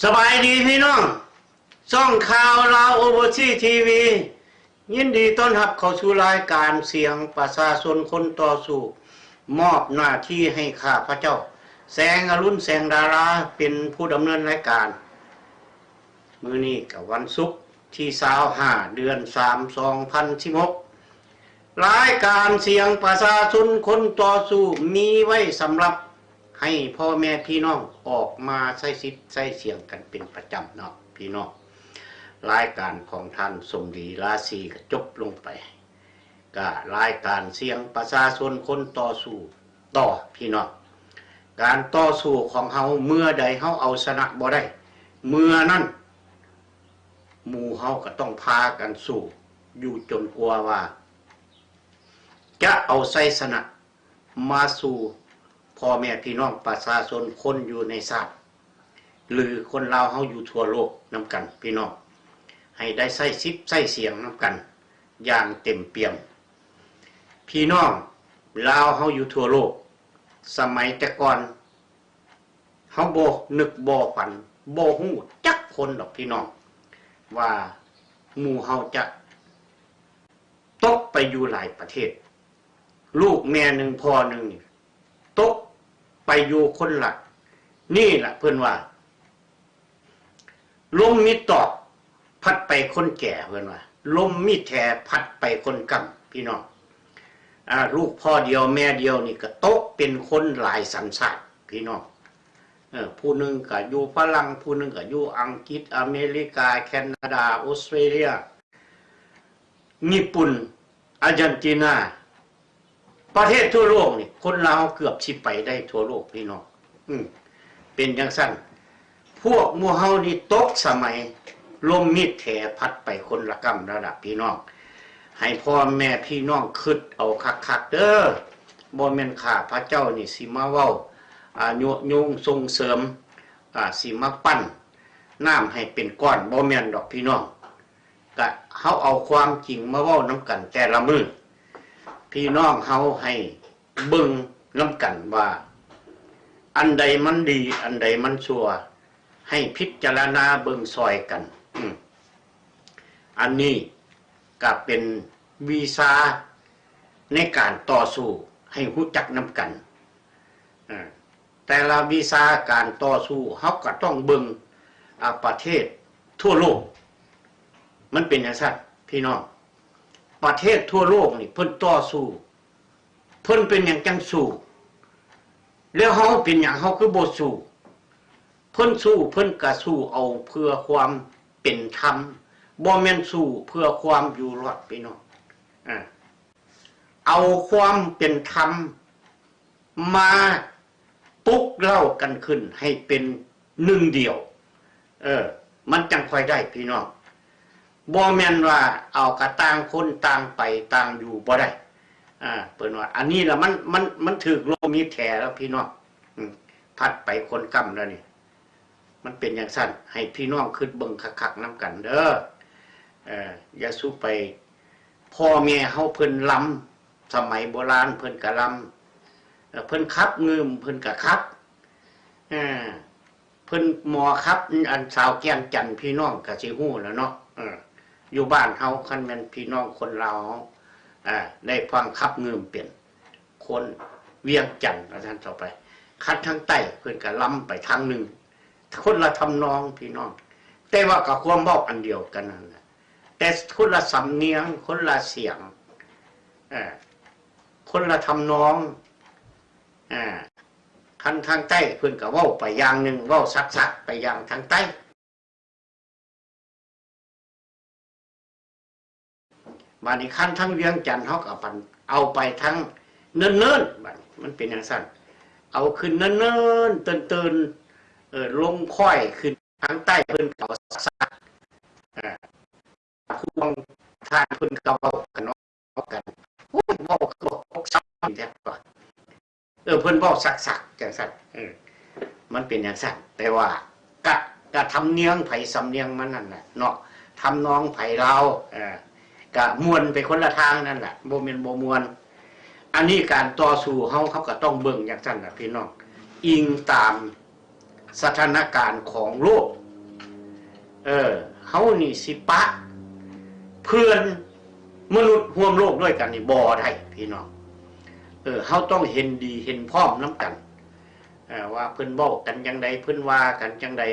ສະບາຍດີພີ່ນ້ອງ ຊ່ອງຂ່າວລາວໂອເວີຊີທີວີ ຍິນດີຕ້ອນຮັບເຂົ້າສູ່ລາຍການສຽງປະຊາຊົນຄົນຕໍ່ສູ້ ມອບໜ້າທີ່ໃຫ້ຂ້າພະເຈົ້າ ແສງອະລຸນ ແສງດາລາ ເປັນຜູ້ດຳເນີນລາຍການ. ມື້ນີ້ກໍວັນສຸກທີຊາວຫ້າ ເດືອນສາມ ສອງພັນສິບຫົກ ລາຍການສຽງປະຊາຊົນຄົນຕໍ່ສູ້ ມີໄວ້ສຳລັບໃຫ້ພໍ່ແມ່ພີ່ນ້ອງອອກມາໃຊ້ສິດໃຊ້ສຽງກັນເປັນປະຈຳເນາະພີ່ນ້ອງ. ລາຍການຂອງທ່ານສົມດີ ລາສີ ກໍຈົບລົງໄປ. ກະລາຍການສຽງປະຊາຊົນຄົນຕໍ່ສູ້ຕໍ່ພີ່ນ້ອງ. ການຕໍ່ສູ້ຂອງເຮົາ ເມື່ອໃດເຮົາເອົາຊະນະບໍ່ໄດ້ ເມື່ອນັ້ນໝູ່ເຮົາກໍຕ້ອງພາກັນສູ້ຢູ່ຈົນກວ່າວ່າ ຈະເອົາໄຊຊະນະມາສູ່ພໍ່ແມ່ພີ່ນ້ອງປະຊາຊົນຄົນຢູ່ໃນຊາດ ຫຼື ຄົນລາວເຮົາຢູ່ທົ່ວໂລກນຳກັນພີ່ນ້ອງ ໃຫ້ໄດ້ໃຊ້ສິດໃຊ້ສຽງນຳກັນຢ່າງເຕັມປ່ຽມ. ພີ່ນ້ອງລາວເຮົາຢູ່ທົ່ວໂລກ ສະໄໝແຕ່ກ່ອນ ເຮົາບໍ່ນຶກບໍ່ຝັນ ບໍ່ຮູ້ຈັກຄົນດອກພີ່ນ້ອງ ວ່າໝູ່ເຮົາຈະຕົກໄປຢູ່ຫຼາຍປະເທດ ລູກແມ່ໜຶ່ງພໍ່ໜຶ່ງນີ້ຕົກໄປຢູ່ຄົນລະ ນີ້ລະເພິ່ນວ່າ ລົມມີຕອກພັດໄປຄົນແກ່ ເພິ່ນວ່າ ລົມມີແຖພັດໄປຄົນກ້ຳ ພີ່ນ້ອງ. ອາ ລູກພໍ່ດຽວແມ່ດຽວນີ້ກໍຕົກເປັນຄົນຫຼາຍສັນຊາດ ພີ່ນ້ອງ. ເອີ ຜູ້ໜຶ່ງກໍຢູ່ຝຣັ່ງ ຜູ້ໜຶ່ງກໍຢູ່ອັງກິດ ອາເມລິກາ ແຄນາດາ ອົດສະເຕຣເລຍ ຍີ່ປຸ່ນ ອາເຈນຕິນາ ປະເທດທົ່ວໂລກນີ້ ຄົນລາວເກືອບຊິໄປໄດ້ທົ່ວໂລກ ພີ່ນ້ອງ. ອືມ ເປັນຈັ່ງຊັ້ນ ພວກໝູ່ເຮົານີ້ຕົກສະໄໝ ລົມມີດແຖພັດໄປຄົນລະກ້ຳແລ້ວລະ ພີ່ນ້ອງ. ໃຫ້ພໍ່ແມ່ພີ່ນ້ອງຄິດເອົາຄັກໆເດີ ບໍ່ແມ່ນຂ້າພະເຈົ້ານີ້ຊິມາເວົ້າ ອາ ຍຸຍົງສົ່ງເສີມ ອາ ຊິມາປັ້ນນ້ຳໃຫ້ເປັນກ້ອນ ບໍ່ແມ່ນດອກ ພີ່ນ້ອງ. ກະເຮົາເອົາຄວາມຈິງມາເວົ້ານຳກັນແຕ່ລະມື້ ພີ່ນ້ອງເຮົາໃຫ້ເບິ່ງນຳກັນວ່າ ອັນໃດມັນດີ ອັນໃດມັນຊົ່ວ ໃຫ້ພິຈາລະນາເບິ່ງຊ່ອຍກັນ. ອືມ ອັນນີ້ກະເປັນວິຊາໃນການຕໍ່ສູ້ ໃຫ້ຮູ້ຈັກນຳກັນ. ອາ ແຕ່ລະວິຊາການຕໍ່ສູ້ ເຮົາກໍຕ້ອງເບິ່ງ ອາ ປະເທດທົ່ວໂລກ ມັນເປັນຈັ່ງຊັ້ນ ພີ່ນ້ອງ. ປະເທດທົ່ວໂລກນີ້ເພິ່ນຕໍ່ສູ້ ເພິ່ນເປັນຫຍັງຈັ່ງສູ້ ແລ້ວເຮົາເປັນຫຍັງເຮົາຄືບໍ່ສູ້? ເພິ່ນສູ້ ເພິ່ນກະສູ້ເອົາເພື່ອຄວາມເປັນທຳ ບໍ່ແມ່ນສູ້ເພື່ອຄວາມຢູ່ລອດ ພີ່ນ້ອງ. ອາ ເອົາຄວາມເປັນທຳ ມາປຸກເລົ້າກັນຂຶ້ນໃຫ້ເປັນໜຶ່ງດຽວ ເອີ ມັນຈັ່ງຄ່ອຍໄດ້ພີ່ນ້ອງ. ບໍ່ແມ່ນວ່າເອົາກະຕ່າງຄົນຕ່າງໄປຕ່າງຢູ່ບໍ່ໄດ້. ອາ ເພິ່ນວ່າອັນນີ້ລະ ມັນ ມັນ ມັນຖືກລົມມີດແຖແລ້ວພີ່ນ້ອງ ອາ ພັດໄປຄົນກ້ຳແລ້ວນີ້. ມັນເປັນຈັ່ງຊັ້ນ ໃຫ້ພີ່ນ້ອງຄິດເບິ່ງຄັກໆນຳກັນເດີ. ເອີ ຢ່າສູ່ໄປ ພໍ່ແມ່ເຮົາເພິ່ນລຳ ສະໄໝໂບລານເພິ່ນກະລຳ ເອີ ເພິ່ນຂັບງື່ມເພິ່ນກະຂັບ ເອີ ເພິ່ນໝໍຂັບ ອັນສາວແກ່ນຈັນ ພີ່ນ້ອງກະຊິຮູ້ແລ້ວເນາະ. ເອີ ຢູ່ບ້ານເຮົາ ຄັນແມ່ນພີ່ນ້ອງຄົນລາວເຮົາ ເອີ ໄດ້ຟັງຂັບງື່ມເປັນ ຄົນວຽງຈັນ ວ່າຊັ້ນເຖາະໄປ. ຄັນທາງໃຕ້ເພິ່ນກະລຳໄປທາງໜຶ່ງ ຄົນລະທຳນອງພີ່ນ້ອງ ແຕ່ວ່າກໍຄວາມເວົ້າອັນດຽວກັນນັ້ນແຫຼະ ແຕ່ຄົນລະສຳນຽງ ຄົນລະສຽງ ເອີ ຄົນລະທຳນອງ. ເອີ ຄັນທາງໃຕ້ເພິ່ນກໍເວົ້າໄປຢ່າງໜຶ່ງ ເວົ້າສັກໆໄປຢ່າງທາງໃຕ້. ບາດນີ້ຄັນທາງວຽງຈັນເຮົາກໍເອົາໄປທາງເນີນໆ ບາດນີ້ມັນເປັນຈັ່ງຊັ້ນ ເອົາຂຶ້ນເນີນໆ ເຕີນໆ ເອີ ລົງຄ້ອຍຂຶ້ນທາງໃຕ້ເພິ່ນກໍເອົາສັກໆ ເອີ ຜູ້ບາງທ່ານເພິ່ນກໍເວົ້າກັນເນາະ ເວົ້າກັນ ໂອ້ຍ ເວົ້າຄືວ່າພວກຊາວແທ້ວ່າ ເອີ ເພິ່ນເວົ້າສັກໆຈັ່ງຊັ້ນ ເອີ ມັນເປັນຈັ່ງຊັ້ນ. ແຕ່ວ່າກະ ກະທຳນຽມໃຜສຳນຽງມັນນັ້ນແຫຼະເນາະ ທຳນອງໃຜລາວ ເອີ ກະມ່ວນໄປຄົນລະທາງນັ້ນແຫຼະ ບໍ່ແມ່ນບໍ່ມ່ວນ. ອັນນີ້ການຕໍ່ສູ້ເຮົາ ເຮົາກະຕ້ອງເບິ່ງຈັ່ງຊັ້ນລະພີ່ນ້ອງ ອີງຕາມສະຖານະການຂອງໂລກ ເອີ ເຮົານີ້ຊິປະເພື່ອນມະນຸດຮ່ວມໂລກດ້ວຍກັນນີ້ບໍ່ໄດ້ພີ່ນ້ອງ. ເອີ ເຮົາຕ້ອງເຫັນດີເຫັນພ້ອມນຳກັນ ເອີ ວ່າເພິ່ນເວົ້າກັນຈັ່ງໃດ ເພິ່ນວ່າກັນຈັ່ງໃດ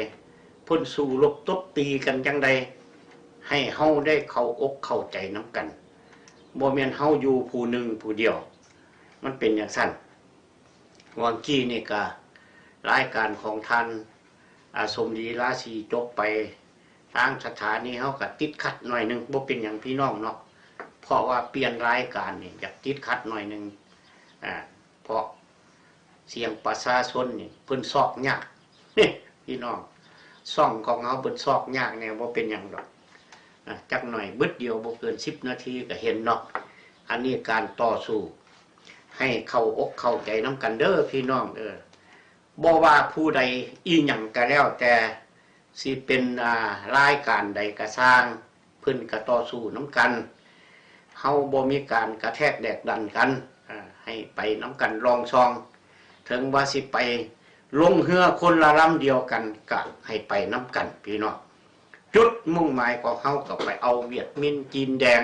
ເພິ່ນສູ້ລົບຕົບຕີກັນຈັ່ງໃດ ໃຫ້ເຮົາໄດ້ເຂົ້າອົກເຂົ້າໃຈນຳກັນ ບໍ່ແມ່ນເຮົາຢູ່ຜູ້ໜຶ່ງຜູ້ດຽວ ມັນເປັນຈັ່ງຊັ້ນ. ຫວ່າງກີ້ນີ້ກະລາຍການຂອງທ່ານ ອາ ສົມດີລາສີຈົບໄປ ທາງສະຖານີເຮົາກະຕິດຂັດໜ້ອຍໜຶ່ງ ບໍ່ເປັນຫຍັງພີ່ນ້ອງເນາະ ເພາະວ່າປ່ຽນລາຍການນີ້ຢາກຕິດຂັດໜ້ອຍໜຶ່ງ ອາ ເພາະສຽງປະຊາຊົນນີ້ເພິ່ນຊອກຍາກ ພີ່ນ້ອງ ຊ່ອງຂອງເຮົາເພິ່ນຊອກຍາກແດ່ ບໍ່ເປັນຫຍັງດອກ ອາ ຈັກໜ້ອຍບຶດດຽວບໍ່ເກີນສິບນາທີກະເຫັນເນາະ. ອັນນີ້ການຕໍ່ສູ້ ໃຫ້ເຂົ້າອົກເຂົ້າໃຈນຳກັນເດີພີ່ນ້ອງເອີ ບໍ່ວ່າຜູ້ໃດອີ່ຫຍັງກະແລ້ວແຕ່ ຊິເປັນ ອາ ລາຍການໃດກະຊ່າງ ເພິ່ນກະຕໍ່ສູ້ນຳກັນ ເຮົາບໍ່ມີການກະແທກແດກດັນກັນ ອາ ໃຫ້ໄປນຳກັນລອງຊ່ອງ ເຖິງວ່າຊິໄປລົງເຮືອຄົນລະລຳດຽວກັນ ກະໃຫ້ໄປນຳກັນພີ່ນ້ອງ. ຈຸດມຸ່ງໝາຍຂອງເຮົາກໍໄປເອົາຫວຽດມິນຈີນແດງ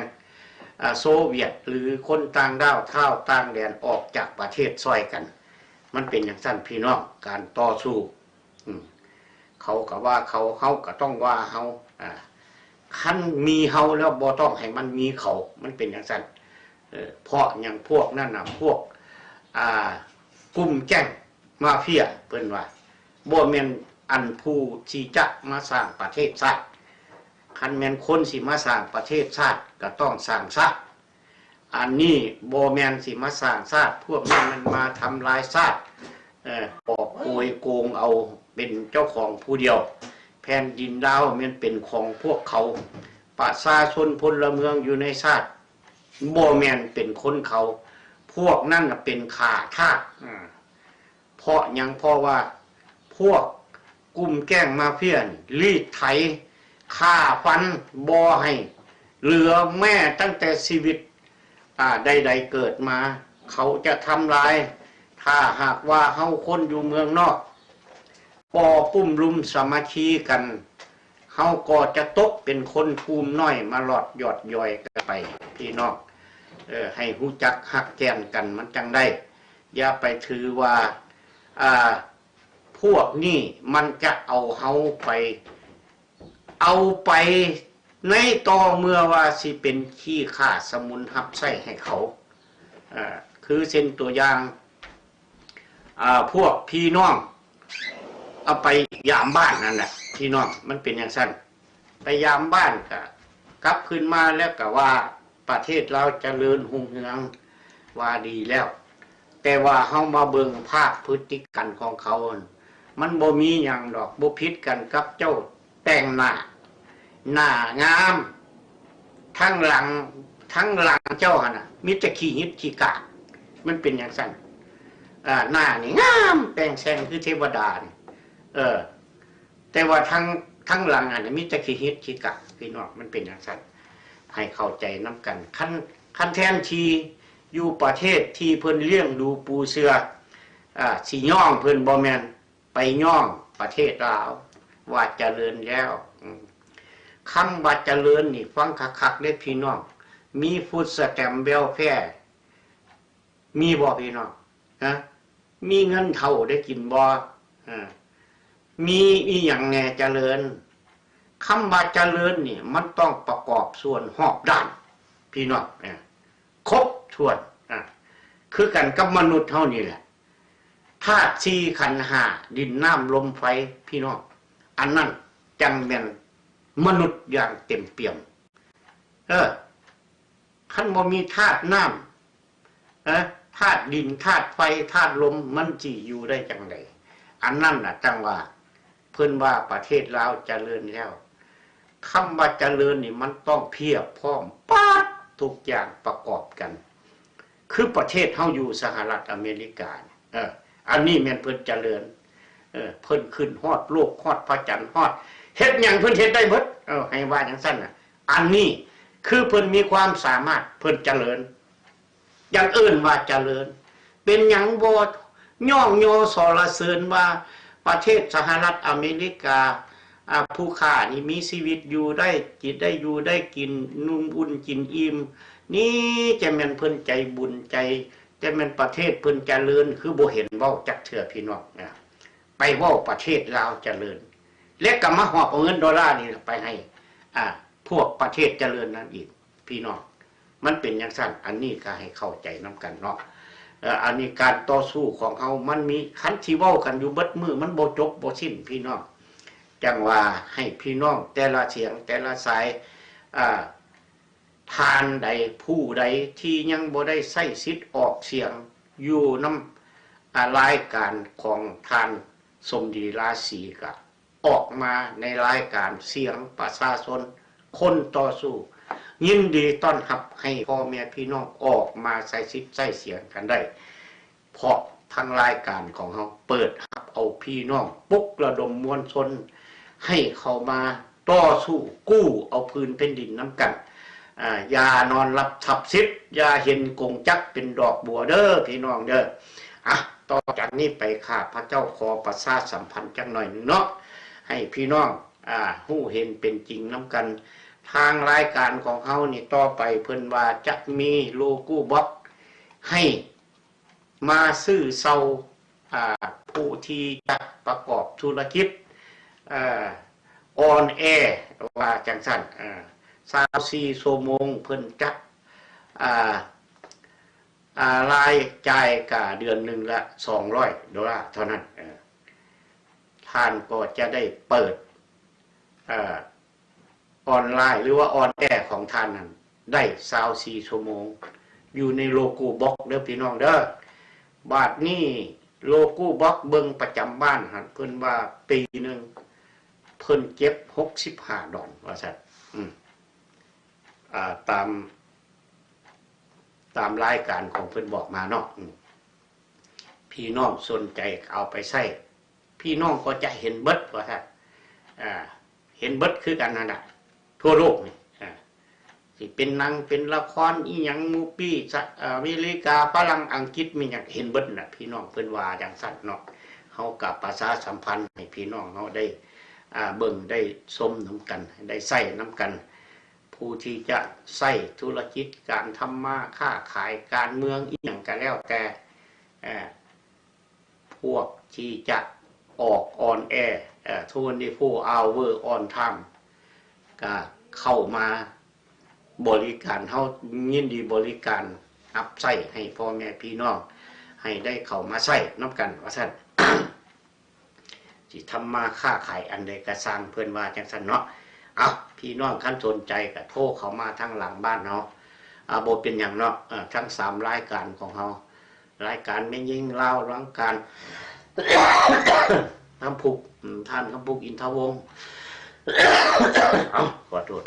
ອາ ໂຊຫວຽດ ຫຼື ຄົນຕ່າງດ້າວທ້າວຕ່າງແດນອອກຈາກປະເທດຊ່ອຍກັນ ມັນເປັນຈັ່ງຊັ້ນພີ່ນ້ອງ ການຕໍ່ສູ້ ອາ ເຂົາກໍວ່າເຂົາ ເຮົາກໍຕ້ອງວ່າເຮົາ ອາ ຄັນມີເຮົາແລ້ວບໍ່ຕ້ອງໃຫ້ມັນມີເຂົາ ມັນເປັນຈັ່ງຊັ້ນ ເພາະຫຍັງ ພວກນັ້ນນະ ພວກ ອາ ກຸ່ມແກ້ງມາເຟຍ ເພິ່ນວ່າ ບໍ່ແມ່ນອັນຜູ້ທີ່ຈະມາສ້າງປະເທດຊາດ ຄັນແມ່ນຄົນຊິມາສ້າງປະເທດຊາດ ກໍຕ້ອງສ້າງຊາດ ອັນນີ້ບໍ່ແມ່ນຊິມາສ້າງຊາດ ພວກນີ້ມັນມາທຳລາຍຊາດ ເອີ ກອບໂກຍໂກງເອົາເປັນເຈົ້າຂອງຜູ້ດຽວ ແຜ່ນດິນລາວແມ່ນເປັນຂອງພວກເຂົາ ປະຊາຊົນພົນລະເມືອງຢູ່ໃນຊາດ ບໍ່ແມ່ນເປັນຄົນເຂົາ ພວກນັ້ນນະເປັນຂ້າທາດ ອາ ເພາະຫຍັງ? ເພາະວ່າພວກກຸ່ມແກ້ງມາເຟຍນີ້ລີດໄຖ ຂ້າຟັນ ບໍ່ໃຫ້ເຫຼືອແມ້ຕັ້ງແຕ່ຊີວິດ ອາ ໃດໆເກີດມາ ເຂົາຈະທຳລາຍ. ຖ້າຫາກວ່າເຮົາຄົນຢູ່ເມືອງນອກ ບໍ່ປຸ້ມລຸມສາມັກຄີກັນ ເຮົາກໍຈະຕົກເປັນຄົນກຸ່ມນ້ອຍມາລອດຍອດຢອຍກັນໄປ ພີ່ນ້ອງ ເອີ ໃຫ້ຮູ້ຈັກຮັກແກ່ນກັນ ມັນຈັ່ງໄດ້. ຢ່າໄປຖືວ່າ ອາ ພວກນີ້ມັນຈະເອົາເຮົາໄປ ເອົາໄປໃນຕໍ່ເມື່ອວ່າຊິເປັນຂີ້ຂ້າສະໝຸນຮັບໃຊ້ໃຫ້ເຂົາ ອາ ຄືເຊັ່ນຕົວຢ່າງ ອາ ພວກພີ່ນ້ອງ ເອົາໄປຢາມບ້ານນັ້ນແຫຼະ ພີ່ນ້ອງ ມັນເປັນຈັ່ງຊັ້ນ. ໄປຢາມບ້ານກະກັບຄືນມາແລ້ວກະວ່າປະເທດລາວຈະເລີນຮຸ່ງເຮືອງ ວ່າດີແລ້ວ ແຕ່ວ່າເຮົາມາເບິ່ງພາບພຶດຕິກຳຂອງເຂົາ ມັນບໍ່ມີຫຍັງດອກ ບໍ່ຜິດກັນກັບເຈົ້າແຕ່ງໜ້າ ໜ້າງາມ ທັງຫຼັງ ທັງຫຼັງເຈົ້າຫັ້ນນະ ມີແຕ່ຂີ້ຫິດຂີ້ກາກ ມັນເປັນຈັ່ງຊັ້ນ ອາ ໜ້ານີ້ງາມແປ່ງແສງຄືເທວະດານີ້ ເອີ ແຕ່ວ່າທັງ ທັງຫຼັງຫັ້ນນະ ມີແຕ່ຂີ້ຫິດຂີ້ກາກ ພີ່ນ້ອງ ມັນເປັນຈັ່ງຊັ້ນ ໃຫ້ເຂົ້າໃຈນຳກັນ. ຄັນ ຄັນແທນທີ່ຢູ່ປະເທດທີ່ເພິ່ນລ້ຽງດູປູເສືອ ອາ ຊິຍ້ອງເພິ່ນ ບໍ່ແມ່ນໄປຍ້ອງປະເທດລາວວ່າຈະເລີນແລ້ວ. ອາ ຄຳວ່າຈະເລີນນີ້ ຟັງຄັກໆເດີພີ່ນ້ອງ ມີຟູດສະແຕມ ແວລແຟ ມີບໍ່ພີ່ນ້ອງ? ຮະ ມີເງິນເຂົ້າໄດ້ກິນບໍ່? ເອີ ມີອີ່ຫຍັງແດ່ຈະເລີນ? ຄຳວ່າຈະເລີນນີ້ ມັນຕ້ອງປະກອບສ່ວນຮອບດ້ານ ພີ່ນ້ອງ ເອີ ຄົບຖ້ວນ ອາ ຄືກັນກັບມະນຸດເຮົານີ້ແຫຼະ ທາດສີ່ຂັນຫ້າ ດິນ ນ້ຳ ລົມ ໄຟ ພີ່ນ້ອງ ອັນນັ້ນຈັ່ງແມ່ນມະນຸດຢ່າງເຕັມປ່ຽມ ເອີ. ຄັນບໍ່ມີທາດນ້ຳ ເອີ ທາດດິນ ທາດໄຟ ທາດລົມ ມັນຊິຢູ່ໄດ້ຈັ່ງໃດ? ອັນນັ້ນນະຈັ່ງວ່າ ເພິ່ນວ່າປະເທດລາວຈະເລີນແລ້ວ. ຄຳວ່າຈະເລີນນີ້ ມັນຕ້ອງພຽບພ້ອມປາດທຸກຢ່າງປະກອບກັນ ຄືປະເທດເຮົາຢູ່ສະຫະລັດອາເມລິການີ້ ເອີ ອັນນີ້ແມ່ນເພິ່ນຈະເລີນ ເອີ ເພິ່ນຂຶ້ນຮອດໂລກ ຮອດພະຈັນ ຮອດ ເຮັດຫຍັງເພິ່ນເຮັດໄດ້ເບິດ ເອີ ໃຫ້ວ່າຈັ່ງຊັ້ນນະ. ອັນນີ້ຄືເພິ່ນມີຄວາມສາມາດ ເພິ່ນຈະເລີນ ຈັ່ງເອີ້ນວ່າຈະເລີນ. ເປັນຫຍັງບໍ່ຍ້ອງຍໍສໍລະເສີນວ່າປະເທດສະຫະລັດອາເມລິກາ ອາ ຜູ້ຂ້ານີ້ມີຊີວິດຢູ່ໄດ້ ຈິດໄດ້ຢູ່ໄດ້ກິນ ນຸ່ງອຸ່ນກິນອີ່ມ ນີ້ຈະແມ່ນເພິ່ນໃຈບຸນໃຈ ຈະແມ່ນປະເທດເພິ່ນຈະເລີນ ຄືບໍ່ເຫັນເວົ້າຈັກເທື່ອພີ່ນ້ອງ ອາ ໄປເວົ້າປະເທດລາວຈະເລີນ ແລະກໍມາຫອບເອົາເງິນໂດລານີ້ໄປໃຫ້ ອາ ພວກປະເທດຈະເລີນນັ້ນອີກ ພີ່ນ້ອງ ມັນເປັນຈັ່ງຊັ້ນ ອັນນີ້ກໍໃຫ້ເຂົ້າໃຈນຳກັນເນາະ ເອີ ອັນນີ້ການຕໍ່ສູ້ຂອງເຮົາມັນມີ ຄັນຊິເວົ້າກັນຢູ່ເບິດມື້ ມັນບໍ່ຈົບບໍ່ສິ້ນພີ່ນ້ອງ ຈັ່ງວ່າໃຫ້ພີ່ນ້ອງແຕ່ລະສຽງແຕ່ລະສາຍ ອາ ທ່ານໃດຜູ້ໃດທີ່ຍັງບໍ່ໄດ້ໃຊ້ສິດອອກສຽງຢູ່ນຳ ອາ ລາຍການຂອງທ່ານສົມດີ ລາສີ ກະ ອອກມາໃນລາຍການສຽງປະຊາຊົນຄົນຕໍ່ສູ້ ຍິນດີຕ້ອນຮັບໃຫ້ພໍ່ແມ່ພີ່ນ້ອງອອກມາໃຊ້ສິດໃຊ້ສຽງກັນໄດ້ ເພາະທາງລາຍການຂອງເຮົາເປີດຮັບເອົາພີ່ນ້ອງ ປຸກລະດົມມວນຊົນໃຫ້ເຂົ້າມາຕໍ່ສູ້ກູ້ເອົາພື້ນແຜ່ນດິນນຳກັນ ອາ ຢ່ານອນຫຼັບທັບສິດ ຢ່າເຫັນກົງຈັກເປັນດອກບົວເດີພີ່ນ້ອງເດີ. ອາ ຕໍ່ຈາກນີ້ໄປ ຂ້າພະເຈົ້າຂໍປະຊາສຳພັນຈັກໜ້ອຍໜຶ່ງເນາະ ໃຫ້ພີ່ນ້ອງ ອາ ຮູ້ເຫັນເປັນຈິງນຳກັນ. ທາງລາຍການຂອງເຮົານີ້ ຕໍ່ໄປເພິ່ນວ່າຈະມີໂລກູບັອກໃຫ້ມາຊື້ເຊົ່າ ອາ ຜູ້ທີ່ຈະປະກອບທຸລະກິດ ອາ ອອນແອ ວ່າຈັ່ງຊັ້ນ ອາ ຊາວສີ່ຊົ່ວໂມງ ເພິ່ນຈະ ອາ ອາ ລາຍຈ່າຍກະເດືອນໜຶ່ງລະສອງຮ້ອຍໂດລາເທົ່ານັ້ນ ເອີ ທ່ານກໍຈະໄດ້ເປີດ ເອີ ອອນລາຍ ຫຼືວ່າອອນແອຂອງທ່ານນັ້ນໄດ້ຊາວສີ່ຊົ່ວໂມງ ຢູ່ໃນໂລກູບັອກເດີພີ່ນ້ອງເດີ. ບາດນີ້ໂລກູບັອກເບິ່ງປະຈຳບ້ານຫັ້ນ ເພິ່ນວ່າປີໜຶ່ງເພິ່ນເກັບຫົກສິບຫ້າດອນວ່າຊັ້ນ ອາ ຕາມ ຕາມລາຍການຂອງເພິ່ນບອກມາເນາະ ອາ ພີ່ນ້ອງສົນໃຈເອົາໄປໃຊ້ ພີ່ນ້ອງກໍຈະເຫັນເບິດວ່າຊັ້ນ ອາ ເຫັນເບິດຄືກັນຫັ້ນລະ ທົ່ວໂລກນີ້ ອາ ຊິເປັນໜັງເປັນລະຄອນອີ່ຫຍັງ ມູປີ້ ສະ ອາເມລິກາ ຝຣັ່ງ ອັງກິດ ມີຫຍັງເຫັນເບິດນະ ພີ່ນ້ອງເພິ່ນວ່າຈັ່ງຊັ້ນເນາະ. ເຮົາກໍປະຊາສຳພັນໃຫ້ພີ່ນ້ອງເຮົາໄດ້ ອາ ເບິ່ງໄດ້ຊົມນຳກັນ ໄດ້ໃຊ້ນຳກັນ ຜູ້ທີ່ຈະໃຊ້ທຸລະກິດ ການທຳມາຄ້າຂາຍ ການເມືອງ ອີ່ຫຍັງກໍແລ້ວແຕ່ ເອີ ພວກທີ່ຈະອອກອອນແອ ເອີ twenty-four hour on time ກະເຂົ້າມາບໍລິການ ເຮົາຍິນດີບໍລິການຮັບໃຊ້ໃຫ້ພໍ່ແມ່ພີ່ນ້ອງ ໃຫ້ໄດ້ເຂົ້າມາໃຊ້ນຳກັນວ່າຊັ້ນ. ຊິທຳມາຄ້າຂາຍອັນໃດກະຊ່າງ ເພິ່ນວ່າຈັ່ງຊັ້ນເນາະ. ເອົ້າ ພີ່ນ້ອງຄັນສົນໃຈກະໂທເຂົ້າມາທາງຫຼັງບ້ານເຮົາ ອາ ບໍ່ເປັນຫຍັງເນາະ. ເອີ ທັງສາມລາຍການຂອງເຮົາ ລາຍການແມ່ຍິງລາວ ລາຍການ ຄຳພຸກ ອາ ທ່ານຄຳພຸກ ອິນທະວົງ ເອົ້າ ຂໍໂທດ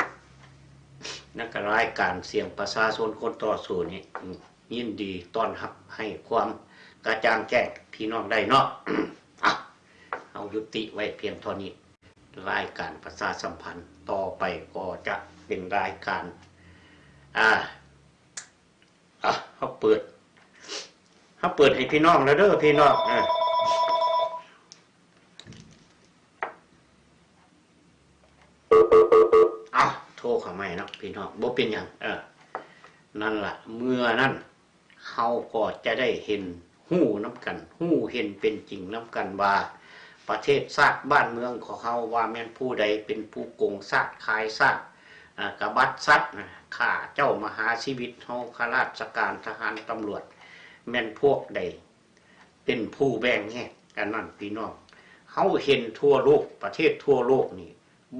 ແລ້ວກະລາຍການສຽງປະຊາຊົນຄົນຕໍ່ສູ້ນີ້ ອາ ຍິນດີຕ້ອນຮັບ ໃຫ້ຄວາມກະຈ່າງແຈ້ງພີ່ນ້ອງໄດ້ເນາະ. ເອົ້າ ເຮົາຍຸຕິໄວ້ພຽງເທົ່ານີ້ ລາຍການປະຊາສຳພັນຕໍ່ໄປກໍຈະເປັນລາຍການ ອາ ເຮົາເປີດ ເຮົາເປີດໃຫ້ພີ່ນ້ອງແລ້ວເດີພີ່ນ້ອງ ເອີ. ເອົ້າ ໂທເຂົ້າໃໝ່ເນາະພີ່ນ້ອງ ບໍ່ເປັນຫຍັງ ເອີ ນັ້ນລະ ເມື່ອນັ້ນເຮົາກໍຈະໄດ້ເຫັນຮູ້ນຳກັນ ຮູ້ເຫັນເປັນຈິງນຳກັນວ່າ ປະເທດຊາດບ້ານເມືອງຂອງເຮົາ ວ່າແມ່ນຜູ້ໃດເປັນຜູ້ໂກງຊາດ ຂາຍຊາດ ອາ ກະບັດສັດ ຂ້າເຈົ້າມະຫາຊີວິດ ເຮົາຂ້າລາຊະການ ທະຫານ ຕຳຫຼວດ ແມ່ນພວກໃດ ເປັນຜູ້ແບ່ງແຍກ ອັນນັ້ນພີ່ນ້ອງ ເຮົາເຫັນທົ່ວໂລກ ປະເທດທົ່ວໂລກນີ້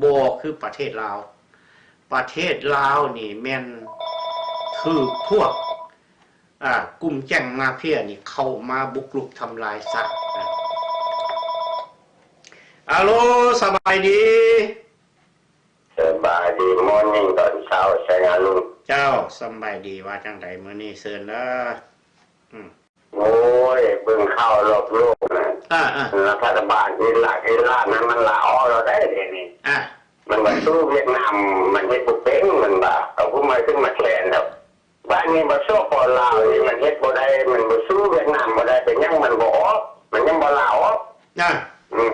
ບໍ່ຄືປະເທດລາວ ປະເທດລາວນີ້ແມ່ນຖືກພວກ ອາ ກຸ່ມແກ້ງມາເຟຍນີ້ເຂົ້າມາບຸກລຸກທຳລາຍຊາດ. ອາໂລ ສະບາຍດີ ສະບາຍດີ ມໍນິງ ຕອນເຊົ້າ ໄຊຍາລຸງ ເຈົ້າ ສະບາຍດີ ວ່າຈັ່ງໃດມື້ນີ້ ເຊີນເດີ ອືມ. ໂອ້ຍ ເບິ່ງຂ່າວລອບໂລກນະ ອາໆ ລັດຖະບານອີຣາກ ອີຣານນັ້ນ ມັນລາອອກແລ້ວໄດ໋ ດຽວນີ້ ອາ ມັນວ່າສູ້ຫວຽດນາມ ມັນເຮັດບໍ່ເປັນ ມັນວ່າ ເອົາຜູ້ໃໝ່ຂຶ້ນມາແທນແລ້ວ ບາດນີ້ ສປປ ລາວນີ້ ມັນເຮັດບໍ່ໄດ້ ມັນບໍ່ສູ້ຫວຽດນາມບໍ່ໄດ້ ເປັນຫຍັງມັນບໍ່ອອກ ມັນຍັງບໍ່ລາອອກ ອາ ອືມ.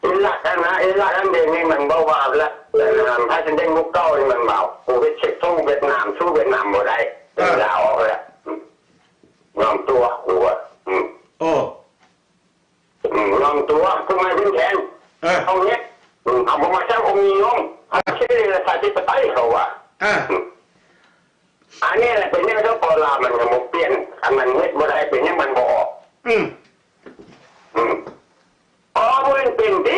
ອີຣາກ ເດ້ງລູກເກົ່ານີ້ມັນເວົ້າ ກູເຮັດເຊັກຊົງຫວຽດນາມ ສູ້ຫວຽດນາມບໍ່ໄດ້ ເອີ ລາອອກແລ້ວ ອືມ ຍອມຕົວ ກູວ່າ ອືມ ໂອ້ ອືມ ຍອມຕົວ ຜູ້ໃໝ່ເປັນແທນ ເອີ ເຮົາເຮັດ ອືມ ເຮົາບໍ່ມາສ້າງຄວາມນິຍົມ ເຮົາເສລີ ແລະ ປະຊາທິປະໄຕ ເຂົາວ່າ ເອີ ອືມ ອັນນີ້ແຫຼະເປັນຫຍັງ ສປປ ລາວ ມັນຍັງບໍ່ປ່ຽນ ອັນມັນເຮັດບໍ່ໄດ້ ເປັນຫຍັງມັນບໍ່ອອກ ອືມ ອືມ ອໍ ບໍ່ແມ່ນເປັນຕິ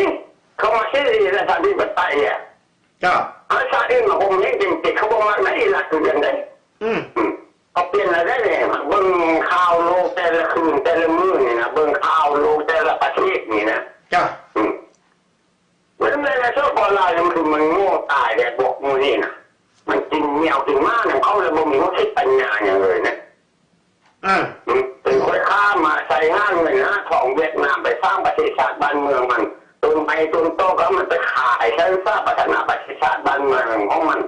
ເຂົາວ່າເສລີ ແລະ ປະຊາທິປະໄຕ ອະ ຈ້າ ອາ ຊາດອື່ນມາຂົ່ມເຫັງເປັນຕິ ເຂົາບໍ່ມັກໃດ ອີ່ລັດຄືກັນເດ້ ອືມ ອືມ ເຂົາປ່ຽນແລ້ວເດ້ ເບິ່ງຂ່າວໂລກແຕ່ລະຄືນ ແຕ່ລະມື້ນີ້ນະ ເບິ່ງຂ່າວໂລກແຕ່ລະປະເທດນີ້ນະ ຈ້າ ອືມ ມັນແມ່ນແລ້ວ ສປປ ລາວ ມັນຄືມັນໂງ່ຕາຍແລ້ວ ພວກໝູ່ນີ້ນະ ມັນກິນແມວກິນໝານຳເຂົາແລ້ວ ບໍ່ມີຫົວຄິດປັນຍາຫຍັງເລີຍນະ ອືມ ເປັນຂ້ອຍຄ້າມາໃສ່ຫາເງິນຫາທອງຫວຽດນາມ ໄປສ້າງປະເທດຊາດບ້ານເມືອງມັນ ຕົ້ນໄມ້ຕົ້ນຕອກ ເອົາມັນໄປຂາຍໃຊ້ສາພັດທະນາປະເທດຊາດບ້ານເມືອງຂອງມັນ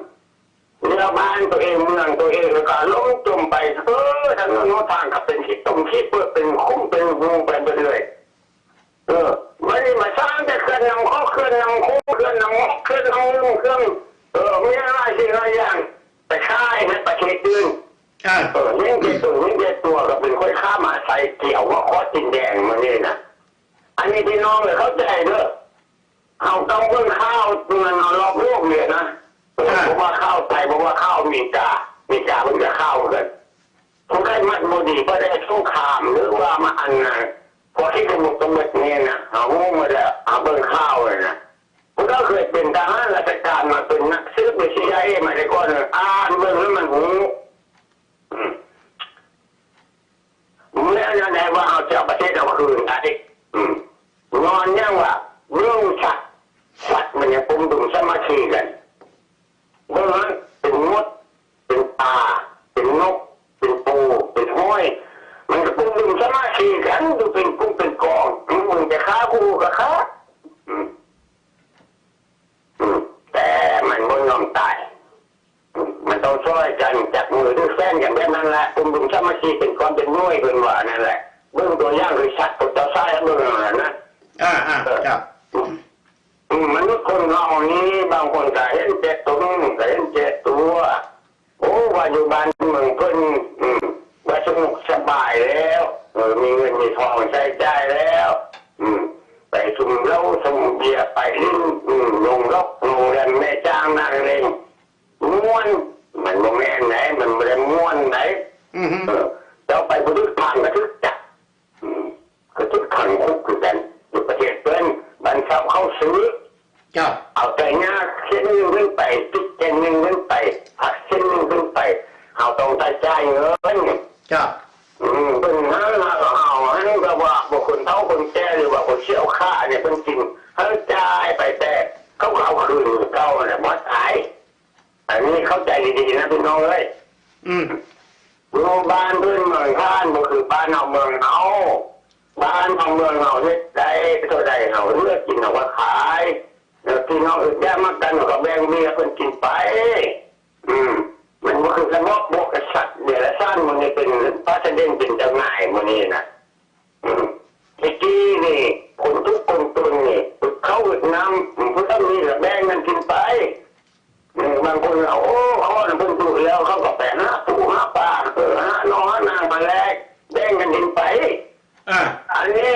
ແລ້ວບ້ານໂຕເອງ ເມືອງໂຕເອງກໍລົ້ມຈົມໄປ ເອີ ຖະໜົນຫົນທາງກໍເປັນຂີ້ຕົມຂີ້ເປິກ ເປັນຂຸມເປັນຮູໄປເບິດເລີຍ. ເອີ ບັດນີ້ມາສ້າງແຕ່ເຂື່ອນນ້ຳຂອງ ເຂື່ອນນ້ຳໂຂງ ເຂື່ອນນ້ຳງອກ ເຂື່ອນນ້ຳງື່ມ ເຂື່ອນ ເອີ ມີຫຼາຍສິ່ງຫຼາຍຢ່າງ ໄປຂາຍໃຫ້ປະເທດອື່ນ. ເອີ ເຫັນແກ່ຕົນ ເຫັນແກ່ຕົວ ກໍເປັນຂ້ອຍຄ້າມາໃສ່ກ່ຽວຫົວຄອດດິນແດນມື້ນີ້ນະ. ອັນນີ້ພີ່ນ້ອງເອີຍ ເຂົ້າໃຈເດີ. ເຮົາຕ້ອງເບິ່ງຂ່າວ ເມືອງເຮົາລອບໂລກເລີຍນະ. ເອີ ບໍ່ວ່າຂ່າວໄທ ບໍ່ວ່າຂ່າວອາເມລິກາ ອາເມລິກາເພິ່ນກໍຂ່າວຄືກັນ. ຜູ້ໃດມັກບໍ່ດີ ບໍ່ໄດ້ສົງຄາມ ຫຼືວ່າມາອັນນັ້ນ ພວກທີ່ກະໝົດກະເໝິດນີ້ນະ ເຮົາຮູ້ໝົດແລ້ວ ເຮົາເບິ່ງຂ່າວນີ້ນະ. ຜູ້ໃດເຄີຍເປັນທະຫານລາຊະການມາ ເປັນນັກສືບຢູ່ ຊີໄອເອ ມາແຕ່ກ່ອນ ອ່ານເບິ່ງແລ້ວມັນຮູ້. ອືມ ແລ້ວແນວໃດວ່າເຮົາຈະເອົາປະເທດເຮົາຄືນໄດ້? ອືມ ຍ້ອນຫຍັງວ່າເບິ່ງສັດ ສັດມັນຍັງປຸ້ມດຸມສາມັກຄີກັນ. ເບິ່ງຫັ້ນ ເປັນມົດ ເປັນປາ ເປັນນົກ ເປັນປູ ເປັນຫອຍ ມັນກໍປຸ້ມດຸມສາມັກຄີກັນ ຢູ່ເປັນກຸ່ມເປັນກອງ. ມັນເບິ່ງແຕ່ຂ້າ ຜູ້ກະຂ້າ. ອືມ ອືມ ແຕ່ມັນບໍ່ຍອມຕາຍ. ມັນຕ້ອງຊ່ອຍກັນ ຈັບມືຖືແຂນກັນແບບນັ້ນແຫຼະ ກຸ່ມດຸມສາມັກຄີ ເປັນກ້ອນເປັນໜ່ວຍ ເພິ່ນວ່ານັ້ນແຫຼະ. ເບິ່ງຕົວຢ່າງຄືສັດ ພວກເຈົ້າຊາຍເບິ່ງນັ້ນນະ. ອ່າໆ ເອີ ເຈົ້າ. ອືມ ມະນຸດຄົນເຮົານີ້ ບາງຄົນກໍເຫັນແກ່ຕົນ ກໍເຫັນແກ່ຕົວ. ໂອ້ ວ່າຢູ່ບ້ານເມືອງເພິ່ນ ອືມ ວ່າສະໜຸກສະບາຍແລ້ວ ເອີ ມີເງິນມີທອງໃຊ້ຈ່າຍແລ້ວ ອືມ ໄປຊຸມເຫຼົ້າຊຸມເບຍ ໄປຫຼິ້ນ ອືມ ລົງລັອກ ໂຮງແຮມ ແມ່ຈ້າງ ນັ່ງຫຼິ້ນ ມ່ວນ. ມັນບໍ່ແມ່ນໃດ ມັນບໍ່ໄດ້ມ່ວນໃດ. ອືຮຶ ເອີ ເຈົ້າໄປບໍ່ຖືກທາງກໍຖືກຈັບ ອືມ ກໍຖືກຂັງຄຸກຄືກັນ ຢູ່ປະເທດເພິ່ນ ບັນຊາວເຂົ້າຊື້. ເຈົ້າ. ເອົາແຕ່ຫຍ້າເສັ້ນໜຶ່ງຂຶ້ນໄປ ຕິກເສັ້ນໜຶ່ງຂຶ້ນໄປ ຜັກເສັ້ນໜຶ່ງຂຶ້ນໄປ ເຮົາຕ້ອງໄດ້ຈ່າຍເງິນ. ເຈົ້າ. ອືມ ເພິ່ນຫາເຮົາ ເຮົາຫັ້ນ ແບບວ່າພວກຄົນເຖົ້າຄົນແກ່ ຫຼືວ່າຄົນເຊຍຂານີ້ ເພິ່ນກິນ ເຮົາຈ່າຍໄປ ແຕ່ເຂົາກໍເອົາຄືນຄືເກົ່າແຫຼະ ບໍ່ຕາຍ. ອັນນີ້ເຂົ້າໃຈດີໆນະພີ່ນ້ອງເອີຍ. ອືມ ຢູ່ບ້ານເພິ່ນເມືອງທ່ານ ບໍ່ຄືບ້ານເຮົາເມືອງເຮົາ. ບ້ານເຮົາເມືອງເຮົາເຮັດໄດ້ເທົ່າໃດ ເຮົາເລືອກກິນ ເຮົາກໍຂາຍ. ແລ້ວພີ່ນ້ອງອຶດຢາກມັກກັນ ເຮົາກໍແບ່ງເບຍໃຫ້ເພິ່ນກິນໄປ. ອືມ ມັນບໍ່ຄືລະບອບພວກກະສັດເດຍລະສານ ໝູ່ນີ້ເປັນພາສະເດັນ ເປັນເຈົ້ານາຍໝູ່ນີ້ນະ. ອືມ ແຕ່ກີ້ນີ້ ຄົນທຸກຄົນຈົນນີ້ ອຶດເຂົ້າອຶດນ້ຳ ຜູ້ນັ້ນມີກໍແບ່ງກັນກິນໄປ. ອືມ ບາງຄົນ ໂອ້ ເຂົາເນາະ ເພິ່ນດຸແລ້ວ ເຂົາກໍໄປຫາປູຫາປາ ເອີ ຫານ້ອງຫານາງມາແລກ ແບ່ງກັນກິນໄປ. ອ່າ ອັນນີ້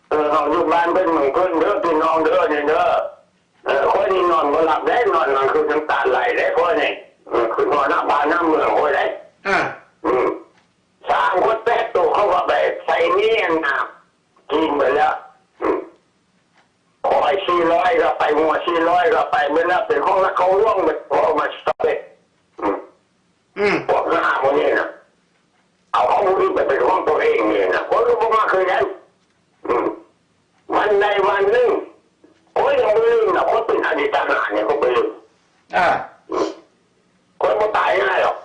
ເອີ ເຮົາຢູ່ບ້ານເພິ່ນເມືອງເພິ່ນເດີ ພີ່ນ້ອງເດີ ນີ້ເດີ. ເອີ ຂ້ອຍນີ້ນອນບໍ່ຫຼັບເດ້ ນອນກາງຄືນນ້ຳຕາໄຫຼເດ້ຂ້ອຍນີ້. ເອີ ຄືນອນນະ ບ້ານນະເມືອງຂ້ອຍເດ້. ອ່າ ອືມ ຊ້າງຄົນແປດໂຕ ເຂົາກໍໄປໃສ່ໜີ້ອັນນະ ກິນໄປແລ້ວ. ອືມ ຄວາຍສີ່ຮ້ອຍກໍໄປ ງົວສີ່ຮ້ອຍກໍໄປເບິດແລ້ວ ເປັນຂອງລັດຂອງຫຼວງເບິດ ເອົາມາສະເປັດ. ອືມ ອືມ ພວກໜ້າໝູ່ນີ້ນະ ເອົາຂອງຜູ້ອື່ນໄປເປັນຂອງຕົວເອງນີ້ນະ ຂ້ອຍກໍບໍ່ມັກຄືກັນ. ອືມ ວັນໃດວັນໜຶ່ງ ຂ້ອຍຍັງບໍ່ລືມນະ ຂ້ອຍເປັນອະດີດທະຫານນີ້ ຂ້ອຍບໍ່ລືມ. ອ່າ ອືມ ຂ້ອຍບໍ່ຕາຍງ່າຍດອກ.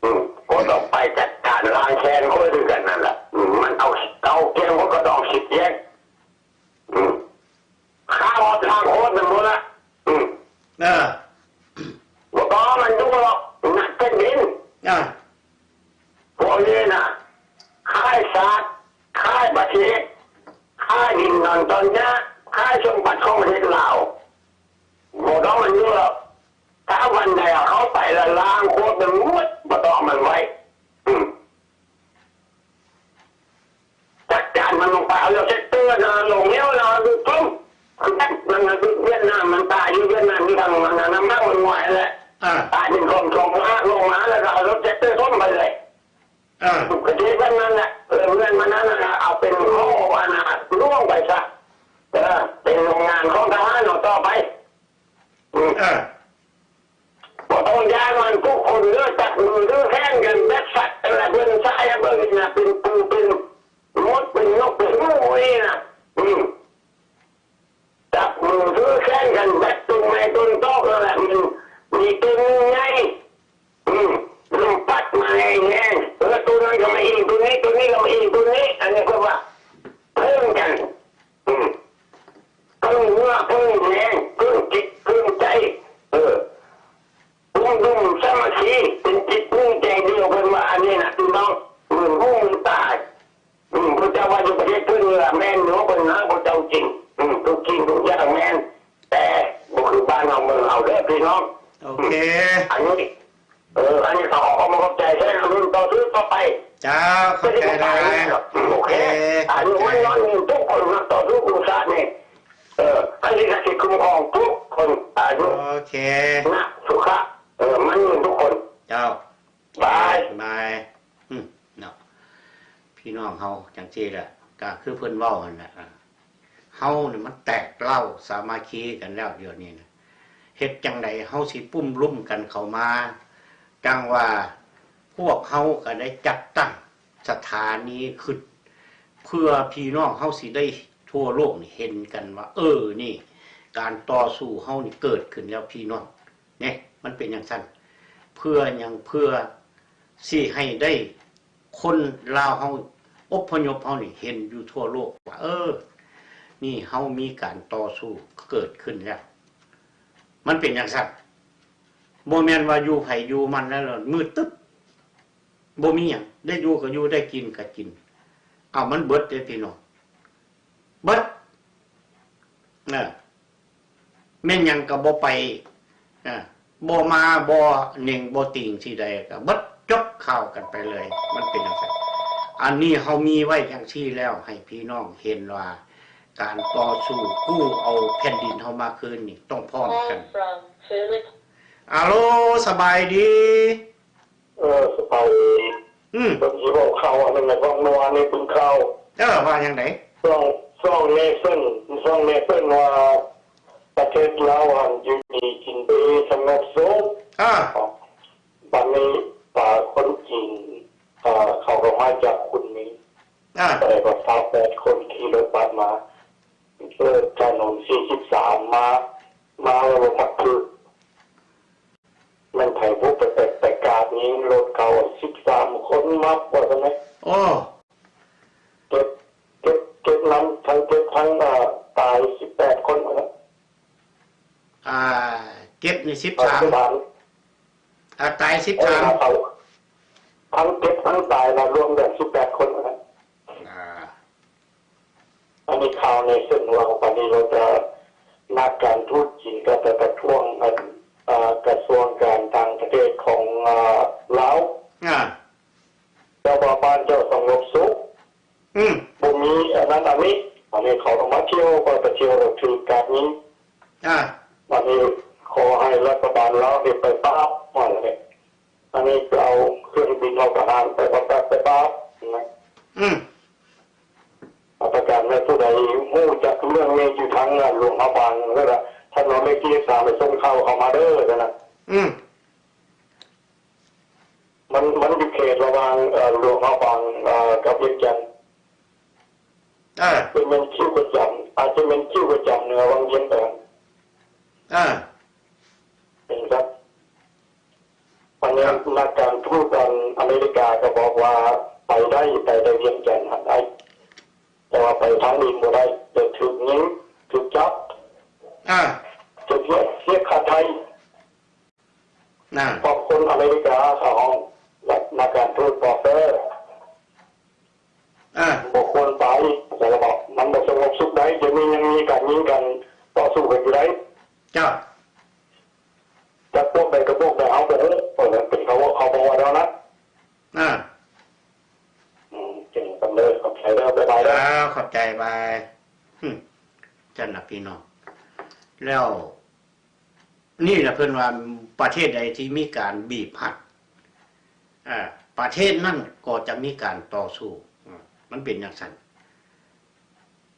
ອືມ ຂ້ອຍຕ້ອງໄປຈັດການລ້າງແຄ້ນຂ້ອຍຄືກັນນັ້ນລະ. ອືມ ມັນເອົາເຕົາແກງ ຂ້ອຍກໍຕ້ອງຊິແຍກ. ອືມ ຂ້າຮອດລ້າງໂຄດນຳບໍ່ລະ. ອືມ ເອີ ບໍ່ຕ້ອງມັນຢູ່ດອກ ໜັກແຜ່ນດິນ. ອ່າ ພວກນີ້ນະ ຂາຍຊາດ ຂາຍປະເທດ ຂາຍດິນດອນຕອນຫຍ້າ ຂາຍສົມບັດຂອງປະເທດລາວ ບໍ່ຕ້ອງມັນຢູ່ດອກ. ວັນໃດເອົາເຂົ້າໄປລະລ້າງຄວາມມັນໝົດ ບໍ່ຕ້ອງມັນໄວ້ ອືມ ຈັດການມັນລົງໄປ ເອົາເລື່ອງເຊັກເຕີນະ ລົງແລ້ວລະດູດປຶ້ມ ຄືແບບມັນນະ ຫວຽດນາມມັນຕາຍຢູ່ ຫວຽດນາມຢູ່ທາງນັ້ນນະ ມັນໝາກມັນງວຍຫັ້ນແຫຼະ ອາ ຕາຍເປັນຂອງ ຂອງພະ ລົງມາແລ້ວກໍເອົາລົດເຊັກເຕີຖົມໄປເລີຍ ອາ ປະເທດເພິ່ນນັ້ນແຫຼະ ເອີ ເຮືອນມັນນັ້ນນະ ເອົາເປັນຫໍອັນນະ ຫຼວງໄປຊະ ເອີ ເປັນໂຮງງານຂອງທະຫານເອົາຕໍ່ໄປ ອືມ ເອີ ບໍ່ຕ້ອງຢ້ານມັນ ທຸກຄົນເດີ ຈັບມືຖືແຂນກັນແບບສັດ ແຕ່ລະເບິ່ງຊາຍເບິ່ງນີ້ນະ ເປັນປູເປັນມົດ ເປັນນົກເປັນໝູນີ້ນະ ອືມ ຈັບມືຖືແຂນກັນແບບຕົ້ນໄມ້ຕົ້ນຕອກນັ້ນແຫຼະ ມັນມີຕົ້ນໜຶ່ງໃຫຍ່ ອືມ ລົມພັດມາແຮງໆ ເອີ ໂຕນັ້ນກໍມາອີງໂຕນີ້ ໂຕນີ້ກໍມາອີງໂຕນີ້ ອັນນີ້ເພິ່ນວ່າເພິ່ງກັນ ອືມ ເພິ່ງເຫື່ອເພິ່ງແຮງ ເພິ່ງຈິດເພິ່ງໃຈ ເອີ ອຸມດຸມສາມັກຄີ ເປັນຈິດໜຶ່ງໃຈດຽວ ເພິ່ນວ່າອັນນີ້ນະ ພີ່ນ້ອງ ໝື່ນຫູໝື່ນຕາ ອືມ ພະເຈົ້າວ່າຢູ່ປະເທດເພິ່ນນີ້ລະ ແມ່ນຢູ່ ເພິ່ນນະ ພະເຈົ້າຈິງ ອືມ ທຸກສິ່ງທຸກຢ່າງແມ່ນ ແຕ່ບໍ່ຄືບ້ານເຮົາເມືອງເຮົາເດີພີ່ນ້ອງ ໂອເຄ ອືມ ອັນນີ້ ເອີ ອັນນີ້ກໍຂໍຂອບໃຈແທ້ ລຸ້ນຕໍ່ສູ້ຕໍ່ໄປ ເຈົ້າ ຂອບໃຈຫຼາຍໆ ໂອເຄ ໂອເຄ ອາຍຸໝັ້ນຍືນທຸກຄົນ ນັກຕໍ່ສູ້ກູ້ຊາດນີ້ ເອີ ອັນນີ້ກໍຊິຄຸ້ມຄອງທຸກຄົນ ອາຍຸ ໂອເຄ ນະ ສຸຂະ ເອີ ໝັ້ນຍືນທຸກຄົນ ເຈົ້າ ບາຍ ບາຍ ອືມ ເນາະ ພີ່ນ້ອງເຮົາຈັ່ງຊີ້ແຫຼະ ກໍຄືເພິ່ນເວົ້າຫັ້ນແຫຼະ ເຮົານີ້ມັນແຕກເລົາສາມັກຄີກັນແລ້ວ ດຽວນີ້ນະ ເຮັດຈັ່ງໃດເຮົາຊິປຸ້ມລຸມກັນເຂົ້າມາ ຈັ່ງວ່າພວກເຮົາກໍໄດ້ຈັດຕັ້ງສະຖານີຂຶ້ນ ເພື່ອພີ່ນ້ອງເຮົາຊິໄດ້ທົ່ວໂລກນີ້ເຫັນກັນວ່າ ເອີ ນີ້ ການຕໍ່ສູ້ເຮົານີ້ເກີດຂຶ້ນແລ້ວພີ່ນ້ອງ ເນ ມັນເປັນຈັ່ງຊັ້ນ ເພື່ອຫຍັງ? ເພື່ອຊິໃຫ້ໄດ້ຄົນລາວເຮົາ ອົບພະຍົບເຮົານີ້ເຫັນຢູ່ທົ່ວໂລກວ່າ ເອີ ນີ້ເຮົາມີການຕໍ່ສູ້ເກີດຂຶ້ນແລ້ວ ມັນເປັນຈັ່ງຊັ້ນ ບໍ່ແມ່ນວ່າຢູ່ໃຜຢູ່ມັນແລ້ວມືດຕຶບ ບໍ່ມີຫຍັງ ໄດ້ຢູ່ກໍຢູ່ ໄດ້ກິນກໍກິນ ເອົາ ມັນເບິດເດ້ພີ່ນ້ອງ ເບິດ ເອີ ແມ່ນຫຍັງກໍບໍ່ໄປ ເອີ ບໍ່ມາ ບໍ່ເໜັງ ບໍ່ຕິງ ຊິໃດກໍເບິດ ຈົບຂ່າວກັນໄປເລີຍ ມັນເປັນຈັ່ງຊັ້ນ ອັນນີ້ເຮົາມີໄວ້ຈັ່ງຊີ້ແລ້ວ ໃຫ້ພີ່ນ້ອງເຫັນວ່າ ການຕໍ່ສູ້ກູ້ເອົາແຜ່ນດິນເຮົາມາຄືນນີ້ ຕ້ອງພ້ອມກັນ ອາໂລ ສະບາຍດີ. ເອີ ສະບາຍດີ ອືມ ເພິ່ນຊິເວົ້າຂ່າວອັນນັ້ນແຫຼະ ເວົ້າເມື່ອວານນີ້ເບິ່ງຂ່າວ ເອີ ວ່າຫຍັງໃດ? ຊ່ອງ ຊ່ອງເນເຊິນ ຊ່ອງເນເຊິນວ່າ ປະເທດລາວຫັ້ນຢູ່ດີກິນດີ ສະຫງົບສຸກ ອາ ບັດນີ້ ປາ ຄົນຈີນ ເອີ ເຂົາກໍມາຈາກຄຸນໝິງ ອາ ໄດ້ວ່າຊາວແປດຄົນຂີ່ລົດບັສມາ ເອີ ຖະໜົນສີ່ສິບສາມ ມາ ມາແລ້ວລົງມາຖືກ ແມ່ນໃຜບຸໄປ ໄປ ໄປກາດຍິງລົດເຂົາ ສິບສາມຄົນ ມັບວ່າຊັ້ນເດ ໂອ້ ເຈັບ ເຈັບ ເຈັບນຳ ທັງເຈັບທັງ ເອີ ຕາຍສິບແປດຄົນ ວ່າຊັ້ນ ອ່າ ເຈັບນີ້ສິບສາມ ອ່າ ຕາຍສິບສາມ ເອີ ທັງເຈັບທັງຕາຍລະລວມແລ້ວສິບແປດຄົນ ວ່າຊັ້ນ ອ່າ ອັນນີ້ຂ່າວໃນເຊິ່ງວ່າ ບາດນີ້ລາວຈະ ນັກການທູດຈີນກໍໄປປະທ້ວງອັນ ເອີ ກະຊວງການຕ່າງປະເທດຂອງ ເອີ ລາວ ອ່າ ແຕ່ວ່າບ້ານເຈົ້າສະຫງົບສຸກ ອືມ ບໍ່ມີອັນນັ້ນອັນນີ້ ບາດນີ້ເຂົາຕ້ອງມາທ່ຽວ ໄປທ່ຽວແລ້ວຖືກກາດຍິງ ອ່າ ບາດນີ້ຂໍໃຫ້ລັດຖະບານລາວນີ້ໄປປາບ ວ່າຊັ້ນເດ ອັນນີ້ກໍເອົາເຄື່ອງບິນເອົາທະຫານໄປປາບ ໄປປາບນະ ອືມ ມາດຕະການໃຫ້ຜູ້ໃດຮູ້ຈັກເລື່ອງນີ້ຢູ່ທາງຫຼວງພະບາງ ແລ້ວກໍທ່ານລອງໄດ້ຕິດຕາມໄປສົ່ງຂ່າວເຂົ້າມາເດີ ວ່າຊັ້ນນະ ອືມ ມັນ ມັນຢູ່ເຂດລະຫວ່າງ ເອີ ຫຼວງພະບາງ ເອີ ກັບວຽງຈັນ ອ່າ ເປັນແມ່ນຄິວປະຈຳ ອາດຈະແມ່ນຄິວປະຈຳເໜືອວັງວຽງໄປ ອ່າ ເປັນຊັ້ນ ອັນນີ້ ອ່າ ນັກການທູດອັນອາເມລິກາກໍບອກວ່າໄປໄດ້ ໄປໄດ້ວຽງຈັນຫັ້ນໄດ້ ແຕ່ວ່າໄປທາງອື່ນບໍ່ໄດ້ ຈະຖືກຍິງ ຖືກຈັບ ອ່າ ຈະເສຍ ເສຍຄ່າໄຖ່ ນະ ຂອບຄຸນອາເມລິກາ ເຂົາ ນັກການທູດບອກເດີ ອ່າ ບໍ່ຄວນໄປ ແຕ່ລະບອກ ມັນບໍ່ສະຫງົບສຸກໃດ ດຽວນີ້ຍັງມີການຍິງກັນ ຕໍ່ສູ້ກັນຢູ່ໃດ ເຈົ້າ ຈັກພວກໃດ ເຂົ້າໃຈວ່າ ຫຶ ຊັ້ນລະພີ່ນ້ອງ. ແລ້ວນີ້ລະເພິ່ນວ່າ ປະເທດໃດທີ່ມີການບີບຮັດ ເອີ ປະເທດນັ້ນກໍຈະມີການຕໍ່ສູ້. ເອີ ມັນເປັນຈັ່ງຊັ້ນ.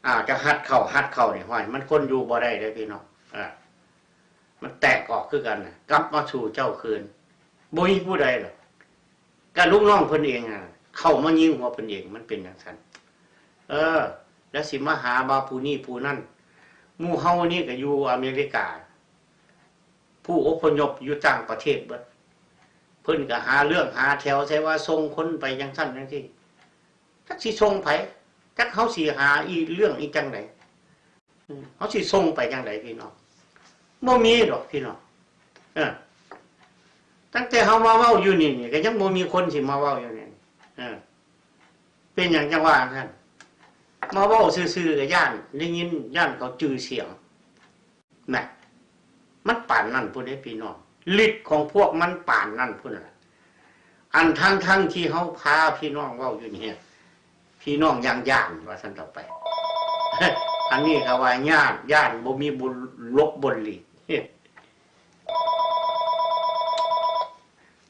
ອາ ຈະຮັດເຂົ້າ ຮັດເຂົ້ານີ້ ຫ້ວຍ ມັນຄົນຢູ່ບໍ່ໄດ້ເດ້ພີ່ນ້ອງ. ເອີ ມັນແຕກອອກຄືກັນນະ ກັບມາສູ່ເຈົ້າຄືນ. ບໍ່ມີຜູ້ໃດດອກ ກະລູກນ້ອງເພິ່ນເອງຫັ້ນ ເຂົ້າມາຍິງຫົວເພິ່ນເອງ. ມັນເປັນຈັ່ງຊັ້ນ. ເອີ ແລ້ວຊິມາຫາວ່າຜູ້ນີ້ຜູ້ນັ້ນ. ໝູ່ເຮົານີ້ກະຢູ່ອາເມລິກາ ຜູ້ອົບພະຍົບຢູ່ຕ່າງປະເທດເບິດ. ເພິ່ນກະຫາເລື່ອງຫາແຖວໃສ່ວ່າສົ່ງຄົນໄປຈັ່ງຊັ້ນຈັ່ງຊີ້. ຈັກຊິສົ່ງໃຜ? ຈັກເຮົາຊິຫາອີເລື່ອງອີຈັ່ງໃດ? ເຮົາຊິສົ່ງໄປຈັ່ງໃດພີ່ນ້ອງ? ບໍ່ມີດອກພີ່ນ້ອງ. ເອີ ຕັ້ງແຕ່ເຮົາມາເວົ້າຢູ່ນີ້ ນີ້ກະຍັງບໍ່ມີຄົນຊິມາເວົ້າຢູ່ນີ້. ເອີ ເປັນຫຍັງຈັ່ງວ່າຊັ້ນ? ມາເວົ້າຊື່ໆກະຢ້ານໄດ້ຍິນ ຢ້ານເຂົາຈື່ສຽງ. ນະ ມັນປານນັ້ນພຸ້ນເດ້ພີ່ນ້ອງ. ລິດຂອງພວກມັນປານນັ້ນພຸ້ນລະ. ອັນທັງໆທີ່ເຮົາພາພີ່ນ້ອງເວົ້າຢູ່ນີ້ ພີ່ນ້ອງຍັງຢ້ານວ່າຊັ້ນຕໍ່ໄປ. ອັນນີ້ກະວ່າຢ້ານ ຢ້ານບໍ່ມີບ່ອນຫຼົບບ່ອນຫຼີກ.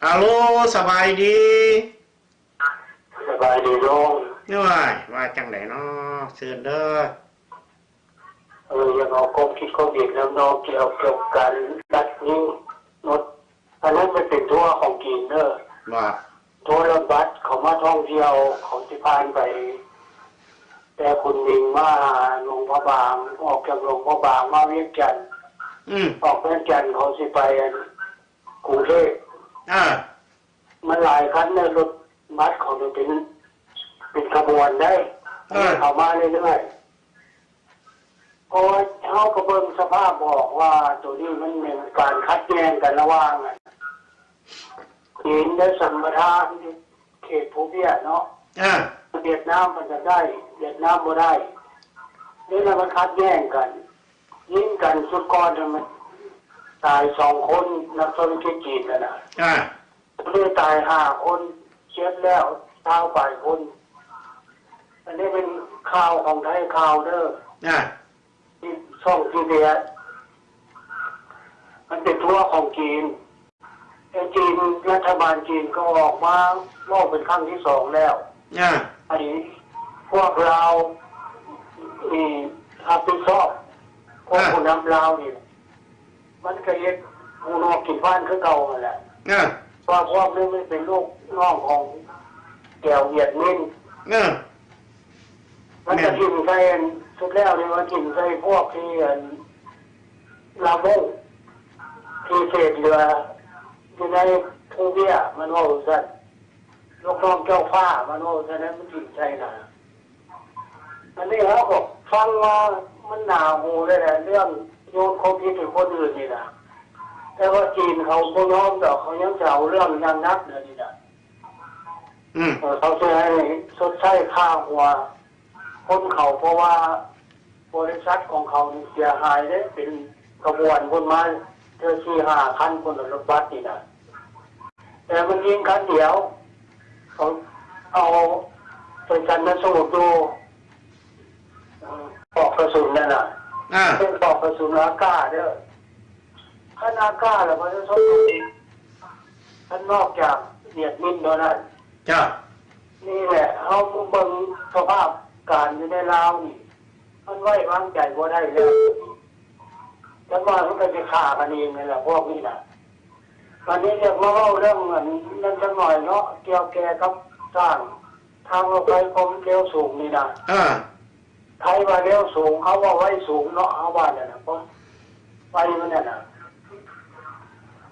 ອາໂລ ສະບາຍດີ. ສະບາຍດີລຸງ. ໂອ້ຍ ວ່າຈັ່ງໃດເນາະ? ເຊີນເດີ. ເອີ ຢາກອອກຄວາມຄິດຄວາມເຫັນນຳນ້ອງກ່ຽວກັບການຕັດນິ້ວເນາະ. ອັນນັ້ນມັນເປັນທົ່ວຂອງຈີນເດີ. ວ່າ ທົ່ວລົດບັສເຂົາມາທ່ອງທ່ຽວ ເຂົາຊິຜ່ານໄປແຕ່ຂຸນໝິງມາຫາຫຼວງພະບາງ, ອອກຈາກຫຼວງພະບາງມາວຽງຈັນ, ອືມ ອອກວຽງຈັນເຂົາຊິໄປອັນ ກຸງເທບ. ເອີ ມັນຫຼາຍຄັນເດີ ລົດບັສເຂົານີ້ເປັນ ເປັນຂະບວນໄດ໋. ເອີ ເຂົາມາເລື້ອຍໆ. ເພາະວ່າເຮົາກະເບິ່ງສະພາບອອກວ່າໂຕນີ້ມັນແມ່ນການຂັດແຍ່ງກັນລະຫວ່າງ ຈີນໄດ້ສຳປະທານເຂດພູເບ້ຍເນາະ. ເອີ ຫວຽດນາມເພິ່ນກະໄດ້ ຫວຽດນາມບໍ່ໄດ້. ນີ້ລະມັນຂັດແຍ່ງກັນ ຍິງກັນ. ຊຸດກ່ອນຫັ້ນມັນຕາຍສອງຄົນ ນັກທຸລະກິດຈີນຫັ້ນນະ. ເອີ ເລີຍຕາຍຫ້າຄົນ ເຈັບແລ້ວຊາວປາຍຄົນ. ອັນນີ້ເປັນຂ່າວຂອງໄທຂ່າວເດີ. ອາ ຊ່ອງ ທີບີເອສ ມັນເປັນທົ່ວຂອງຈີນ. ແຕ່ຈີນ ລັດຖະບານຈີນກະອອກມາເວົ້າເປັນຄັ້ງທີສອງແລ້ວ. ອາ ໃຫ້ພວກລາວນີ້ຮັບຜິດຊອບ. ພວກ ອາ ຜູ້ນຳລາວນີ້ ມັນກະເຮັດຫູໜວກກິນຟານຄືເກົ່າຫັ້ນແຫຼະ. ເອີ ວ່າພວກນີ້ມັນເປັນລູກນ້ອງຂອງແກວຫວຽດມິນ. ເອີ ມັນກະຖິ້ມໃສ່ອັນ ສຸດແລ້ວນີ້ມັນຖິ້ມໃສ່ພວກທີ່ອັນ ລາວໂມ້ງ ທີ່ເສດເຫຼືອຢູ່ໃນພູເບ້ຍ ມັນເວົ້າຊັ້ນ. ລູກນ້ອງເຈົ້າຟ້າ ມັນເວົ້າຊັ້ນນະ ມັນຖິ້ມໃສ່ນະ. ອັນນີ້ເຮົາກະຟັງວ່າມັນໜ້າຫູເລີຍແຫຼະ ເລື່ອງໂຍນຄວາມຜິດໃຫ້ຄົນອື່ນນີ້ນະ. ແຕ່ວ່າຈີນເຂົາບໍ່ຍອມດອກ ເຂົາຍັງຈະເອົາເລື່ອງຢ່າງໜັກເລີຍນີ້ນະ. ອືມ ເອີ ເຂົາຊິໃຫ້ຊົດໃຊ້ຄ່າຫົວຄົນເຂົາ ເພາະວ່າ ບໍລິສັດຂອງເຂົານີ້ເສຍຫາຍເດ້ ເປັນຂະບວນພຸ້ນມາເທື່ອສີ່ຫ້າຄັນພຸ້ນ ລົດບັສນີ້ນະ. ແຕ່ມັນຍິງຄັນດຽວ ເຂົາເອົາໄປຊັນນະສູດຢູ່ ເອີ ປອກກະສຸນນັ້ນນະ. ອາ ເປັນປອກກະສຸນອາກາດເດີ. ຄັນອາກາດລະປະຊາຊົນ ຄັນນອກຈາກຫວຽດມິນເທົ່ານັ້ນ. ເຈົ້າ ນີ້ແຫຼະ ເຮົາມາເບິ່ງສະພາບການຢູ່ໃນລາວນີ້ ມັນໄວ້ວາງໃຈບໍ່ໄດ້ແລ້ວ. ຈັກໜ້ອຍມັນກະຊິຂ້າກັນເອງຫັ້ນແຫຼະ ພວກນີ້ນະ. ບາດນີ້ຢາກມາເວົ້າເລື່ອງອັນນັ້ນຈັກໜ້ອຍເນາະ ກ່ຽວແກ່ກັບສ້າງທາງລົດໄຟຄວາມເລັວສູງນີ້ນະ. ເອີ ໄທວ່າເລັວສູງ ເຮົາວ່າໄວສູງເນາະ ເຮົາວ່ານັ້ນນະ ເພາະໄຟມັນນັ້ນນະ.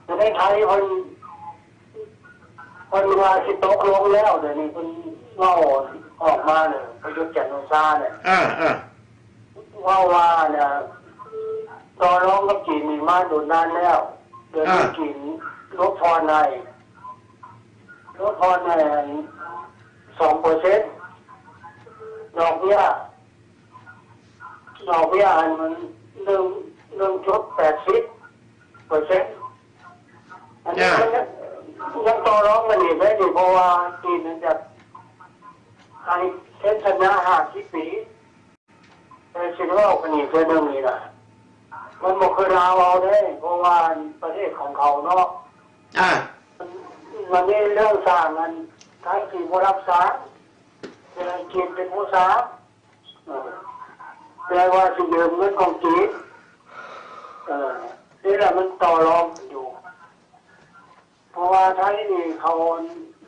ແຕ່ໃນໄທເພິ່ນ ເພິ່ນວ່າຊິຕົກລົງແລ້ວ ດຽວນີ້ເພິ່ນເວົ້າອອກມາແລ້ວ ປະຍຸດ ຈັນໂອຊານີ້. ເອີ ເອີ ເວົ້າວ່ານະ ຕໍ່ລອງກັບຈີນນີ້ມາດົນນານແລ້ວ ດຽວນີ້ ເອີ ຈີນຫຼຸດຜ່ອນໃຫ້ ຫຼຸດຜ່ອນໃຫ້ສອງເປີເຊັນ ດອກເບ້ຍ ດອກເບ້ຍຫັ້ນມັນໜຶ່ງ ໜຶ່ງຈຸດແປດສິບເປີເຊັນ. ອັນນີ້ ເອີ ມັນຍັງ ຍັງຕໍ່ລອງກັນອີກໄດ້ນີ້ ເພາະວ່າຈີນມັນຈະໃຫ້ເຊັນສັນຍາຫ້າສິບປີ. ເວົ້າກັນອີກເທື່ອໜຶ່ງນີ້ນະ ມັນບໍ່ຄືລາວເຮົາເດ້ ເພາະວ່າປະເທດຂອງເຂົາເນາະ ອ່າ ມັນມີເລື່ອງສ້າງ ອັນ ໄທຊິບໍ່ຮັບສ້າງ ແຕ່ຈີນເປັນຜູ້ສ້າງ ເອີ ແຕ່ວ່າຊິຢືມເງິນຂອງຈີນ ເອີ ນີ້ແຫຼະມັນຕໍ່ລອງກັນຢູ່ ເພາະວ່າໄທນີ້ເຂົາ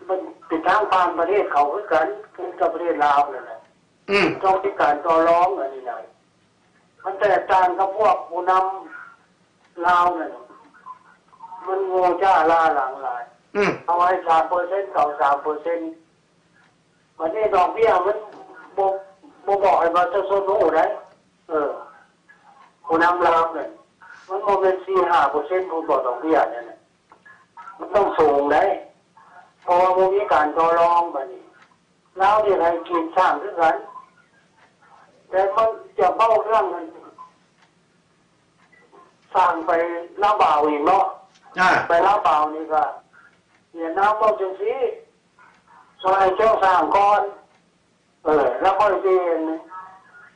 ມັນເປັນທາງຜ່ານປະເທດເຂົາຄືກັນ ຄືກັບປະເທດລາວນັ້ນແຫຼະ ອືມ ຕ້ອງມີການຕໍ່ລອງອັນນີ້ນະ ມັນແຕກຕ່າງກັບພວກຜູ້ນຳລາວນັ້ນ ມັນໂງ່ຈ້າລ້າຫຼັງຫຼາຍ ອືມ ເຂົາໃຫ້ສາມເປີເຊັນ ເຂົາສາມເປີເຊັນ ບັດນີ້ດອກເບ້ຍມັນບໍ່ ບໍ່ບອກໃຫ້ປະຊາຊົນຮູ້ໄດ໋ ເອີ ຜູ້ນຳລາວນັ້ນ ມັນບໍ່ແມ່ນສີ່ຫ້າເປີເຊັນ ຜູ້ບໍ່ດອກເບ້ຍນັ້ນນະ ມັນຕ້ອງສູງໄດ໋ ເພາະວ່າບໍ່ມີການຕໍ່ລອງ ບັດນີ້ລາວນີ້ໃຫ້ຈີນສ້າງຄືກັນ ແຕ່ມັນຈະເວົ້າເລື່ອງ ສ້າງໄປລາວບາວອີກເນາະ ອ່າ ໄປລາວບາວນີ້ກະຫວຽດນາມເວົ້າຈັ່ງຊີ້ ວ່າໃຫ້ເຈົ້າສ້າງກ່ອນ ເອີ ແລ້ວຄ່ອຍຊິ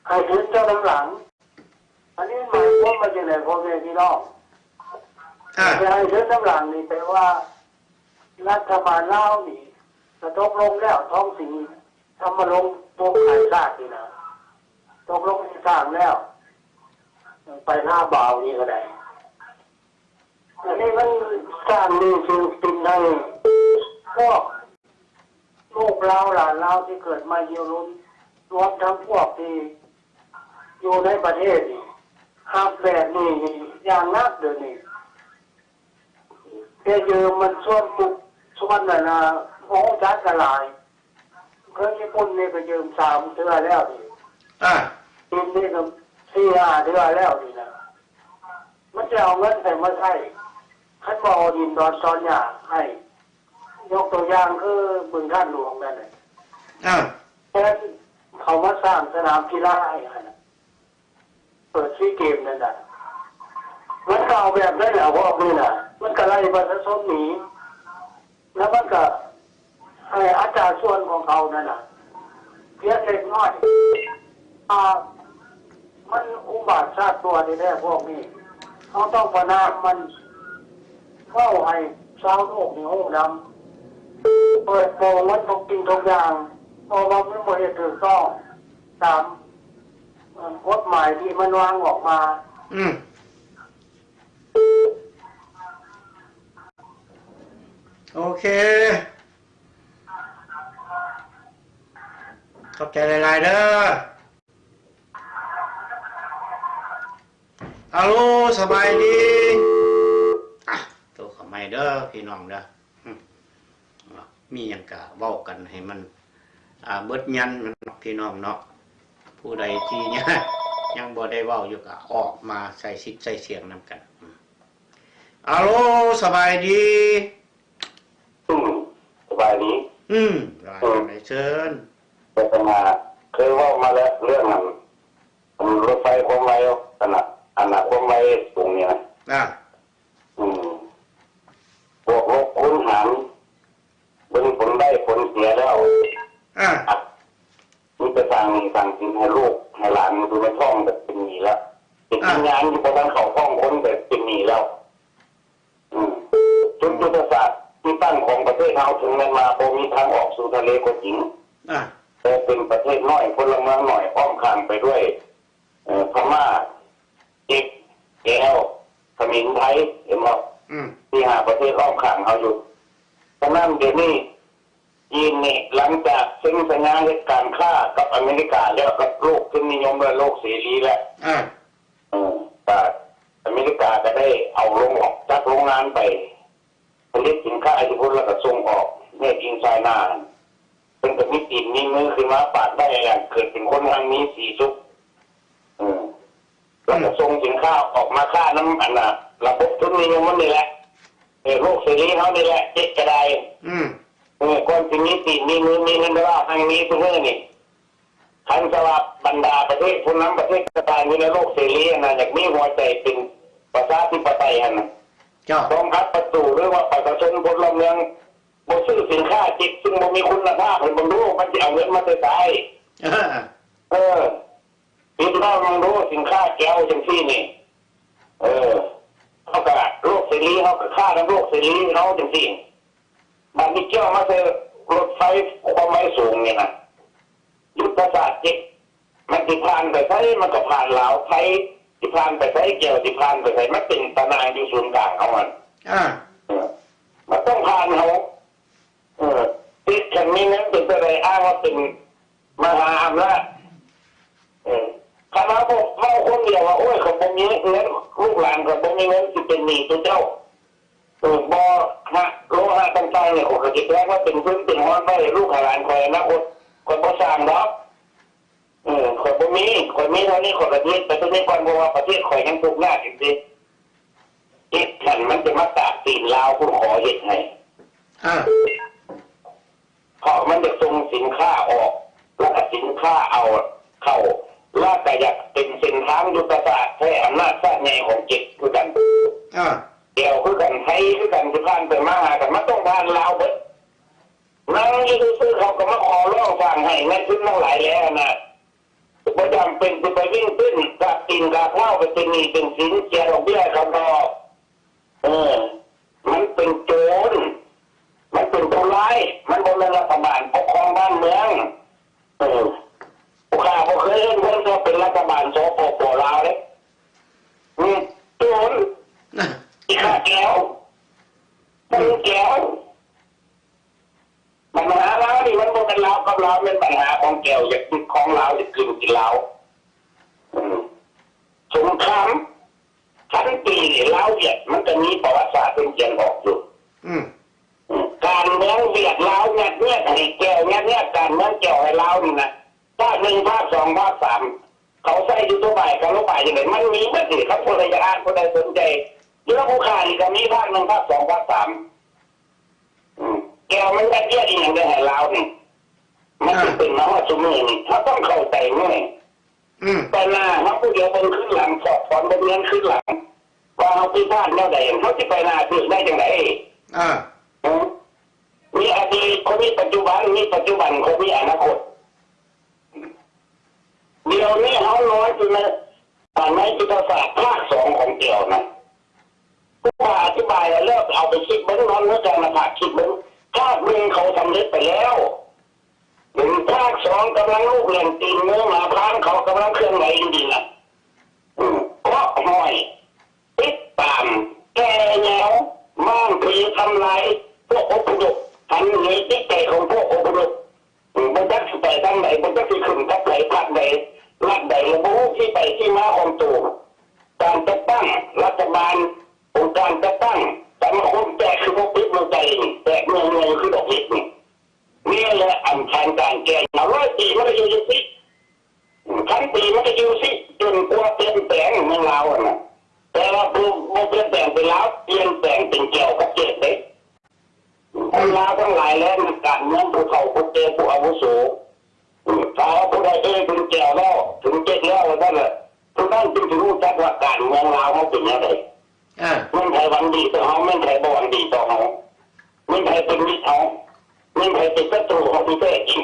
ໃຫ້ທຶນເຈົ້ານຳຫຼັງ ອັນນີ້ໝາຍຄວາມວ່າຈັ່ງໃດພໍ່ແມ່ພີ່ນ້ອງ ອ່າ ຈະໃຫ້ທຶນນຳຫຼັງນີ້ແປວ່າ ລັດຖະບານລາວນີ້ກະຕົກລົງແລ້ວ ທອງສິງທຳມະລົງ ໂຕຂາຍຊາດນີ້ນະ ຕົກລົງຊິສ້າງແລ້ວ ໄປລາວບາວນີ້ກະໄດ້ ອັນນີ້ມັນສ້າງໜີ້ສິນໃຫ້ພວກລູກລາວຫຼານລາວທີ່ເກີດໃໝ່ຢູ່ລຸ້ນ ລວມທັງພວກທີ່ຢູ່ໃນປະເທດນີ້ ຮັບແບບນີ້ນີ້ຢ່າງໜັກດຽວນີ້ ແຕ່ຢືມມັນຊວນປຸກຊວນນັ້ນນະ ບໍ່ຮູ້ຈັກກັນຫຼາຍ ເຄື່ອງຍີ່ປຸ່ນນີ້ກະຢືມສາມເທື່ອແລ້ວນີ້ ອ່າ ຈີນນີ້ກະສີ່ຫ້າເທື່ອແລ້ວນີ້ນະ ມັນຈະເອົາເງິນໃສມາໃຊ້ ຄັນບໍ່ເອົາດິນດອນຕອນຫຍ້າໃຫ້ ຍົກຕົວຢ່າງຄືບຶງທາດຫຼວງນັ້ນນະ ອ່າ ແທນເຂົາມາສ້າງສະໜາມກິລາໃຫ້ຫັ້ນນະ ເປີດຊີເກມນັ້ນນະ ມັນກະເອົາແບບນັ້ນແຫຼະ ພວກນີ້ນະ ມັນກະໄລ່ປະຊາຊົນໜີ ແລ້ວມັນກະໃຫ້ອັດຕາສ່ວນຂອງເຂົານັ້ນນະ ພຽງເລັກນ້ອຍ ອ່າ ມັນອຸບາດຊາດຕົວແທ້ໆ ພວກນີ້ ເຮົາຕ້ອງປະນາມມັນ ເວົ້າໃຫ້ຊາວໂລກນີ້ຮູ້ນຳ ເປີດໂປງມັນທຸກສິ່ງທຸກຢ່າງ ເພາະວ່າມັນບໍ່ເຮັດຖືກຕ້ອງຕາມ ເອີ ກົດໝາຍທີ່ມັນວາງອອກມາ ອືມ ໂອເຄ ຂອບໃຈຫຼາຍໆເດີ. ອາໂລ ສະບາຍດີ ອ່ະ ໂທເຂົ້າໃໝ່ເດີພີ່ນ້ອງເດີ ອືມ ມີຫຍັງກະເວົ້າກັນໃຫ້ມັນ ອ່າ ເບິດຍັນເນາະ ພີ່ນ້ອງເນາະ ຜູ້ໃດທີ່ຍັງ ຍັງບໍ່ໄດ້ເວົ້າຢູ່ກະອອກມາໃຊ້ສິດໃຊ້ສຽງນຳກັນ ອືມ ອາໂລ ສະບາຍດີ. ອືມ ສະບາຍດີ ອືມ ວ່າຈັ່ງໃດເຊີນ ໂຄສະນາ ເຄີຍເວົ້າມາແລ້ວ ເລື່ອງອັນ ອັນລົດໄຟຄວາມໄວ ອັນນະ ອັນນະ ຄວາມໄວສູງນີ້ນະ ອ່າ ອືມ ບວກລົບຄູນຫານ ເບິ່ງຜົນໄດ້ຜົນເສຍແລ້ວ ອ່າ ມີແຕ່ສ້າງໜີ້ສ້າງສິນໃຫ້ລູກໃຫ້ຫຼານ ຢູ່ໃນທ້ອງກະເປັນໜີ້ແລ້ວ ເປັນວິນຍານຢູ່ບໍ່ທັນເຂົ້າທ້ອງຄົນກະເປັນໜີ້ແລ້ວ ອືມ ຈຸດຍຸດທະສາດທີ່ຕັ້ງຂອງປະເທດເຮົາ ເຖິງແມ່ນວ່າບໍ່ມີທາງອອກສູ່ທະເລກໍຈິງ ອ່າ ແຕ່ເປັນປະເທດນ້ອຍ ພົນລະເມືອງໜ້ອຍ ອ້ອມຂ້າງໄປດ້ວຍ ເອີ ພະມ້າ ເຈັກ ແກ້ວ ຂະເໝນ ໄທ ເຫັນບໍ່? ອືມ ສີ່ຫ້າປະເທດອ້ອມຂ້າງເຮົາຢູ່. ສະນັ້ນ ດຽວນີ້ ຈີນນີ້ ຫຼັງຈາກເຊັນສັນຍາເຮັດການຄ້າກັບອາເມລິກາແລ້ວ ກັບໂລກທຶນນິຍົມ ແລະ ໂລກເສລີແລ້ວ ອ່າ ເອີ ກະອາເມລິກາກະໄດ້ເອົາລົງອອກຈາກໂຮງງານໄປຜະລິດສິນຄ້າຢູ່ພຸ້ນ ແລ້ວກະສົ່ງອອກ Made in China ເພິ່ນກະມີຕີນມີມືຂຶ້ນມາປາດໄວ້ ເກີດເປັນຄົນຮັ່ງມີສີສຸກ ເອີ ແລ້ວກະ ອືມ ສົ່ງສິນຄ້າອອກມາຄ້ານຳ ອັນນະ ລະບົບທຶນນິຍົມມັນນີ້ແຫຼະ ເອີ ໂລກເສລີເຮົານີ້ແຫຼະ ເຈັກກະໄດ້ ອືມ ເອີ ກ່ອນຊິມີຕີນມີມື ມີເງິນໂດລາຮັ່ງມີຊຸມື້ນີ້ ຄັນສະວ່າບັນດາປະເທດ ຜູ້ນຳປະເທດຕ່າງໆຢູ່ໃນໂລກເສລີຫັ້ນນະ ຢາກມີຫົວໃຈເປັນປະຊາທິປະໄຕຫັ້ນນະ ເຈົ້າ ຕ້ອງອັດປະຕູ ຫຼືວ່າປະຊາຊົນພົນລະເມືອງບໍ່ຊື້ສິນຄ້າເຈັກ ຊຶ່ງບໍ່ມີຄຸນນະພາບ ໃຫ້ເບິ່ງດູ ມັນຊິເອົາເງິນມາແຕ່ໃສ? ເອີ ເອີ ພີ່ນ້ອງ ງໂລສິນຄ້າແກ້ວຈັ່ງຊີ້ນີ້ ເອີ ເຮົາກະໂລກເສລີ ເຮົາກະຄ້ານຳໂລກເສລີເຮົາຈັ່ງຊີ້ ບາດນີ້ກ່ຽວມາໃສ່ລົດໄຟຄວາມໄວສູງນີ້ນະ ຍຸດທະສາດເຈັດ ມັນຊິຜ່ານໄປໃສ ມັນກໍຜ່ານລາວ ໄທຊິຜ່ານໄປໃສ ແກ້ວຊິຜ່ານໄປໃສ ມັນເປັນຕາໜ່າງຢູ່ສູນກາງເຮົາຫັ້ນ ອາ ເອີ ມັນຕ້ອງຜ່ານເຮົາ ເອີ ຕິດຄັນມີເງິນເປັນຈັ່ງໃດ ອ້າງວ່າເປັນມະຫາອຳນາດ ເອີ ຄັນເຮົາເວົ້າຄົນດຽວວ່າ ໂອ້ຍ ຂ້ອຍບໍ່ມີເງິນ ລູກຫຼານຂ້ອຍບໍ່ມີເງິນ ຊິເປັນໜີ້ຕົວເຈົ້າ ເອີ ບໍ່ ຫະ ໂລຫະຕ່າງໆນີ້ ຂ້ອຍກໍຊິແບກມາເປັນເງິນເປັນຮອນໄວ້ໃຫ້ລູກໃຫ້ຫຼານຂ້ອຍອະນາຄົດ ຂ້ອຍບໍ່ສ້າງດອກ ເອີ ຂ້ອຍບໍ່ມີ ຂ້ອຍມີເທົ່ານີ້ ຂ້ອຍກໍເຮັດໄປຕົວນີ້ກ່ອນ ເພາະວ່າປະເທດຂ້ອຍຍັງທຸກຍາກຢູ່ເດ້ ເຮັດຫັ້ນມັນຈະມາຕາກຕີນລາວພຸ້ນ ຂໍເຮັດໃຫ້ ອາ ເພາະມັນຈະສົ່ງສິນຄ້າອອກ ແລ້ວກໍສິນຄ້າເອົາເຂົ້າ ແລ້ວກໍຢາກເປັນເສັ້ນທາງຍຸດທະສາດແທ້ ອຳນາດຊາດໃຫຍ່ຂອງເຈັດຄືກັນ ອາ ແກ້ວຄືກັນ ໄທຄືກັນ ຊິຜ່ານໄປມາຫາກັນ ມັນຕ້ອງຜ່ານລາວເບິດ ນັ່ງຢູ່ຊື່ໆ ເຂົາກໍມາຂໍຮ້ອງສ້າງໃຫ້ ນາຍທຶນທັງຫຼາຍແຫຼະຫັ້ນນະ ບໍ່ຈຳເປັນຊິໄປວິ່ງເຕັ້ນກາບຕີນກາບເທົ້າ ໄປເປັນໜີ້ເປັນສິນ ເສຍດອກເບ້ຍໃຫ້ເຂົາດອກ ເອີ ມັນເປັນໂຈນ ມັນເປັນຜູ້ຮ້າຍ ມັນບໍ່ແມ່ນລັດຖະບານປົກຄອງບ້ານເມືອງ ເອີ ຜູ້ຂ້າບໍ່ເຄີຍເຫັນເພິ່ນເປັນລັດຖະບານ ສປປ ລາວເດ້ ອືມ ໂຈນ ອີຂ້າແກ້ວ ປູແກ້ວ ບັນຫາລາວນີ້ມັນບໍ່ແມ່ນລາວກັບລາວ ແມ່ນບັນຫາຂອງແກ້ວ ຢາກຍຶດຄອງລາວ ຢາກກິນກິນລາວ ເອີ ສົງຄາມພັນປີນີ້ ລາວຫວຽດ ມັນກໍມີປະຫວັດສາດເພິ່ນຂຽນອອກຢູ່ ອືມ ການເມືອງຫວຽດລາວ ຍັດເງຍດໃຫ້ແກ້ວ ຍັດເງຍດການເມືອງແກ້ວໃຫ້ລາວນີ້ນະ ພາກໜຶ່ງ ພາກສອງ ພາກສາມ ເຂົາໃຊ້ຢູ່ໂຕບາຍ ກັນໂລບາຍຈັ່ງໃດ ມັນມີໝົດເດ ຄັນຜູ້ໃດຢາກອ່ານ ຜູ້ໃດສົນໃຈ ຢູ່ນຳຜູ້ຂ້ານີ້ກໍມີພາກໜຶ່ງ ພາກສອງ ພາກສາມ ອືມ ແກ້ວມັນຍັດເງຍດອີ່ຫຍັງໄດ້ໃຫ້ລາວນີ້ ມັນ ອ່າ ຈຶ່ງເປັນມາຮອດຊຸມື້ນີ້ ເຮົາຕ້ອງເຂົ້າໃຈເວີ້ຍ ອືມ ໄປໜ້າເຮົາຜູ້ດຽວເບິ່ງຄືນຫຼັງ ຖອດຖອນບົດຮຽນຄືນຫຼັງ ວ່າເຮົາຜິດພາດແນວໃດ ເຮົາຊິໄປໜ້າຖືກໄດ້ຈັ່ງໃດ ອ່າ ເອີ ມີອະດີດ ກໍມີປັດຈຸບັນ ມີປັດຈຸບັນ ກໍມີອະນາຄົດ ດຽວນີ້ເຮົານອນຢູ່ໃນ ໃນຍຸດທະສາດພາກສອງຂອງແກ້ວນະ ຜູ້ວ່າອະທິບາຍແລ້ວ ເອົາໄປຄິດເບິ່ງ ນອນເມືອການນະພາກຄິດເບິ່ງ ພາກໜຶ່ງເຂົາສຳເລັດໄປແລ້ວ ເປັນພາກສອງກຳລັງລູບແລ່ນຕີນ ເມືອໝາພານ ເຂົາກຳລັງເຄື່ອນໄຫວຢູ່ນີ້ນະ ເກາະຫ້ອຍ ຕິດຕາມ ແກ່ແຍວ ມ້າງຜີ ທຳລາຍພວກອົບພະຍົບ ຫັນເຫຍຈິດໃຈຂອງພວກອົບພະຍົບ ບໍ່ຈັກຊິໄປທາງໃດ ບໍ່ຈັກຊິຂຶ້ນກັບໃຜ ພັກໃດ ລັດໃດ ແລະ ບໍ່ຮູ້ທີ່ໄປທີ່ມາຂອງໂຕ ການຈັດຕັ້ງລັດຖະບານ ອົງການຈັດຕັ້ງ ສະມາຄົມ ແຕກຄືບໍ່ປິດບໍ່ໃຈ ແຕກເມື່ອຍໆ ຄືດອກເຫັດນີ້ ນີ້ແຫຼະ ອັນແຜນການແກ້ ຮ້ອຍປີມັນກໍຢູ່ຈັ່ງຊີ້ ພັນປີມັນກໍຢູ່ຊີ້ ຈົນກວ່າປ່ຽນແປງເມືອງລາວຫັ້ນນະ ແຕ່ວ່າບໍ່ ບໍ່ປ່ຽນແປງເປັນລາວ ປ່ຽນແປງເປັນແກ້ວກັບເຈັດເດ້ ຄົນລາວທັງຫຼາຍແລະ ນັກການເມືອງ ຜູ້ເຖົ້າຜູ້ແກ່ ຜູ້ອາວຸໂສ ຖ້າວ່າຜູ້ໃດເອີ່ຍເຖິງແກ້ວແລ້ວ ເຖິງເຈັດແລ້ວ ວ່າຊັ້ນລະ ຜູ້ນັ້ນຈຶ່ງຊິຮູ້ຈັກວ່າການເມືອງລາວເຮົາເປັນແນວໃດ ອ່າ ແມ່ນໃຜຫວັງດີຕໍ່ເຮົາ ແມ່ນໃຜບໍ່ຫວັງດີຕໍ່ເຮົາ ແມ່ນໃຜເປັນມິດເຮົາ ແມ່ນໃຜເປັນສັດຕູເຮົາທີ່ແທ້ຈິງ.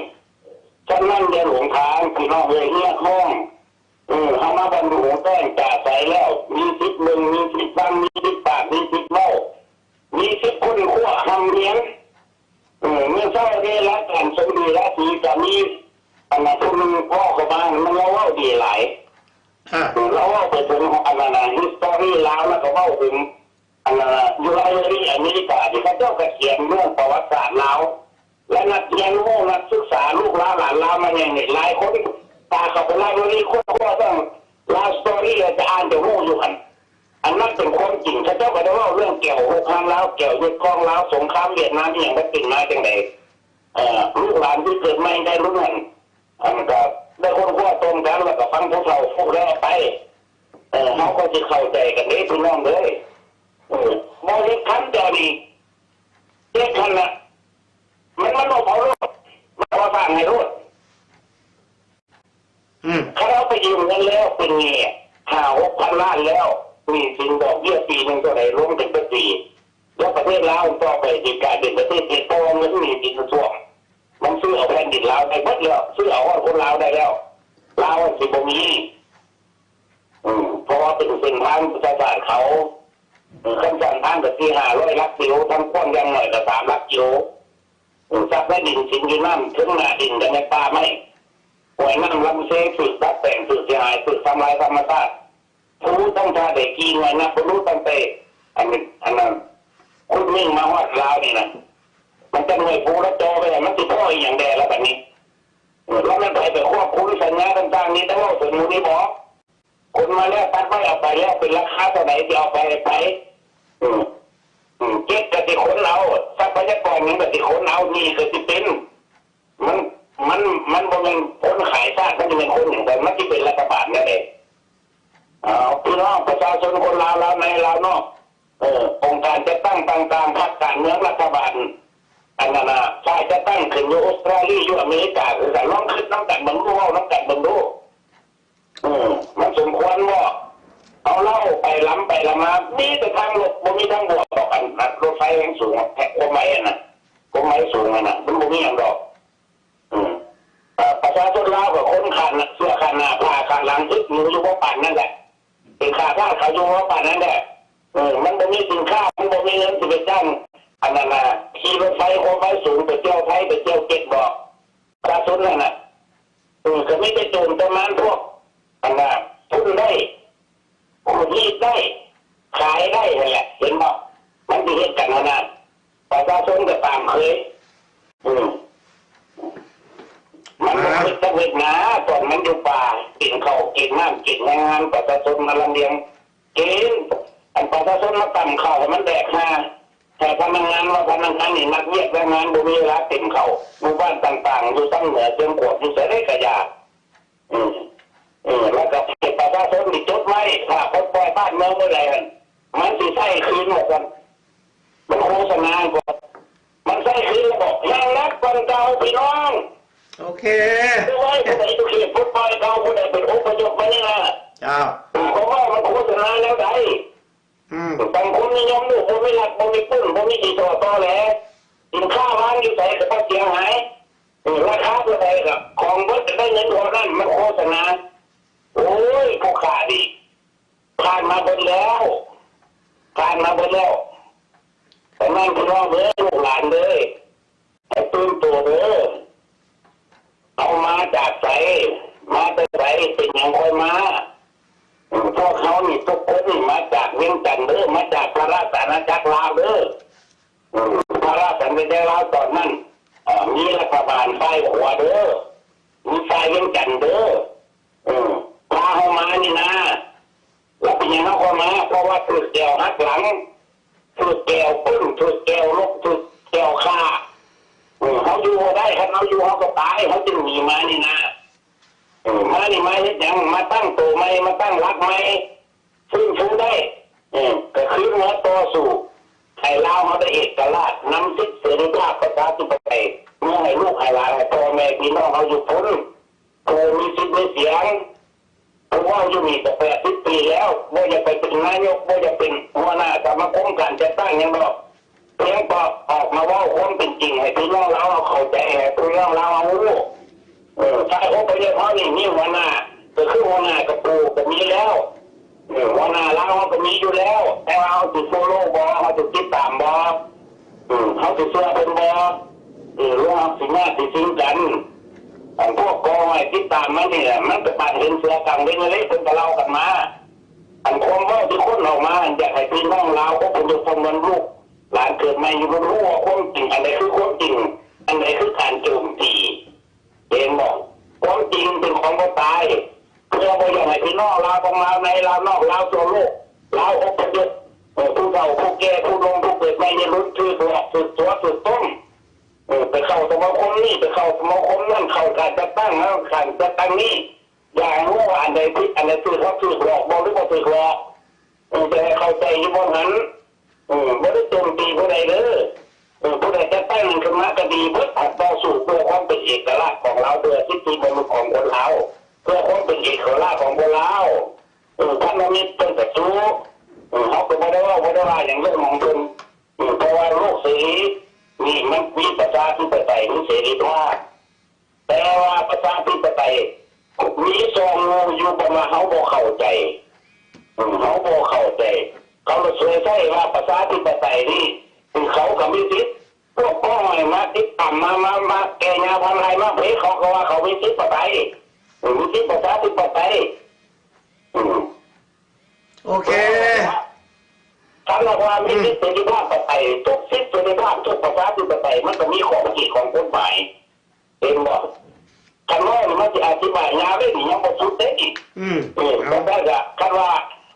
ສະນັ້ນຢ່າຫຼົງທາງ ພີ່ນ້ອງເອີຍ ຮຽກຮ້ອງ ເອີ ເຮົາມາບັນລຸຫົງແຈ້ງຈາໃສແລ້ວ ມີສິດເບິ່ງ ມີສິດຟັງ ມີສິດປາກ ມີສິດເວົ້າ ມີສິດຄົ້ນຄວ້າຮ່ຳຮຽນ. ເອີ ມື້ເຊົ້ານີ້ລາຍການສົມດີລາສີກະມີ ອັນນະ ຜູ້ໜຶ່ງເວົ້າເຂົ້າມາ ມັນລາວເວົ້າດີຫຼາຍ ອ່າ ລາວເວົ້າໄປເຖິງ ອັນນັ້ນນະ history ລາວ ແລ້ວກໍເວົ້າເຖິງ ອັນນັ້ນນະ ຢູ່ໄລບຣາຣີອາເມລິການີ້ ເຂົາເຈົ້າກໍຂຽນເລື່ອງປະຫວັດສາດລາວ ແລະ ນັກຮຽນຮູ້ ນັກສຶກສາ ລູກລາວ ຫຼານລາວມາແຍງນີ້ ຫຼາຍຄົນ ຖ້າເຂົ້າໄປໄລບຣາຣີ ຄົ້ນຄວ້າເລື່ອງລາວສະຕໍຣີ ແລ້ວຈະອ່ານຈະຮູ້ຢູ່ຫັ້ນ. ອັນນັ້ນເປັນຄວາມຈິງ ເຂົາເຈົ້າກໍໄດ້ເວົ້າເລື່ອງແກ້ວຮຸກຮານລາວ ແກ້ວຍຶດຄອງລາວ ສົງຄາມຫວຽດນາມອີ່ຫຍັງ ມັນເປັນມາຈັ່ງໃດ ເອີ ລູກຫຼານທີ່ເກີດໃໝ່ໃນລຸ້ນນັ້ນ ອັນກໍໄດ້ຄົ້ນຄວ້າຕົງກັນ ແລ້ວກໍຟັງຜູ້ເຖົ້າເວົ້າແລ້ວໄປ ເອີ ເຮົາກໍຊິເຂົ້າໃຈກັນເດ້ພີ່ນ້ອງເອີຍ ເອີ ບໍ່ເຮັດຄັນເຈົ້ານີ້ ເຮັດຫັ້ນລະ ມັນ ມັນບໍ່ເອົາໂລດ ມັນຂໍສ້າງໃຫ້ໂລດ. ອືມ ຄັນເຮົາໄປຢືມເງິນແລ້ວເປັນໜີ້ຫ້າຫົກພັນລ້ານແລ້ວ ໜີ້ສິນດອກເບ້ຍປີໜຶ່ງເທົ່າໃດ ລວມເປັນຈັກປີ ແລ້ວປະເທດລາວຕໍ່ໄປຊິກາຍເປັນປະເທດເຈັດ ເພາະວ່າເງິນໜີ້ສິນມັນຖ້ວມ ມັນຊື້ເອົາແຜ່ນດິນລາວໄດ້ເບິດແລ້ວ ຊື້ເອົາຮອດຄົນລາວໄດ້ແລ້ວ ລາວຊິບໍ່ມີ ເປັນເສັ້ນທາງຍຸດທະສາດເຂົາ. ເອີ ຄັນສ້າງທາງກໍສີ່ຫ້າຮ້ອຍຫຼັກກິໂລ, ທາງກວ້າງຢ່າງໜ້ອຍກໍສາມຫຼັກກິໂລ. ເອີ ຊັບໃນດິນສິນຢູ່ນ້ຳ, ເທິງໜ້າດິນກໍແມ່ນປ່າໄມ້, ຫ້ວຍນ້ຳລຳເຊຖືກດັດແປງ, ຖືກເສຍຫາຍ, ຖືກທຳລາຍທຳມະຊາດ. ພູຕັ້ງທ່າໄດ້ກີ່ໜ່ວຍ, ນັບບໍ່ຮູ້, ຕັ້ງແຕ່ອັນ ອັນນັ້ນຂຸດຄົ້ນມາຮອດລາວນີ້ນະ, ມັນຈັກໜ່ວຍພູລະຈໍໄປ, ມັນຊິພໍອີ່ຫຍັງແດ່ລະບັດນີ້? ເອີ ລະແມ່ນໃຜໄປຄວບຄຸມສັນຍາຕ່າງໆນີ້? ແຕ່ເວົ້າເຖິງໝູ່ນີ້ບໍ? ຂົນມາແລ້ວ ຕັດໄມ້ເອົາໄປແລ້ວ ເປັນລາຄາເທົ່າໃດ ຊິເອົາໄປໃຫ້ໃຜ? ເອີ ເຈັດກໍຊິຂົນເອົາ, ຊັບພະຍາກອນຫຍັງກໍຊິຂົນເອົາ, ໜີ້ກໍຊິເປັນ. ມັນ ມັນ ມັນບໍ່ແມ່ນຄົນຂາຍຊາດ, ມັນຊິແມ່ນຄົນຫຍັງໄປ? ມັນຊິເປັນລັດຖະບານແນວໃດ? ເອົາ ພີ່ນ້ອງປະຊາຊົນຄົນລາວ, ລາວໃນລາວນອກ, ເອີ ອົງການຈັດຕັ້ງຕ່າງໆ, ພັກການເມືອງ, ລັດຖະບານ, ອັນນັ້ນນະ, ຝ່າຍຈັດຕັ້ງຂຶ້ນຢູ່ອົດສະຕຣາລີ, ຢູ່ອາເມລິກາຄືກັນ, ລອງຄິດນຳກັນເບິ່ງດູ, ເວົ້ານຳກັນເບິ່ງດູ. ເອີ ມັນສົມຄວນບໍ່? ເອົາລາວໄປລຳໄປລຳມາ ມີແຕ່ທາງລົບ ບໍ່ມີທາງບວກດອກ. ອັນ ອັນລົດໄຟແຮງສູງ ຄວາມໄວຫັ້ນນະ, ຄວາມໄວສູງຫັ້ນນະ ມັນບໍ່ມີຫຍັງດອກ. ເອີ ເອີ ປະຊາຊົນລາວກໍຄົນຂາດເສື້ອຂາດໜ້າ ຜ້າຂາດຫຼັງ ອຶດຢູ່ ຢູ່ບໍ່ປານນັ້ນແຫຼະ, ເປັນຂ້າທາດເຂົາຢູ່ບໍ່ປານນັ້ນແຫຼະ. ເອີ ມັນບໍ່ມີສິນຄ້າ ມັນບໍ່ມີເງິນຊິໄປຈ້າງ ອັນນັ້ນນະ ຂີ່ລົດໄຟຄວາມໄວສູງໄປທ່ຽວໄທ ໄປທ່ຽວເຈັກດອກ. ປະຊາຊົນນັ້ນນະ ເອີ ກໍມີແຕ່ໂຈນແຕ່ມານ ພວກອັນນ່າ ປຸ້ນໄດ້ ຂູດຮີດໄດ້ ຂາຍໄດ້ຫັ້ນແຫຼະ ເຫັນບໍ່? ມັນຊິເຮັດກັນຫັ້ນນະ ປະຊາຊົນກໍຕາມເຄີຍ. ເອີ ມັນບໍ່ຄິດຈັກເວດນາ ຕອນມັນຢູ່ປ່າ ກິນເຂົ້າກິນນ້ຳ ກິນແຮງງານ ປະຊາຊົນມາລຳລຽງ ກິນ ອັນປະຊາຊົນມາຕຳເຂົ້າໃຫ້ມັນແດກຫ່າ ໃຫ້ພະນັກງານວ່າພະນັກງານນີ້ນັກວຽກແຮງງານ ບໍ່ມີເວລາເຕັມເຂົ້າ. ໝູ່ບ້ານຕ່າງໆ ຢູ່ທາງເໜືອຊຽງຂວາງ ຢູ່ໃສໃດກະຢ່າ ອືມ ເອີ ແລ້ວກໍໃຫ້ປະຊາຊົນນີ້ຈົດໄວ້ ຖ້າປົດປ່ອຍບ້ານເມືອງເມື່ອໃດຫັ້ນ ມັນຊິໃຊ້ຄືນໝົດ. ມັນໂຄສະນາກ່ອນ ມັນໃຊ້ຄືນລະບອກ ຍັງໜັກກວ່າເກົ່າ ພີ່ນ້ອງ. ໂອເຄ ຄືວ່າຜູ້ໃດຢູ່ເຂດປົດປ່ອຍເກົ່າ ຜູ້ໃດເປັນອົບພະຍົບມານີ້ນະ ເຈົ້າ ເຂົາເວົ້າມັນໂຄສະນາແນວໃດ? ອືມ ສັງຄົມນິຍົມລູກບໍ່ມີລັດ ບໍ່ມີປຶ້ນ ບໍ່ມີທີ່ຕໍ່ຕໍ່ແຫຼະ ສິນຄ້າວາງຢູ່ໃສກໍບໍ່ເສຍຫາຍ ເອີ ລາຄາເທົ່າໃດກໍຂອງເບິດ ໄດ້ເງິນເທົ່ານັ້ນ ມັນໂຄສະນາ. ໂອ້ຍ ຜູ້ຂ້ານີ້ ຜ່ານມາເບິດແລ້ວ ຜ່ານມາເບິດແລ້ວ. ສະນັ້ນ ພີ່ນ້ອງເອີຍ ລູກຫຼານເອີຍ ໃຫ້ຕື່ນໂຕເດີ. ເຮົາມາຈາກໃສ? ມາແຕ່ໃສ? ເປັນຫຍັງຄ່ອຍມາ? ເອີ ພວກເຮົານີ້ທຸກຄົນນີ້ມາຈາກວຽງຈັນເດີ ມາຈາກພະລາຊະອານາຈັກລາວເດີ. ເອີ ພະລາຊະອານາຈັກລາວຕອນນັ້ນ ເອີ ມີລັດຖະບານຝ່າຍຂວາເດີ ມີຝ່າຍວຽງຈັນເດີ. ເອີ ພາເຮົາມານີ້ນາ ແລ້ວເປັນຫຍັງເຮົາກໍມາ? ເພາະວ່າຖືກແກວຫັກຫຼັງ ຖືກແກວປຶ້ນ ຖືກແກວລົບ ຖືກແກວຂ້າ. ເອີ ເຮົາຢູ່ບໍ່ໄດ້ ຄັນເຮົາຢູ່ເຮົາກໍຕາຍ ເຮົາຈຶ່ງໜີມານີ້ນາ. ເອີ ມານີ້ມາເຮັດຫຍັງ? ມາຕັ້ງໂຕໃໝ່ ມາຕັ້ງຫຼັກໃໝ່ ຟື້ນຟູໄດ້ ເອີ ກໍຄືມາຕໍ່ສູ້ໃຫ້ລາວເຮົາໄດ້ເອກະລາດ ນຳສິດເສລີພາບປະຊາທິປະໄຕ ເມືອໃຫ້ລູກໃຫ້ຫຼານ ໃຫ້ພໍ່ແມ່ພີ່ນ້ອງເຮົາຢູ່ພຸ້ນ ຜູ້ມີສິດມີສຽງ ຜູ້ເວົ້າຢູ່ນີ້ກໍແປດສິບປີແລ້ວ ບໍ່ຢາກໄປເປັນນາຍົກ ບໍ່ຢາກເປັນຫົວໜ້າສະມາຄົມການຈັດຕັ້ງຫຍັງດອກ ພຽງແຕ່ອອກມາເວົ້າຄວາມເປັນຈິງໃຫ້ພີ່ນ້ອງລາວເຮົາເຂົ້າໃຈ ໃຫ້ພີ່ນ້ອງລາວເຮົາຮູ້. ເອີ ຝ່າຍອົບພະຍົບເຮົານີ້ມີຫົວໜ້າ ກໍຄືຫົວໜ້າກະປູກໍມີແລ້ວ ເອີ ຫົວໜ້າລາວເຮົາກໍມີຢູ່ແລ້ວ ແຕ່ວ່າເຮົາຊິໂຟໂລບໍ່ ເຮົາຊິຕິດຕາມບໍ່ ເອີ ເຮົາຊິເຊື່ອເພິ່ນບໍ່ ເອີ ຫຼືເຮົາຊິຍາດຊິຊິງກັນ. ອັນພວກກໍໃຫ້ຕິດຕາມມານີ້ແຫຼະ ມັນກໍປານເຫັນເສືອກາງເວັນເລີຍ ເພິ່ນກໍເລົ່າກັນມາ. ອັນຄວາມເວົ້າທີ່ຄົນອອກມາ ຢາກໃຫ້ພີ່ນ້ອງລາວອົບພະຍົບ ເພາະມັນລູກຫຼານເກີດໃໝ່ຢູ່ ບໍ່ຮູ້ວ່າຄວາມຈິງ ອັນໃດຄືຄວາມຈິງ ອັນໃດຄືການໂຈມຕີ ເຫັນບໍ່? ຄວາມຈິງເປັນຂອງບໍ່ຕາຍ. ເພື່ອບໍ່ຢາກໃຫ້ພີ່ນ້ອງລາວ ທັງລາວໃນ ລາວນອກ ລາວທົ່ວໂລກ ລາວອົບພະຍົບ ເອີ ຜູ້ເຖົ້າຜູ້ແກ່ ຜູ້ໜຸ່ມຜູ້ເກີດໃໝ່ ຢ່າລຸນຖືກຫຼອກ ຖືກຕົວະ ຖືກຕົ້ມ ເອີ ໄປເຂົ້າສະມາຄົມນີ້ ໄປເຂົ້າສະມາຄົມນັ້ນ ເຂົ້າການຈັດຕັ້ງນັ້ນ ການຈັດຕັ້ງນີ້ ຢ່າໃຫ້ຮູ້ວ່າອັນໃດຜິດ ອັນໃດຖືກ ເຮົາຖືກຫຼອກບໍ່ ຫຼືບໍ່ຖືກຫຼອກ. ເອີ ຈະໃຫ້ເຂົ້າໃຈຢູ່ບ່ອນຫັ້ນ ເອີ ບໍ່ໄດ້ໂຈມຕີຜູ້ໃດເດີ ເອີ ຜູ້ໃດຈັດຕັ້ງນັ້ນຂຶ້ນມາກໍດີເບິດ ຫາກຕໍ່ສູ້ເພື່ອຄວາມເປັນເອກະລາດຂອງລາວ ເພື່ອສິດທິມະນຸດຂອງຄົນລາວ ເພື່ອຄວາມເປັນເອກະລາດຂອງຄົນລາວ. ເອີ ພັນທະມິດເພິ່ນກໍສູ້ ເອີ ເຮົາກໍບໍ່ໄດ້ເວົ້າ ບໍ່ໄດ້ວ່າຫຍັງເລື່ອງຂອງເພິ່ນ ເອີ ເພາະວ່າໂລກເສລີນີ້ມັນມີປະຊາທິປະໄຕ ມີເສລີພາບ. ແຕ່ວ່າປະຊາທິປະໄຕມີຊ່ອງໂຫວ່ຢູ່ ເພາະວ່າເຮົາບໍ່ເຂົ້າໃຈ ເຮົາບໍ່ເຂົ້າໃຈ ເຂົາລະສວຍໃສ່ວ່າປະຊາທິປະໄຕນີ້ ເຂົາກໍມີສິດ ພວກກ້ອງໃຫ້ມາຕິດຕາມ ມາ ມາ ມາແກ່ຫຍ້າທຳລາຍ ມາເພ ເຂົາກໍວ່າເຂົາມີສິດປະໄຕ ມີສິດປະຊາທິປະໄຕ. ອືມ ໂອເຄ ຄັນວ່າມີສິດເສລີພາບປະໄຕ ທຸກສິດເສລີພາບ ທຸກປະຊາທິປະໄຕ ມັນກໍມີຂອບເຂດຂອງກົດໝາຍ ເຫັນບໍ່? ຄັນເວົ້ານີ້ມັນຊິອະທິບາຍຍາວເດ້ ນີ້ຍັງບໍ່ສຸດເດ້ນີ້. ອືມ ເອີ ເອົາ ກໍໄດ້ລະ ຄັນວ່າ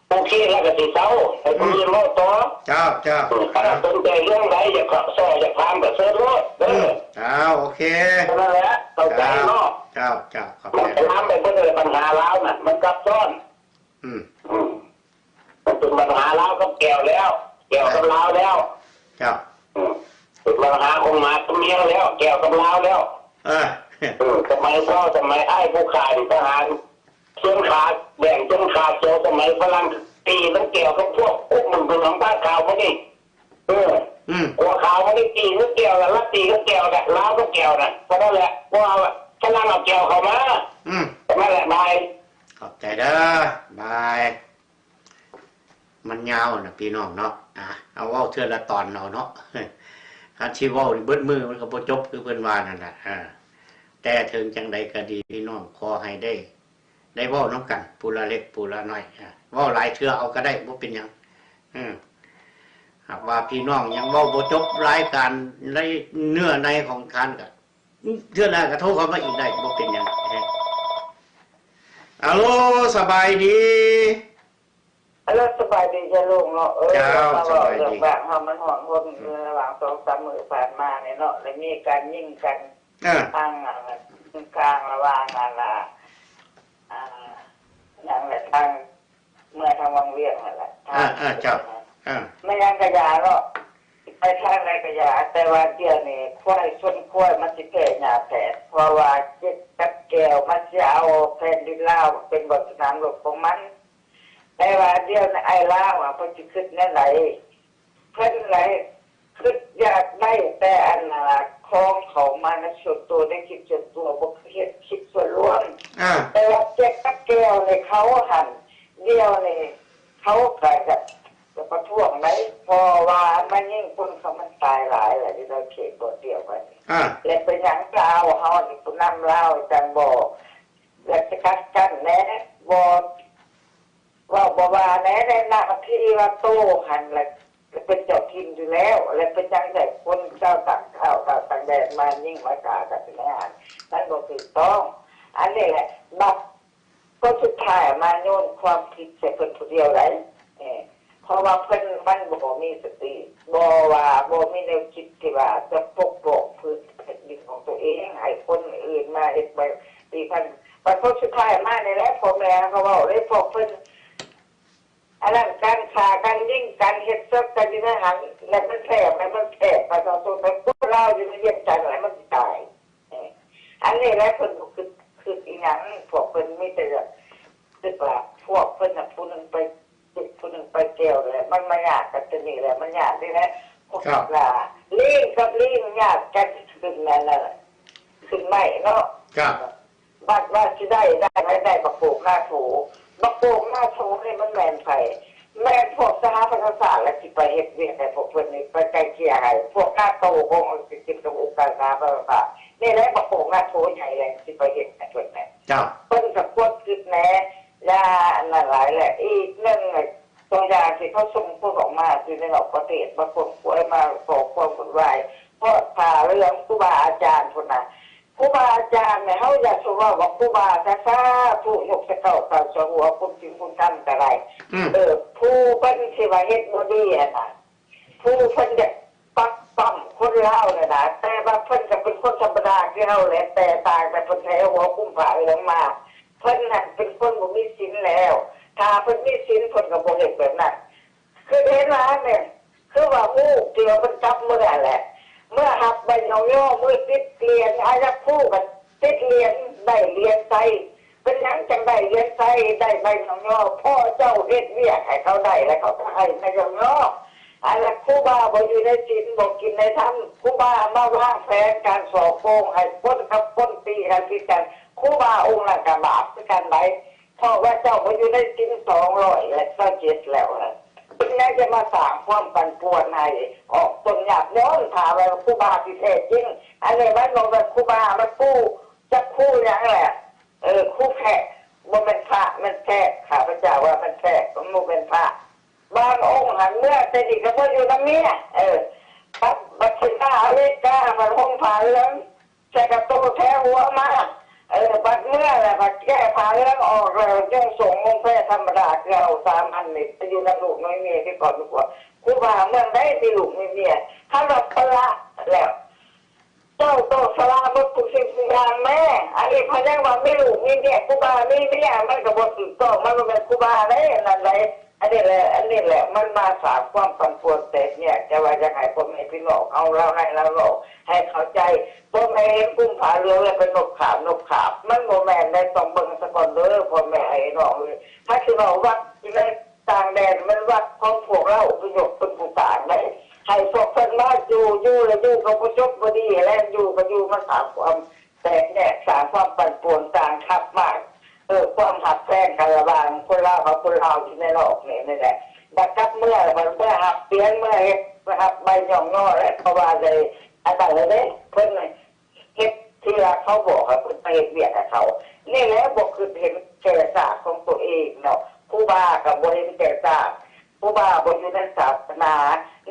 ໂອເຄແລ້ວກໍຊິເຊົາ ໃຫ້ຜູ້ອື່ນເວົ້າຕໍ່. ເຈົ້າ ເຈົ້າ ເອີ ຄັນສົນໃຈເລື່ອງໃດ ຢາກຊໍ ຢາກຖາມກໍເຊີນໂລດເດີ. ອືມ ເອົາ ໂອເຄ ເທົ່ານັ້ນແຫຼະ ເຂົ້າໃຈເນາະ. ເຈົ້າ ເຈົ້າ ເຈົ້າ ຂອບໃຈ. ມັນໄປຖາມໄປເບິ່ງເລີຍ ບັນຫາລາວນະ ມັນຊັບຊ້ອນ. ອືມ ອືມ ມັນເປັນບັນຫາລາວກັບແກ້ວແລ້ວ ແກ້ວກັບລາວແລ້ວ. ເຈົ້າ ອືມ ເປັນບັນຫາຂອງໝາກັບແມວແລ້ວ ແກ້ວກັບລາວແລ້ວ. ເອີ ເອີ ສະໄໝເຊົາ ສະໄໝອ້າຍຜູ້ຂ້ານີ້ ທະຫານຂຽນຂາແດງ ຂຽນຂາຂຽວ ສະໄໝຝຣັ່ງຕີກັນ ແກ້ວກັບພວກກຸ້ມ ເປັນຂອງປາຂາວມື້ນີ້. ເອີ ອືມ ຂົວຂາວມັນໄດ້ຕີກັບແກ້ວ ລະລາວຕີກັບແກ້ວ ລະລາວກັບແກ້ວນະ ເທົ່ານັ້ນແຫຼະ. ເພາະວ່າຝຣັ່ງເອົາແກ້ວເຂົ້າມາ. ອືມ ເທົ່ານັ້ນແຫຼະ ບາຍ. ຂອບໃຈເດີ ບາຍ. ມັນຍາວນະພີ່ນ້ອງເນາະ ອາ ເອົາເວົ້າເທື່ອລະຕອນເອົາເນາະ ຄັນຊິເວົ້າເບິດມື້ມັນກໍບໍ່ຈົບ ຄືເພິ່ນວ່ານັ້ນລະ. ເອີ ແຕ່ເຖິງຈັ່ງໃດກໍດີ ພີ່ນ້ອງ ຂໍໃຫ້ໄດ້ ໄດ້ເວົ້ານຳກັນ ຜູ້ລະເລັກຜູ້ລະນ້ອຍ ເວົ້າຫຼາຍເທື່ອເອົາກໍໄດ້ ບໍ່ເປັນຫຍັງ. ຫາກວ່າພີ່ນ້ອງຍັງເວົ້າບໍ່ຈົບລາຍການ ໃນເນື້ອໃນຂອງທ່ານ ກໍເທື່ອໜ້າກໍໂທເຂົ້າມາອີກໄດ້ ບໍ່ເປັນຫຍັງ. ອາໂລ ສະບາຍດີ. ອາໂລ ສະບາຍດີຈ້າລຸງເນາະ. ເອີ ເຈົ້າ ມາເວົ້າເລື່ອງບ້ານເຮົາ ມັນຮ້ອນຮົນ ອືມ ໃນລະຫວ່າງສອງສາມມື້ຜ່ານມານີ້ເນາະ ໄດ້ມີການຍິງກັນ ເອີ ທາງ ທາງລະຫວ່າງ ອັນ ອາ ຫຍັງແຫຼະ ທາງ ເມືອທາງວັງວຽງນັ້ນແຫຼະ. ເອີ ເຈົ້າ ເອີ ແມ່ນຫຍັງກະຢ່າເນາະ ໄປທາງໃດກະຢ່າ ແຕ່ວ່າດຽວນີ້ຄວາຍຊົນຄວາຍມັນຊິແພ້ຫຍ້າແພດ ເພາະວ່າເຈັດກັບແກ້ວມັນຊິເອົາແຜ່ນດິນລາວເປັນບ່ອນສະໜາມລົບຂອງມັນ. ແຕ່ວ່າດຽວນີ້ອ້າຍລາວອະ ເພິ່ນຊິຄິດແນວໃດ? ເພິ່ນໄດ້ຄິດຢາກໄດ້ແຕ່ອັນນະ ຂອງເຂົາມາໃນສ່ວນຕົວ ໃນຄລິບສ່ວນຕົວ ບໍ່ຄືເຮັດຄລິບສ່ວນລວມ. ອາ ແຕ່ວ່າເຈັບກັບແກ້ວໃນເຂົາຫັ້ນ ດຽວນີ້ເຂົາກະຈະປະທ້ວງໄດ໋ ເພາະວ່າມາຍິງຄົນເຂົາມັນຕາຍຫຼາຍແລ້ວ ຢູ່ໃນເຂດບ່ອນດຽວກັນ. ອາ ແລະເປັນຫຍັງລາວເຮົານີ້ ຜູ້ນຳລາວຈັ່ງບໍ່ ຢາກຈະກັດກັ້ນແດ່ ບໍ່ ເວົ້າບໍ່ວ່າແດ່ ໃນໜ້າທີ່ວ່າໂຕຫັ້ນລະເປັນເຈົ້າຖິ່ນຢູ່ແລ້ວ ແລະເປັນຫຍັງໃຫ້ຄົນຊາວຕ່າງຊາດ ຊາວຕ່າງແດນມາຍິງມາຂ້າກັນຢູ່ໃນຫັ້ນ ມັນບໍ່ຖືກຕ້ອງ. ອັນນີ້ແຫຼະ ບັດຜົນສຸດທ້າຍມາໂຍນຄວາມຜິດໃສ່ເພິ່ນຜູ້ດຽວໄດ໋ ເພາະວ່າເພິ່ນມັນບໍ່ມີສະຕິ ບໍ່ວ່າບໍ່ມີແນວຄິດທີ່ວ່າຈະປົກປ້ອງພື້ນແຜ່ນດິນຂອງຕົວເອງ ໃຫ້ຄົນອື່ນມາເຮັດໄປຕີພັນ. ບັດຜົນສຸດທ້າຍມານີ້ແຫຼະ ພໍ່ແມ່ເຮົາກໍເວົ້າເດ້ ພວກເພິ່ນ ອັນນັ້ນ ການຂ້າ ການຍິງ ການເຮັດສົບກັນຢູ່ໃນຫັ້ນ ແລ້ວມັນແຜ່ ແລ້ວມັນແຜ່ປະຊາຊົນ ແລ້ວຄົນລາວຢູ່ໃນວຽງຈັນ ແລ້ວມັນຊິຕາຍ. ເອີ ອັນນີ້ແຫຼະ ເພິ່ນບໍ່ຄິດ ຄິດອີ່ຫຍັງ ພວກເພິ່ນມີແຕ່ຄິດວ່າ ພວກເພິ່ນນະ ຜູ້ໜຶ່ງໄປເຈັບ ຜູ້ໜຶ່ງໄປແກ້ວ ແລ້ວມັນມາຍາດກັນຕົວນີ້ແຫຼະ ມັນຍາດນີ້ແຫຼະ ພວກ ຄັບ ລາ ລີງກັບລີງຍາດກັນຂຶ້ນນັ້ນນະ ຂຶ້ນໄມ້ເນາະ. ຄັບ ບັດວ່າຊິໄດ້ ໄດ້ ໄດ້ບັກໂປ່ງໜ້າໂຖ ບັກໂປ່ງໜ້າໂຖນີ້ມັນແມ່ນໃຜ? ແມ່ນພວກສະຫະປະຊາຊາດລະຊິໄປເຮັດວຽກໃຫ້ພວກເພິ່ນນີ້ ໄປໄກ່ເກ່ຍໃຫ້ພວກນາໂຕຂອງອັງກິດກັບອົງການສະຫະປະຊາຊາດນີ້ແຫຼະ ບັກໂປ່ງໜ້າໂຖໃຫຍ່ແຫຼະຊິໄປເຮັດໃຫ້ເພິ່ນແຫຼະ. ເຈົ້າ ເພິ່ນກໍຄວນຄິດແດ່ ຢ່າອັນນັ້ນຫຼາຍແຫຼະ. ອີກໜຶ່ງ ຕົວຢ່າງທີ່ເຂົາສົ່ງຄົນອອກມາຢູ່ໃນນອກປະເທດ ມາຂົນຂວາຍ ມາກໍ່ຄວາມວຸ່ນວາຍ ເພາະຖ້າເລື່ອງຄູບາອາຈານພຸ້ນນະ ຄູບາອາຈານນີ້ ເຮົາຢ່າສູ່ເວົ້າວ່າຄູບາຊະ ສາທຸ ຍົກສະເກົ້າເກົ້າຊະຫົວ ຄຸນສິນຄຸນທຳກໍໄດ້. ອືມ ເອີ ຜູ້ເພິ່ນທີ່ວ່າເຮັດບໍ່ດີຫັ້ນນະ ຜູ້ເພິ່ນຢາກປັກປ້ຳຄົນລາວຫັ້ນນະ ແຕ່ວ່າເພິ່ນກໍເປັນຄົນທຳມະດາຄືເຮົາແຫຼະ ແຕ່ຕ່າງແຕ່ເພິ່ນແຜ່ຫົວຄຸມຜ້າເຫຼືອງມາ ເພິ່ນຫັ້ນເປັນຄົນບໍ່ມີສິນແລ້ວ ຖ້າເພິ່ນມີສິນເພິ່ນກໍບໍ່ເຮັດແບບນັ້ນ. ຄືເຫັນວ່າແມ່ນ ຄືວ່າຮູ້ທີ່ວ່າເພິ່ນກັບເມືອແຫຼະ ເມືອຮັບໃບຍ້ອງຍໍ ເມືອຕິດຫຼຽນ ອາຍັກຄູກັນຕິດຫຼຽນ ໄດ້ຫຼຽນໄຊ. ເປັນຫຍັງຈັ່ງໄດ້ຫຼຽນໄຊ ໄດ້ໃບຍ້ອງຍໍ? ເພາະເຈົ້າເຮັດວຽກໃຫ້ເຂົາໄດ້ ແລ້ວເຂົາກໍໃຫ້ໃບຍ້ອງຍໍ. ອັນນັ້ນຄູບາບໍ່ຢູ່ໃນສິນ ບໍ່ກິນໃນທຳ ຄູບາມາວາງແຜນການສໍ້ໂກງໃຫ້ຄົນກັບຄົນຕີກັນຜິດກັນ ຄູບາອົງນັ້ນກໍບາບຄືກັນໃດ. ເພາະວ່າເຈົ້າບໍ່ຢູ່ໃນສິນສອງຮ້ອຍແລະຊາວເຈັດແລ້ວນະ ເປັນຫຍັງຈະມາສ້າງຄວາມປັ່ນປ່ວນໃຫ້ອອກຕົນຍາດໂຍມ ຖ້າວ່າຄູບາທີ່ແທ້ຈິງ? ອັນນີ້ມັນບໍ່ແມ່ນຄູບາ ມັນຄູຈັກຄູຫຍັງແຫຼະ ເອີ ຄູແພະ ບໍ່ແມ່ນພະ ແມ່ນແພະ ຂ້າພະເຈົ້າວ່າແມ່ນແພະ ມັນບໍ່ແມ່ນພະ. ບາງອົງຫັ້ນເມືອແຕ່ນີ້ກໍບໍ່ຢູ່ນຳເມຍ ເອີ ກັບບັດຊິມາອາເມລິກາ ບັດຫົ່ມຜ້າເຫຼືອງ ໃສ່ກະໂຕແຖວຫົວມາ ເອີ ບັດເມືອແລ້ວ ບັດແກ້ຜ້າເຫຼືອງອອກແລ້ວ ຍັງສົ່ງມຸງແພທຳມະດາ ຄືເອົາສາມັນນີ້ໄປຢູ່ນຳລູກນຳເມຍຄືເກົ່າຢູ່. ຄູບາເມືອງໃດມີລູກມີເມຍ? ຄັນວ່າປະລະແລ້ວ ເຈົ້າຕ້ອງສະຫຼະໝົດທຸກສິ່ງທຸກຢ່າງແມ້. ອັນນີ້ເພິ່ນຍັງວ່າມີລູກມີເມຍ ຄູບາມີເມຍ ມັນກໍບໍ່ຖືກຕ້ອງ ມັນບໍ່ແມ່ນຄູບາເດ້ ອັນນັ້ນໃດ. ອັນນີ້ແຫຼະ ອັນນີ້ແຫຼະ ມັນມາສ້າງຄວາມປັ່ນປ່ວນແຕກແຍກ. ແຕ່ວ່າຢາກໃຫ້ພໍ່ແມ່ພີ່ນ້ອງເຮົາລາວໃນລາວນອກໃຫ້ເຂົ້າໃຈ ບໍ່ແມ່ນເຫັນກຸ່ມຜ້າເຫຼືອງແລ້ວໄປນົບຂາບນົບຂາບ ມັນບໍ່ແມ່ນເດ້. ຕ້ອງເບິ່ງສາກ່ອນເດີ ພໍ່ແມ່ອ້າຍນ້ອງເອີຍ. ຖ້າຊິເວົ້າວັດຢູ່ໃນຕ່າງແດນ ແມ່ນວັດຂອງພວກລາວ ອະພະຍົບເປັນຜູ້ສ້າງໄດ້ ໃຫ້ພວກເພິ່ນມາຢູ່ ຢູ່ແລ້ວຢູ່ກໍບໍ່ຈົບບໍ່ດີ ແລ້ວຢູ່ກໍຢູ່ມາສ້າງຄວາມ ແຕກແຍກ ສ້າງຄວາມປັ່ນປ່ວນ ສ້າງທັບມ້າງ ເອີ ຄວາມຮັກແພງກັນລະຫວ່າງຄົນລາວກັບຄົນລາວຢູ່ໃນໂລກນີ້ ນີ້ແຫຼະ. ບັດກັບເມືອ ບັດເມືອຮັບປຽນ ເມືອເຮັດ ຮັບໃບຍ້ອງຍໍ ແລະ ເພາະວ່າໄດ້ອັນນັ້ນແລ້ວເດ້ ເພິ່ນເຮັດທີ່ວ່າເຂົາບອກ ເພິ່ນໄປເຮັດວຽກໃຫ້ເຂົາ ນີ້ແຫຼະ. ບໍ່ຄິດເຫັນແກ່ຊາດຂອງຕົວເອງເນາະ ຄູບາກໍບໍ່ເຫັນແກ່ຊາດ ຄູບາບໍ່ຢູ່ໃນສາສະໜາ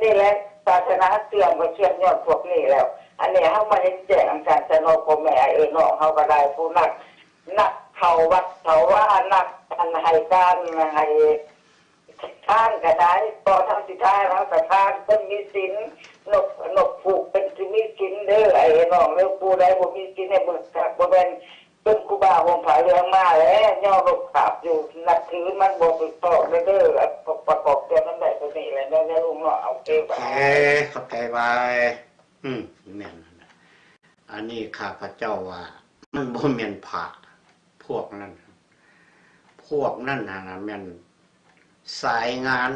ນີ້ແຫຼະ ສາສະໜາເສື່ອມກໍເສື່ອມຍ້ອນພວກນີ້ແລ້ວ. ອັນນີ້ເຮົາມາເຫັນແຈ້ງນຳກັນຊະເນາະ ພໍ່ແມ່ເອື້ອຍນ້ອງເຮົາກໍໄດ້ ຜູ້ນັກ ນັກເຂົ້າວັດເຂົ້າວາ ນັກອັນໃຫ້ທານ ໃຫ້ທານກໍໄດ້ ບໍ່ທັນຊິທານເຮົາກໍທານ ຄົນມີສິນ ນົບ ນົບຜູ້ເປັນທີ່ມີສິນເດີ ອ້າຍເອື້ອຍນ້ອງເດີ. ຜູ້ໃດບໍ່ມີສິນໃຫ້ເບິ່ງຄັກ ບໍ່ແມ່ນ ເປັນຄູບາຫົ່ມຜ້າເຫຼືອງມາແລ້ວ ຍ້ອນລົບຄາບຢູ່ ນັບຖືມັນບໍ່ຖືກຕ້ອງເດີ. ປະກອບຕົວນັ້ນໄດ້ຕົວນີ້ແຫຼະເນາະ ແມ່ລຸງເນາະ. ໂອເຄ ໂອເຄ ຂອບໃຈບາຍ. ອືມ ແມ່ນ ອັນນີ້ຂ້າພະເຈົ້າວ່າ ມັນບໍ່ແມ່ນພະ ພວກນັ້ນ ພວກນັ້ນຫັ້ນນະແມ່ນ ສາຍງານ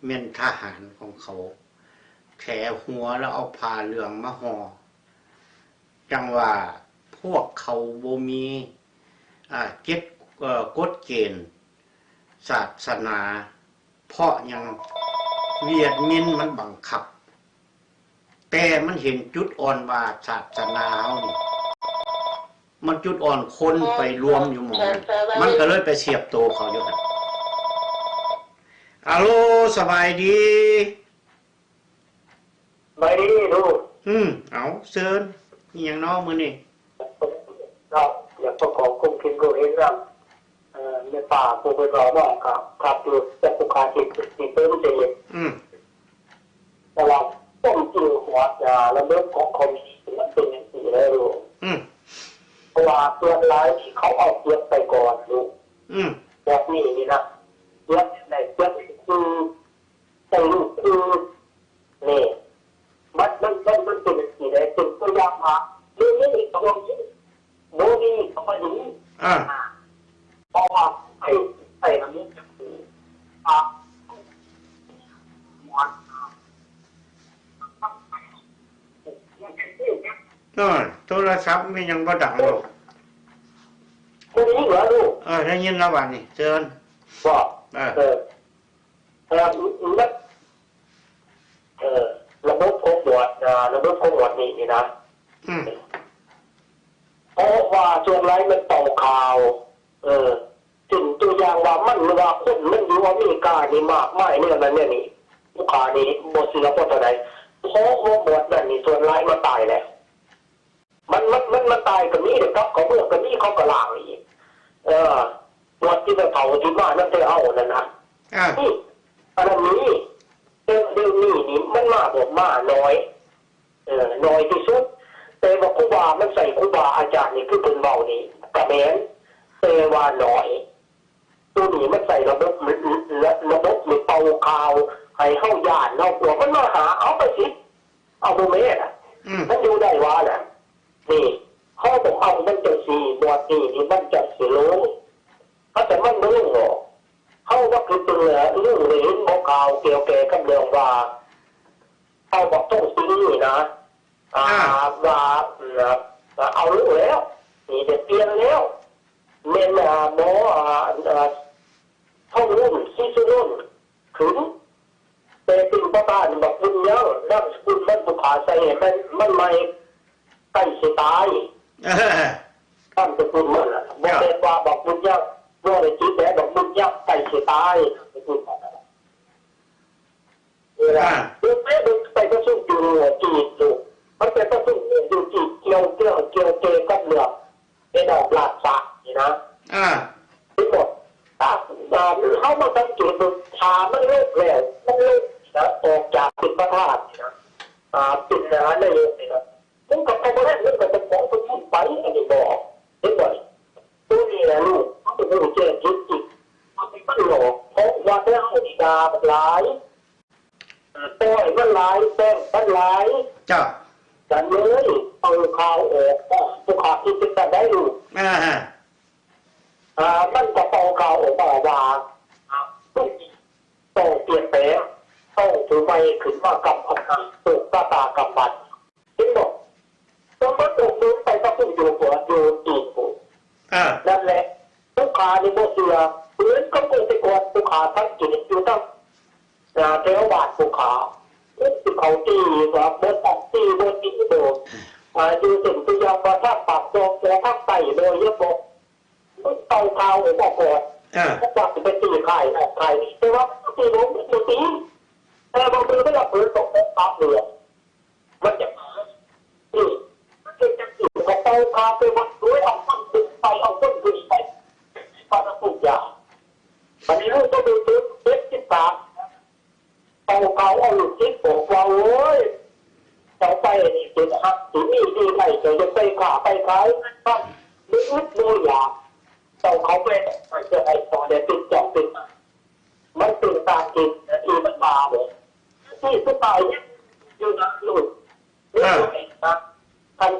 ແມ່ນທະຫານຂອງເຂົາ ແຖຫົວແລ້ວເອົາຜ້າເຫຼືອງມາຫໍ່ ຈັ່ງວ່າພວກເຂົາບໍ່ມີ ອາ ເຈັດ ເອີ ກົດເກນສາສະໜາ ເພາະຫຍັງ ວຽດມິນມັນບັງຄັບ ແຕ່ມັນເຫັນຈຸດອ່ອນວ່າສາສະໜາເຮົານີ້ ມັນຈຸດອ່ອນຄົນໄປລວມຢູ່ໝ່ອງນັ້ນ ມັນກໍເລີຍໄປສຽບໂຕເຂົາຢູ່ຫັ້ນ. ອາໂລ ສະບາຍດີ. ສະບາຍດີລູກ. ອືມ ເອົາ ເຊີນ. ມີຫຍັງນໍມື້ນີ້? ເນາະ ຢາກປະກອບຄວາມຄິດຮູ້ເຫັນນຳ ເອີ ແມ່ປ້າຜູ້ເພິ່ນເວົ້າມາກໍຄັກຢູ່ ແຕ່ຜູ້ຂາດທີ່ ທີ່ເພິ່ນຈະເຮັດ ອືມ ແຕ່ວ່າຄວາມຈິງຫົວໜ້າລະບົບຂອງຄອມມິວນິດມັນເປັນຈັ່ງຊີ້ແຫຼະລູກ ອືມ ເພາະວ່າສ່ວນຫຼາຍທີ່ເຂົາເອົາປຽບໄປກ່ອນລູກ ອືມ ແບບນີ້ນີ້ນະ ປຽບໄດ້ ປຽບຄືໃສ່ລູກຄື ນີ້ ມັນ ມັນ ມັນ ມັນເປັນຈັ່ງຊີ້ແຫຼະ ເປັນຕົວຢ່າງວ່າ ເລື່ອງນີ້ກໍບໍ່ມີ ບໍ່ດີກໍບໍ່ດີ ອາ ເພາະວ່າໃຫ້ ໃຫ້ລະບົບ ອາ ໂອ້ຍ ໂທລະສັບມີຫຍັງບໍ່ດັງບໍ່? ບໍ່ໄດ້ຍິນຫວາລູກ? ເອີ ໄດ້ຍິນແລ້ວບາດນີ້ ເຊີນ ບໍ່? ເອີ ເອີ ເອີ ລະ ເອີ ລະບົບຂອງບວດ ອາ ລະບົບຂອງບວດນີ້ນີ້ນະ ອືມ ເພາະວ່າສ່ວນຫຼາຍມັນເປົ່າຂ່າວ ເອີ ເປັນຕົວຢ່າງວ່າມັນ ວ່າຄົນມັນຢູ່ອາເມລິການີ້ມາກມາຍແນວນັ້ນແນວນີ້ ຜູ້ຂ້ານີ້ບໍ່ເຊື່ອພໍເທົ່າໃດ ເພາະວ່າບວດນັ້ນນີ້ສ່ວນຫຼາຍມັນຕາຍແລ້ວ. ມັນ ມັນ ມັນ ມັນຕາຍກໍມີເດ້ ກັບເຂົ້າເມືອງກໍມີ ເຂົາກໍລ້າງອີກ ເອີ ບວດທີ່ເຖົ້າທີ່ມານຳແຕ່ເຮົານັ້ນນະ ອາ ນີ້ ອັນນັ້ນມີ ແຕ່ດຽວນີ້ນີ້ມັນມາບໍ່ ມາໜ້ອຍ ເອີ ໜ້ອຍທີ່ສຸດ ແຕ່ວ່າຄູບາ ມັນໃຊ້ຄູບາອາຈານນີ້ ຄືເພິ່ນເວົ້ານີ້ກະແມ່ນ ແຕ່ວ່າໜ້ອຍ ໂຕນີ້ມັນໃຊ້ລະບົບ ລະ ລະບົບນີ້ເປົ່າຂ່າວໃຫ້ເຮົາຢ້ານ ເຮົາກົວ ມັນມາຫາ ເອົາໄປສິ ເອົາບໍ່ແມ່ນລະ ອືມ ມັນຢູ່ໄດ້ຫວາລະ ນີ້ ເຮົາຕ້ອງເອົາມັນຈັ່ງຊີ້ ບວດນີ້ນີ້ມັນຈັ່ງຊິລົງ ເຮົາຈະມັນບໍ່ລົງດອກ ເຮົາວ່າຄືເປັນເລື່ອງ ລຸງໄດ້ເຫັນບໍ່ຂ່າວກ່ຽວແກ່ກັບເລື່ອງວ່າ ເອົາບັກທອງສິງນີ້ນະ ອ່າ ອ່າ ວ່າ ເອີ ເອົາລົງແລ້ວ ນີ້ໄດ້ປ່ຽນແລ້ວ ແມ່ນ ອ່າ ໝໍ ອ່າ ອ່າ ທອງລຸນ ສີສຸນົນ ຂຶ້ນ ແຕ່ເປັນປະທານບັກບຸນຍັງ ນາມສະກຸນມັນບຸພາໄຊ ແມ່ນ ມັນໃໝ່ໃກ້ຊິຕາຍ ນາມສະກຸນມັນນະ ບໍ່ແມ່ນວ່າບັກບຸນຍັງ ບໍ່ໄດ້ຕິດແຕ່ບັກບຸນຍັງໃກ້ຊິຕາຍ ນາມສະກຸນມັນນະ. ເວລາ ອ່າ ເບິ່ງໄປ ເບິ່ງໄປປະຊຸມຢູ່ຈີນຢູ່ ມັນໄປປະຊຸມຢູ່ຈີນ ກ່ຽວ ກ່ຽວ ກ່ຽວແກ່ກັບເລື່ອງ ແມ່ນ້ຳລາຊະນີ້ນະ ອ່າ ເຫັນບໍ່? ຖ້າ ອ່າ ເຮົາມາສັງເກດເບິ່ງ ຖ້າມັນລົງແລ້ວ ມັນລົງນະ ອອກຈາກເປັນປະທານນີ້ນະ ອ່າ ເປັນ ອ່າ ນາຍົກນີ້ນະ ມັນກໍເອົາບໍ່ໄດ້ ມັນກໍຕ້ອງຂອງຕົນມັນໄປ ອັນນີ້ບໍ່ ເຫັນບໍ່ນີ້? ໂຕນີ້ແຫຼະລູກ ມັນບໍ່ຮູ້ແຈ້ງເຫັນຈິງ ມັນ ມັນຫຼອກ ເພາະວ່າແຕ່ເຮົານີ້ດ່າມັນຫຼາຍ ເອີ ປ່ອຍມັນຫຼາຍ ແຕ່ງມັນຫຼາຍ ເຈົ້າ ກັນເລີຍ ເປົ່າຂ່າວອອກ ພວກຂ້າຄິດຈັ່ງຊັ້ນໄດ໋ລູກ ອ່າຮະ ອ່າ ມັນກໍເປົ່າຂ່າວອອກມາວ່າ ອ່າ ຕ້ອງປ່ຽນແປງ ຕ້ອງຜູ້ໃໝ່ຂຶ້ນມາກຳອຳນາດ ໂຊກຊະຕາກຳບັດ ເຫັນບໍ່? ຕ້ອງມາຕົກລົງໄປກັບຜູ້ຢູ່ຫົວ ຢູ່ຕີນພຸ້ນ ອ່າ ນັ້ນແຫຼະ ຜູ້ຂ້ານີ້ບໍ່ເຊື່ອ ເໝືອນກັບເມື່ອແຕ່ກ່ອນ ຜູ້ຂ້າສັງເກດຢູ່ນຳ ອ່າ ແຖວບ້ານຜູ້ຂ້າ ເຂົາຕີວ່າບໍ່ຕ້ອງຕີ ບໍ່ຕີບໍ່ ອ່າ ຢູ່ເຊັ່ນຕົວຢ່າງວ່າທາງປາກຊ່ອງ ແຕ່ທາງໃຕ້ບໍ່ ຍັງບໍ່ ມັນເປົ່າຂ່າວອອກມາກ່ອນ ອ່າ ເພາະວ່າຊິໄປຕີຄ້າຍນັ້ນຄ້າຍນີ້ ແຕ່ວ່າມັນບໍ່ຕີ ບໍ່ ມັນບໍ່ຕີ ແຕ່ວ່າມືມັນລະເບີດອອກມາປາບເຫຼືອ ມັນຈະມາ ນີ້ ມັນເປັນຈັ່ງຊີ້ ກໍເປົ່າຂ່າວໄປວັດ ໂດຍເອົາຄົນຂຶ້ນໄປ ເອົາຄົນຂຶ້ນໄປ ປານນັ້ນທຸກຢ່າງ ບັດນີ້ຮູ້ຕົວເປັນເຈັດສິບສາມ ເອົາເຂົາເອົາລູກສິດບອກວ່າ ໂອ້ຍ ເຈົ້າໄປນີ້ເປັນຮັກ ຊິມີດີໄດ້ ເຈົ້າຢ່າໄປຄ້າໄປຂາຍ ມັນບໍ່ອຶດບໍ່ຢາກ ເຈົ້າເຂົ້າໄປ ເຈົ້າໃຫ້ຕໍ່ໄດ້ເປັນເຈົ້າເປັນນາຍ ມັນເປັນຕາມທີ່ ທີ່ມັນວ່າບໍ່ ທີ່ສຸດທ້າຍຍັງຢູ່ນະລູກ ອ່າ ຄັນ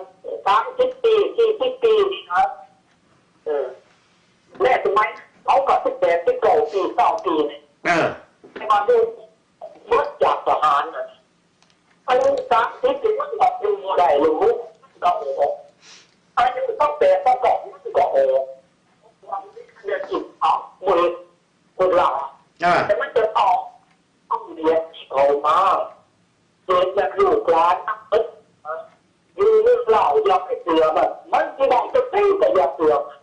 ສາມສິບປີ ສີ່ສິບປີນີ້ນະ ເອີ ແລະສະໄໝເຮົາກໍສິບແປດ ສິບເກົ້າປີ ຊາວປີນີ້ ເອີ ແຕ່ວ່າໂດນໝົດຈາກທະຫານນະ ອາຍຸສາມສິບນີ້ມັນກໍຢູ່ບໍ່ໄດ້ ລູກມັນກໍອອກ ອາຍຸຊາວແປດ ຊາວເກົ້າມັນກໍອອກ ເລື່ອງກິນເອົາບໍ່ເຮັດ ຄົນລາວ ອ່າ ແຕ່ມັນຈະຕ້ອງ ຕ້ອງລຽນທີ່ເຂົາມາ ເຮັດໃຫ້ລູກຫຼານນຳເພິ່ນ ຢູ່ເມືອງລາວຢ່າໄປເຊື່ອມັນ ມັນຊິເວົ້າຈັ່ງໃດກໍຢ່າເຊື່ອມັນ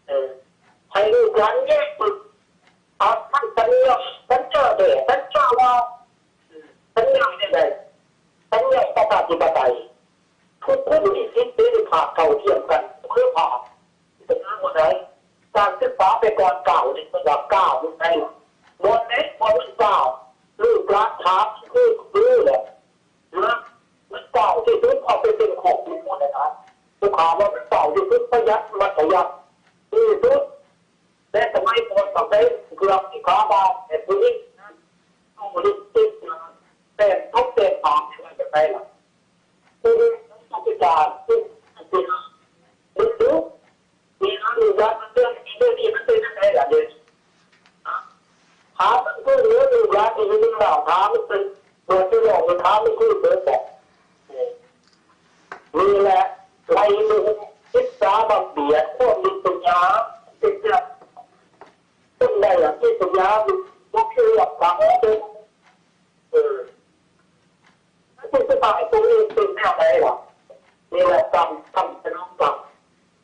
ເອີ ໃຫ້ລູກຫຼານແຍກເບິ່ງ ອາ ມັນສັນຍາ ສັນຍາແທ້ ສັນຍາວ່າ ສັນຍາແນວໃດ? ສັນຍາປະຊາທິປະໄຕ ທຸກຄົນມີສິດເສລີພາບເທົ່າທຽມກັນ ເສະພາບ ເປັນຫຍັງບໍ່ໄດ້? ການສຶກສາແຕ່ກ່ອນກ້າວນີ້ ເພິ່ນວ່າກ້າວຢູ່ໃສ? ບ່ອນໃດ? ບ່ອນມັນກ້າວ ລູກຫຼານຖາມຄື ຄືແຫຼະ ນະ ມັນກ້າວທີ່ສຸດ ເອົາໄປເປັນຂໍ້ມູນໄດ້ນະ ຜູ້ຂ້າວ່າມັນກ້າວທີ່ສຸດ ປະຢັດ ມັດທະຍັດ ທີ່ສຸດ ແຕ່ສະໄໝກ່ອນຕ້ອງໄດ້ເກືອບທີ່ຂາບາດ ແຕ່ຜູ້ຍິງນັ້ນ ເອົາລິບຕິກ ແປງທົບແປງປາກ ຊິວ່າຈັ່ງໃດລະ? ຜູ້ນີ້ຕ້ອງໄປການ ເບິ່ງດູ ມີອະນຸຍາດ ເລື່ອງນີ້ ເລື່ອງນີ້ມັນເປັນຈັ່ງໃດລະເດ? ຖາມມັນຄືເລື່ອງລູກຫຼານທີ່ຢູ່ເມືອງລາວ ຖາມມັນຄື ເມື່ອທີ່ລອງຖາມມັນຄືເບີບອກ ນີ້ແຫຼະ ໄລ່ໝູ່ ອິດສາບັງບຽດ ຄວາມລິດສະຫຍາ ເປັນຈັ່ງ ຄົນໃດອະ ລິດສະຫຍາ ບໍ່ມີເລື່ອງຟັງເລີຍ ເອີ ແລ້ວສຸດທ້າຍຕົວເອງເປັນແນວໃດລະ? ນີ້ແຫຼະກຳ ກຳສະໜອງກຳ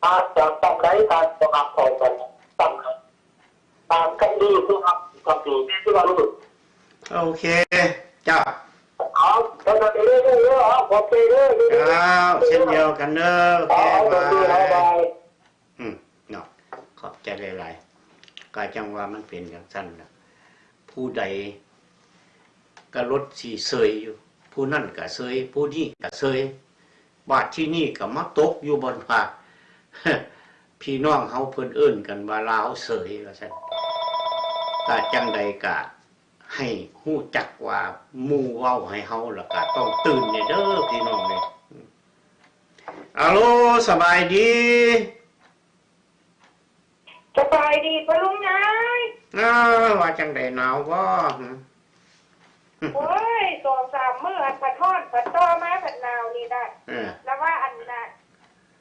ອາດຈະກຳໃດການບໍ່ຮັກເຂົ້າກັນ ກຳນັ້ນ ຕາມກຳດີຄືຮັກກຳດີ ແມ່ນທີ່ວ່າລູກ ໂອເຄ ເຈົ້າ ເອົາ ເທົ່ານັ້ນເດີລູກເດີ ເອົາ ຂອບໃຈເດີ ເຈົ້າ ເຊັ່ນດຽວກັນເດີ ໂອເຄ ບາຍ ບາຍ ອືມ ເນາະ ຂອບໃຈຫຼາຍໆ ກໍຈັ່ງວ່າມັນເປັນຈັ່ງຊັ້ນລະ ຜູ້ໃດກໍລົດຊິເຊີຍຢູ່ ຜູ້ນັ້ນກໍເຊີຍ ຜູ້ນີ້ກໍເຊີຍ ບາດທີນີ້ກໍມາຕົກຢູ່ບ່ອນວ່າ ພີ່ນ້ອງເຮົາເພິ່ນເອີ້ນກັນວ່າລາວເຊີຍວ່າຊັ້ນ ກໍຈັ່ງໃດກໍໃຫ້ຮູ້ຈັກວ່າໝູ່ເວົ້າໃຫ້ເຮົາ ແລ້ວກໍຕ້ອງຕື່ນແດ່ເດີພີ່ນ້ອງເອີຍ. ອາໂລ ສະບາຍດີ. ສະບາຍດີພໍ່ລຸງໃຫຍ່. ເອີ ວ່າຈັ່ງໃດ ໜາວບໍ່? ໂອ້ຍ ສອງສາມມື້ຫັ້ນ ພັດຮ້ອນ ພັດຕໍ່ມາ ພັດໜາວນີ້ນະ. ເອີ ລະວ່າອັນນະ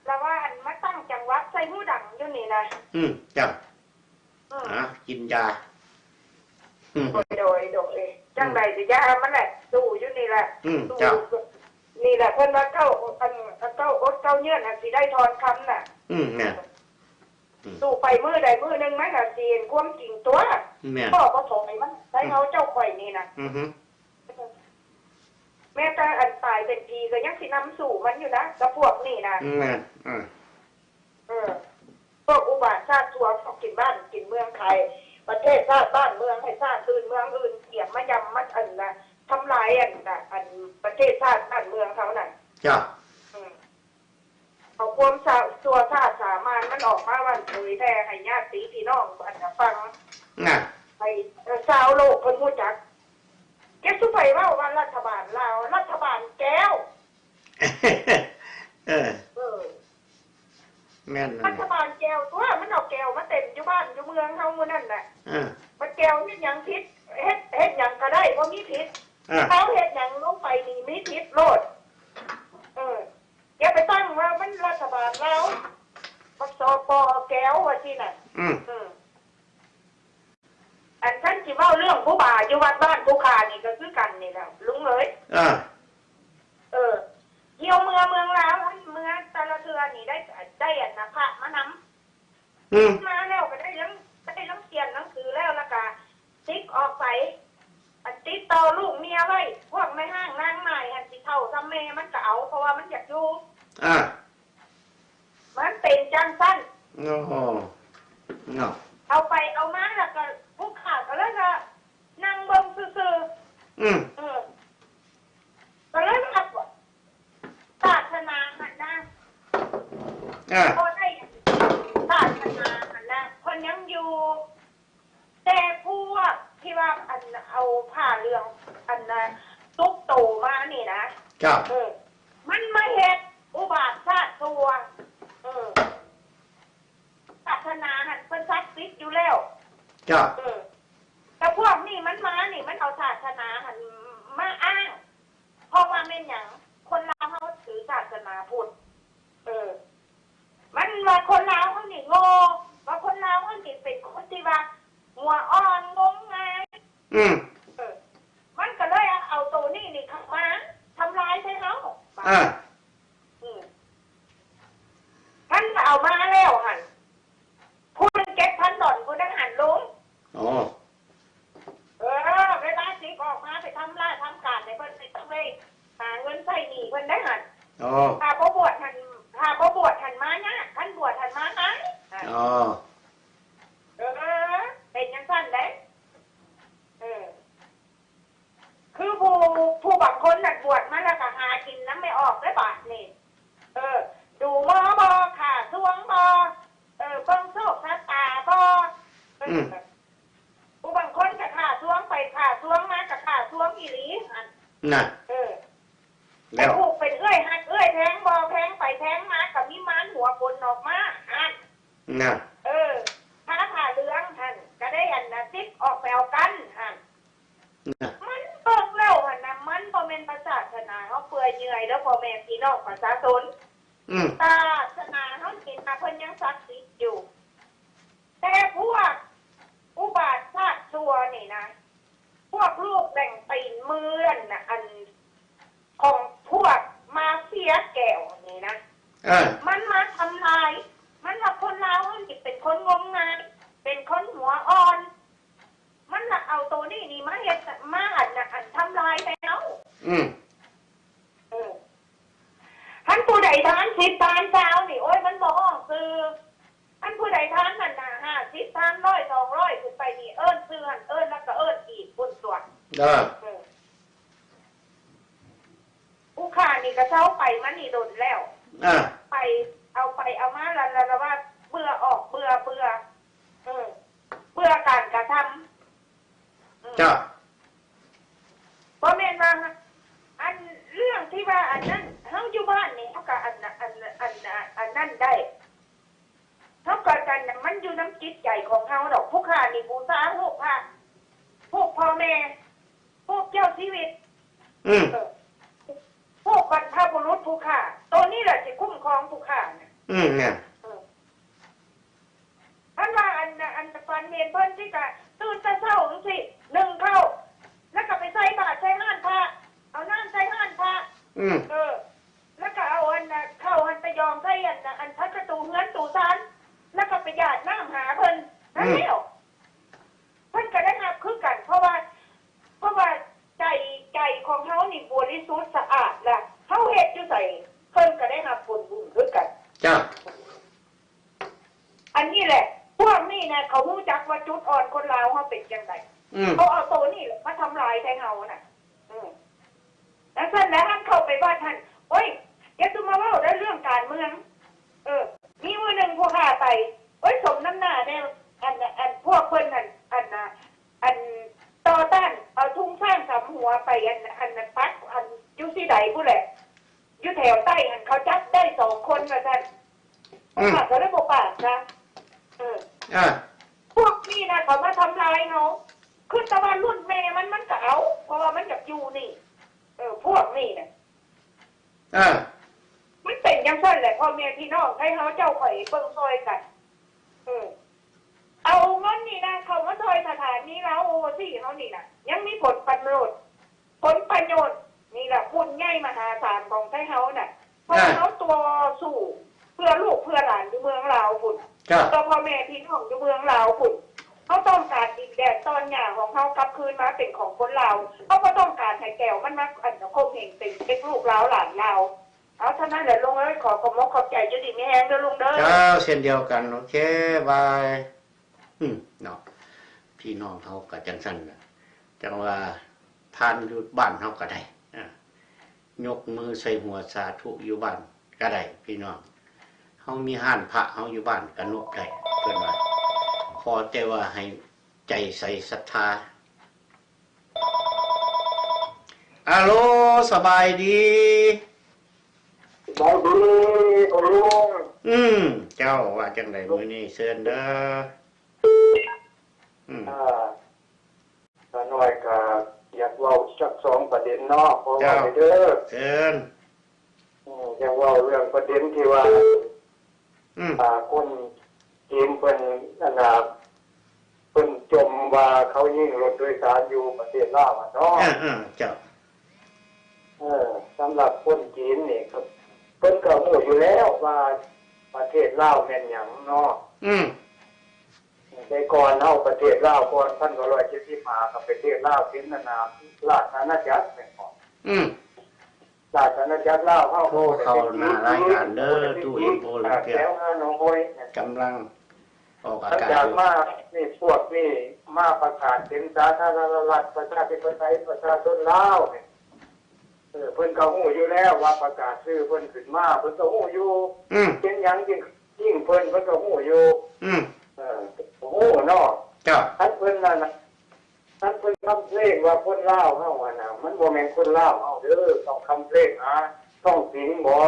ລະວ່າອັນມາຕັ້ງຈັງຫວັດໃສ່ ຫູດັງຢູ່ນີ້ນະ. ອືມ ເຈົ້າ. ອືມ ອ່າ ກິນຢາ. ໂດຍ ໂດຍ ໂດຍ. ອືມ ຈັ່ງໃດກໍຢ່າມັນແຫຼະ ສູ້ຢູ່ນີ້ແຫຼະ. ອືມ ສູ້ ເຈົ້າ. ນີ້ແຫຼະ ເພິ່ນວ່າເກົ້າ ອັນ ອັນເກົ້າອົດເກົ້າເຍືອນ ອັນຊິໄດ້ທອນຄຳນະ. ອືມ ແມ່ນ. ອືມ ສູ້ໄປມື້ໃດມື້ໜຶ່ງ ມັນກໍຊິເຫັນຄວາມຈິງຕົວະ. ແມ່ນ. ບໍ່ ບໍ່ຖອຍມັນ ໄທເຮົາເຈົ້າຂ້ອຍນີ້ນະ. ອືຮຶ. ແມ້ແຕ່ອັນຕາຍເປັນຜີກໍຍັງຊິນຳສູ້ມັນຢູ່ນະ ກັບພວກນີ້ນະ. ແມ່ນ. ເອີ ເອີ ພວກອຸບາດຊາດຊົ່ວ ພວກກິນບ້ານກິນເມືອງ ຂາຍປະເທດຊາດບ້ານເມືອງໃຫ້ຊາດອື່ນເມືອງອື່ນ ກຽມມາຢຳມາ ອັນນະ ທຳລາຍ ອັນນະ ອັນປະເທດຊາດບ້ານເມືອງເຮົານັ້ນ. ເຈົ້າ. ເອີ ເອົາຄວາມຊາ ຊົ່ວຊາດສາມານມັນອອກມາຫວັ່ນເຜີຍແຜ່ໃຫ້ຍາດຕິພີ່ນ້ອງ ອັນນະ ຟັງ ນະ ໃຫ້ ເອີ ຊາວໂລກເພິ່ນຮູ້ຈັກ. ແກສຸໄປເວົ້າວ່າລັດຖະບານລາວ ລັດຖະບານແກ້ວ. ເອີ ເອີ ແມ່ນນັ້ນແຫຼະ ລັດຖະບານແກ້ວຕົວະ ມັນເອົາແກ້ວມາເຕັມຢູ່ບ້ານຢູ່ເມືອງເຮົາມື້ນັ້ນນະ. ເອີ ມັນແກ້ວເຮັດຫຍັງຜິດ ເຮັດ ເຮັດຫຍັງກໍໄດ້ ບໍ່ມີຜິດ. ເອີ ເຂົາເຮັດຫຍັງລົງໄປນີ້ມີຜິດໂລດ. ເອີ ຢ່າໄປຕັ້ງວ່າມັນລັດຖະບານລາວ ບັກ ສປ ແກ້ວ ວ່າຊີ້ນະ. ອືມ ເອີ ອັນຄັນຊິເວົ້າເລື່ອງຄູບາຢູ່ວັດບ້ານພູຄານີ້ກໍຄືກັນນີ້ແຫຼະລຸງເອີຍ. ເອີ ເອີ ທ່ຽວເມືອເມືອງລາວ ເມືອແຕ່ລະເທື່ອນີ້ໄດ້ ໄດ້ອັນນະພະມານຳ. ອືມ ມາແລ້ວກໍໄດ້ລັງ ໄດ້ລັງຂຽນໜັງສືແລ້ວ ແລ້ວກໍຕິກອອກໄປ ອັນຕິດຕໍ່ລູກເມຍໄວ້ ພວກນາຍຮ້າງນາງໝ້າຍຫັ້ນ ຊິເຖົ້າສ່ຳແມ່ມັນກໍເອົາ ເພາະວ່າມັນຢາກຢູ່. ອ່າ ມັນເປັນຈັ່ງຊັ້ນ. ໂອ້ໂຫ ເນາະ ເອົາໄປເອົາມາແລ້ວກໍ ຜູ້ຂ້າກໍເລີຍວ່ານັ່ງເບິ່ງຊື່ໆ. ອືມ ເອີ ກໍເລີຍວ່າ ສາສະໜາຫັ້ນນະ ອ່າ ບໍ່ໄດ້ ສາສະໜາຫັ້ນນະ ເພິ່ນຍັງຢູ່ ແຕ່ພວກທີ່ວ່າ ອັນ ເອົາຜ້າເຫຼືອງ ອັນນະ ຊຸກໂຕມານີ້ນະ. ເຈົ້າ. ເອີ ມັນມາເຮັດອຸບາດຊາດຊົ່ວ. ເອີ ສາສະໜາຫັ້ນເພິ່ນສັກສິດຢູ່ແລ້ວ. ເຈົ້າ. ເອີ ແຕ່ພວກນີ້ມັນມານີ້ ມັນເອົາສາສະໜາຫັ້ນມາອ້າງ. ເພາະວ່າແມ່ນຫຍັງ? ຄົນລາວເຮົາຖືສາສະໜາພຸດ. ເອີ ມັນວ່າຄົນລາວເຮົານີ້ໂງ່ ວ່າຄົນລາວເຮົານີ້ເປັນຄົນທີ່ວ່າຫົວອ່ອນ ງົມງາຍ. ອືມ ເອີ ມັນກໍເລີຍເອົາໂຕນີ້ນີ້ເຂົ້າມາທຳລາຍໃສ່ເຮົາ. ອ່າ ອືມ ຄັນວ່າເອົາມາແລ້ວຫັ້ນ ຜູ້ໜຶ່ງເຈັດພັນດອນ ຜູ້ໜຶ່ງຫັ້ນລົງ. ອໍ ເອີ ເວລາສິອອກມາໄປທຳລາທຳການໃຫ້ເພິ່ນ ໄປຕ້ອງໄດ້ຫາເງິນໃຊ້ໜີ້ເພິ່ນໄດ້ຫັ້ນ. ອໍ ຖ້າບໍ່ບວດຫັ້ນ ຖ້າບໍ່ບວດຫັ້ນມາຍາກ ຄັນບວດຫັ້ນມາງ່າຍ. ອໍ ເອີ ເປັນຈັ່ງຊັ້ນເດ້. ເອີ ຄືຜູ້ ຜູ້ບາງຄົນນັ້ນບວດມາແລ້ວກໍຫາກິນນຳແມ່ອອກເດ້ບາດນີ້. ເອີ ດູໝໍບໍ່ ຂ້າຊ່ວງບໍ່ ເອີ ເບິ່ງໂຊກຊະຕາບໍ່. ເອີ ອືມ ຜູ້ບາງຄົນກໍຂ້າຊ່ວງໄປຂ້າຊ່ວງມາ ກໍຂ້າຊ່ວງອີ່ຫຼີຫັ້ນນະ. ເອີ ແລ້ວ ເປັນລູກເປັນເອື້ອຍຮັກເອື້ອຍແພງບໍ່ ແພງໄປແພງມາ ກໍມີມານຫົວຂົນອອກມາຫັ້ນນະ. ເອີ ຜ້າ ຜ້າເຫຼືອງຫັ້ນ ກໍໄດ້ອັນນະ ຕິກອອກໄປເອົາກັນຫັ້ນ. ນະ ມັນເບິ່ງແລ້ວຫັ້ນນະ ມັນບໍ່ແມ່ນພະສາສະໜາເຮົາເປື່ອຍເຫຍື່ອຍເດີ້ ພໍ່ແມ່ພີ່ນ້ອງປະຊາຊົນ. ອືມ ສາສະໜາເຮົານີ້ນະ ເພິ່ນຍັງສັກສິດຢູ່ ແຕ່ພວກອຸບາດຊາດຊົ່ວນີ້ນະ ພວກລູກແບ່ງຕີນມືອັນນະ ອັນຂອງພວກມາເຟຍແກ້ວນີ້ນະ. ເອີ ມັນມາທຳລາຍ ມັນວ່າຄົນລາວເຮົານີ້ເປັນຄົນງົມງາຍ ເປັນຄົນຫົວອ່ອນ. ມັນລະເອົາໂຕນີ້ນີ້ມາເຮັດ ມາອັນນະ ອັນທຳລາຍໃສ່ເຮົາ. ອືມ ເອີ ຄັນຜູ້ໃດທານສິບທານຊາວນີ້ ໂອ້ຍ ມັນບໍ່ຮ້ອງຊື່. ຄັນຜູ້ໃດທານນັ້ນນະ ຫ້າສິບ ທານຮ້ອຍ ສອງຮ້ອຍ ຂຶ້ນໄປນີ້ ເອີ້ນຊື່ຫັ້ນ ເອີ້ນແລ້ວກໍເອີ້ນອີກພຸ້ນຕົວະ. ເອີ ເອີ ຜູ້ຂ້ານີ້ກໍເຊົາໄປມານີ້ດົນແລ້ວ. ອ່າ ໄປ ເອົາໄປເອົາມາລະ ລະ ລະວ່າເບື່ອອອກ ເບື່ອ ເບື່ອ ເອີ ເພື່ອການກະທຳ. ເອີ ເຈົ້າ. ບໍ່ແມ່ນວ່າ ອັນເລື່ອງທີ່ວ່າອັນນັ້ນ ເຮົາຢູ່ບ້ານນີ້ ເຮົາກະອັນ ອັນ ອັນ ອັນນັ້ນໄດ້ ເຮົາກະ ອັນ ມັນຢູ່ນຳຈິດໃຈຂອງເຮົາດອກ. ຜູ້ຂ້ານີ້ບູຊາຮູບພະ ຮູບພໍ່ແມ່ ຮູບເຈົ້າຊີວິດ. ອືມ ເອີ ຮູບບັນພະບຸລຸດຜູ້ຂ້າ ໂຕນີ້ແຫຼະຊິຄຸ້ມຄອງຜູ້ຂ້ານະ. ອືມ ແມ່ນ. ເອີ ປັນຈັ່ງໃດ? ອືມ ເຂົາເອົາໂຕນີ້ແຫຼະມາທຳລາຍໄທເຮົານະ. ເອີ ຈັ່ງຊັ້ນແຫຼະ ຫັ້ນເຂົ້າໄປວັດຫັ້ນ ໂອ້ຍ ຢ່າສູ່ມາເວົ້າເດີເລື່ອງການເມືອງ. ເອີ ມີມື້ໜຶ່ງພວກຂ້າໄປ ໂອ້ຍ ສົມນ້ຳໜ້າແດ່ ອັນ ອັນພວກເພິ່ນຫັ້ນ ອັນ ອັນຕໍ່ຕ້ານ ເອົາທຸງຊ້າງສຳຫົວໄປ ອັນ ອັນ ອັນປັກ ອັນຢູ່ທີ່ໃດພຸ້ນແຫຼະ ຢູ່ແຖວໃຕ້ຫັ້ນ ເຂົາຈັບໄດ້ສອງຄົນວ່າຊັ້ນ. ອືມ ຂ້າກໍເລີຍບໍ່ປາກຊະ. ເອີ ອ່າ ພວກນີ້ນະ ເຂົາມາທຳລາຍເຮົາ ຄືແຕ່ວ່າລຸ້ນແມ່ມັນ ມັນກໍເອົາ ເພາະວ່າມັນຢາກຢູ່ນີ້. ເອີ ພວກນີ້ນະ ອ່າ ມັນເປັນຈັ່ງຊັ້ນແຫຼະ ພໍ່ແມ່ພີ່ນ້ອງໄທເຮົາ ເຈົ້າຂ້ອຍເບິ່ງຊ່ອຍກັນ. ເອີ ເອົາເງິນນີ້ນະ ເຂົ້າມາຊ່ອຍສະຖານີລາວໂອເວອຊີເຮົານີ້ນະ ຍັງມີຜົນປະໂຫຍດ ຜົນປະໂຫຍດນີ້ລະ ບຸນໃຫຍ່ມະຫາສານຂອງໄທເຮົານະ ເພາະວ່າເຮົາຕໍ່ສູ້ເພື່ອລູກເພື່ອຫຼານຢູ່ເມືອງລາວພຸ້ນ ເພື່ອພໍ່ແມ່ພີ່ນ້ອງຢູ່ເມືອງລາວພຸ້ນ. ເຮົາຕ້ອງການດິນແດນຕອນຫຍ້າຂອງເຮົາກັບຄືນມາເປັນຂອງຄົນລາວ. ເຮົາບໍ່ຕ້ອງການໃຫ້ແກວມັນມາ ອັນ ຂົ່ມເຫັງເຕັງເຕັກລູກລາວຫຼານລາວ. ເອົາ ເທົ່ານັ້ນແຫຼະລຸງເອີຍ ຂໍຂອບອົກຂອບໃຈຢູ່ດີມີແຮງເດີລຸງເດີ. ເຈົ້າ ເຊັ່ນດຽວກັນ ໂອເຄ ບາຍ. ອືມ ເນາະ ພີ່ນ້ອງເຮົາກໍຈັ່ງຊັ້ນລະ ຈັ່ງວ່າທ່ານຢູ່ບ້ານເຮົາກໍໄດ້ ອາ ຍົກມືໃສ່ຫົວສາທຸຢູ່ບ້ານກໍໄດ້ ພີ່ນ້ອງ. ເຮົາມີຮ້ານພະເຮົາຢູ່ບ້ານກໍນົບໄດ້ ເພິ່ນວ່າ ຂໍແຕ່ວ່າໃຫ້ໃຈໃສສັດທາ. ອາໂລ ສະບາຍດີ. ສະບາຍດີພໍ່ລຸງ. ອືມ ເຈົ້າວ່າຈັ່ງໃດມື້ນີ້ ເຊີນເດີ. ອືມ ອ່າ ຂ້ານ້ອຍກໍຢາກເວົ້າຈັກສອງປະເດັນເນາະ ຂໍເວົ້າເດີ. ເຊີນ. ອືມ ຢາກເວົ້າເລື່ອງປະເດັນທີ່ວ່າ ອືມ ອ່າ ຄົນຈີນເພິ່ນ ອັນນ່າ ເພິ່ນຈົ່ມວ່າເຂົາຍິງລົດໂດຍສານຢູ່ປະເທດລາວຫັ້ນເນາະ. ເອີ ເອີ ເຈົ້າ. ເອີ ສຳລັບຄົນຈີນນີ້ ເພິ່ນກໍຮູ້ຢູ່ແລ້ວວ່າປະເທດລາວແມ່ນຫຍັງເນາະ. ອືມ ແຕ່ກ່ອນເຮົາປະເທດລາວ ກ່ອນພັນເກົ້າຮ້ອຍເຈັດສິບຫ້າ ກໍປະເທດລາວເປັນ ອັນນ່າ ລາຊະອານາຈັກແມ່ນບໍ່? ອືມ ລາຊະອານາຈັກລາວເຮົາ ໂທເຂົ້າໜ້າລາຍການເດີ ຕູ້ອິນໂຟ ແຖວຮາໂນໂຮຍ ກຳລັງອອກອາກາດຢູ່. ຫຼັງຈາກມານີ້ ພວກນີ້ມາປະກາດເປັນສາທາລະນະລັດ ປະຊາທິປະໄຕ ປະຊາຊົນລາວນີ້ ເອີ ເພິ່ນກໍຮູ້ຢູ່ແລ້ວວ່າປະກາດຊື່ເພິ່ນຂຶ້ນມາ ເພິ່ນກໍຮູ້ຢູ່. ອືມ ເປັນຫຍັງຈຶ່ງຍິງເພິ່ນ ເພິ່ນກໍຮູ້ຢູ່. ອືມ ເອີ ຮູ້ເນາະ. ເຈົ້າ. ຄັນເພິ່ນນັ້ນນະ ຄັນເພິ່ນຄຳເພງວ່າຄົນລາວເຮົາຫັ້ນນະ ມັນບໍ່ແມ່ນຄົນລາວເຮົາເດີ ຕ້ອງຄຳເພງຫາທ້ອງສິງບໍ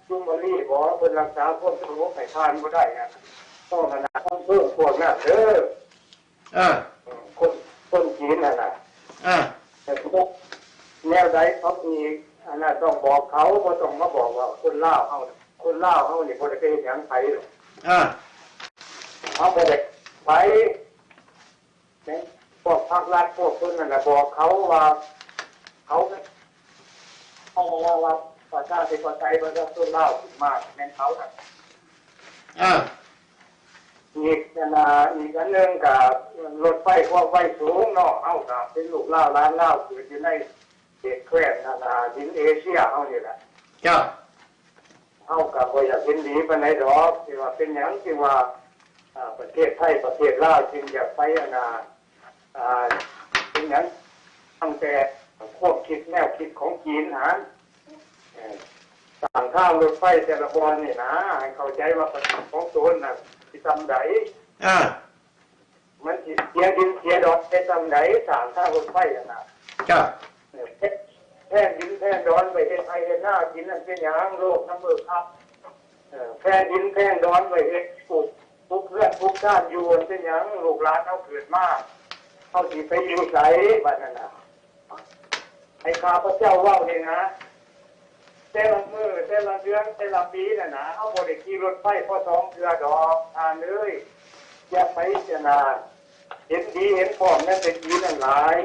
ຊຸມມະລີບໍ ເພິ່ນຮັກສາຄວາມສະຫງົບໃຫ້ຜ່ານບໍ່ໄດ້ນະ ຕ້ອງອັນນະ ຄຳເພງພວກນັ້ນເດີ. ເອີ ຄົນ ຄົນຈີນຫັ້ນນະ. ເອີ ແນວໃດເຂົາມີອັນນັ້ນ ຕ້ອງບອກເຂົາ ບໍ່ຕ້ອງມາບອກວ່າຄົນລາວເຮົາ ຄົນລາວເຮົານີ້ບໍ່ໄດ້ໄປເຮັດຫຍັງໃຜດອກ. ເອີ ເຮົາບໍ່ໄດ້ໄປ ພວກພັກລັດ ພວກເພິ່ນນັ້ນນະ ບອກເຂົາວ່າ ເຂົາ ເຂົາວ່າ ວ່າປະຊາທິປະໄຕ ປະຊາຊົນລາວຂຶ້ນມາ ແມ່ນເຂົານະ. ເອີ ອີກອັນນະ ອີກອັນໜຶ່ງກະລົດໄຟຄວາມໄວສູງເນາະ ເຮົາກະເປັນລູກລາວຫຼານລາວ ເກີດຢູ່ໃນເຂດແຄວ້ນອັນນະ ດິນເອເຊຍເຮົານີ້ແຫຼະ. ເຈົ້າ. ເຮົາກະບໍ່ຢາກເຫັນດີປານໃດດອກ ທີ່ວ່າເປັນຫຍັງຈຶ່ງວ່າ ອ່າ ປະເທດໄທ ປະເທດລາວຈຶ່ງຢາກໄປອັນນະ ອ່າ ເປັນຫຍັງ ຕັ້ງແຕ່ຄວາມຄິດແນວຄິດຂອງຈີນຫັ້ນ ເອີ ສ້າງທາງລົດໄຟແຕ່ລະບ່ອນນີ້ນະ ໃຫ້ເຂົ້າໃຈວ່າປະເທດຂອງຕົນນະຊິສ່ຳໃດ. ເອີ ມັນຊິເສຍດິນເສຍດອນໄປສ່ຳໃດ ສ້າງທາງລົດໄຟຫັ້ນນະ. ເຈົ້າ. ເອີ ແຜ່ນ ແຜ່ນດິນແຜ່ນດອນໄປເຮັດໄຮ່ເຮັດນາກິນນັ້ນເປັນຫຍັງ ໂລກນຳເອີຄັບ. ເອີ ແຜ່ນດິນແຜ່ນດອນໄວ້ເຮັດ ປຸກ ປຸກເຮືອນປຸກຊານຢູ່ຫັ້ນເປັນຫຍັງ ລູກຫຼານເຮົາເກີດມາ ເຮົາຊິໄປຢູ່ໃສບາດນັ້ນນະ? ໃຫ້ຂ້າພະເຈົ້າເວົ້ານີ້ນະ ແຕ່ລະມື້ ແຕ່ລະເດືອນ ແຕ່ລະປີນັ້ນນະ ເຮົາບໍ່ໄດ້ຂີ່ລົດໄຟພໍສອງເທື່ອດອກ ທ່ານເອີຍ. ຢ່າໄປ ອັນນະ ເຫັນດີເຫັນພ້ອມນຳແຕ່ຈີນນັ້ນຫຼາຍ.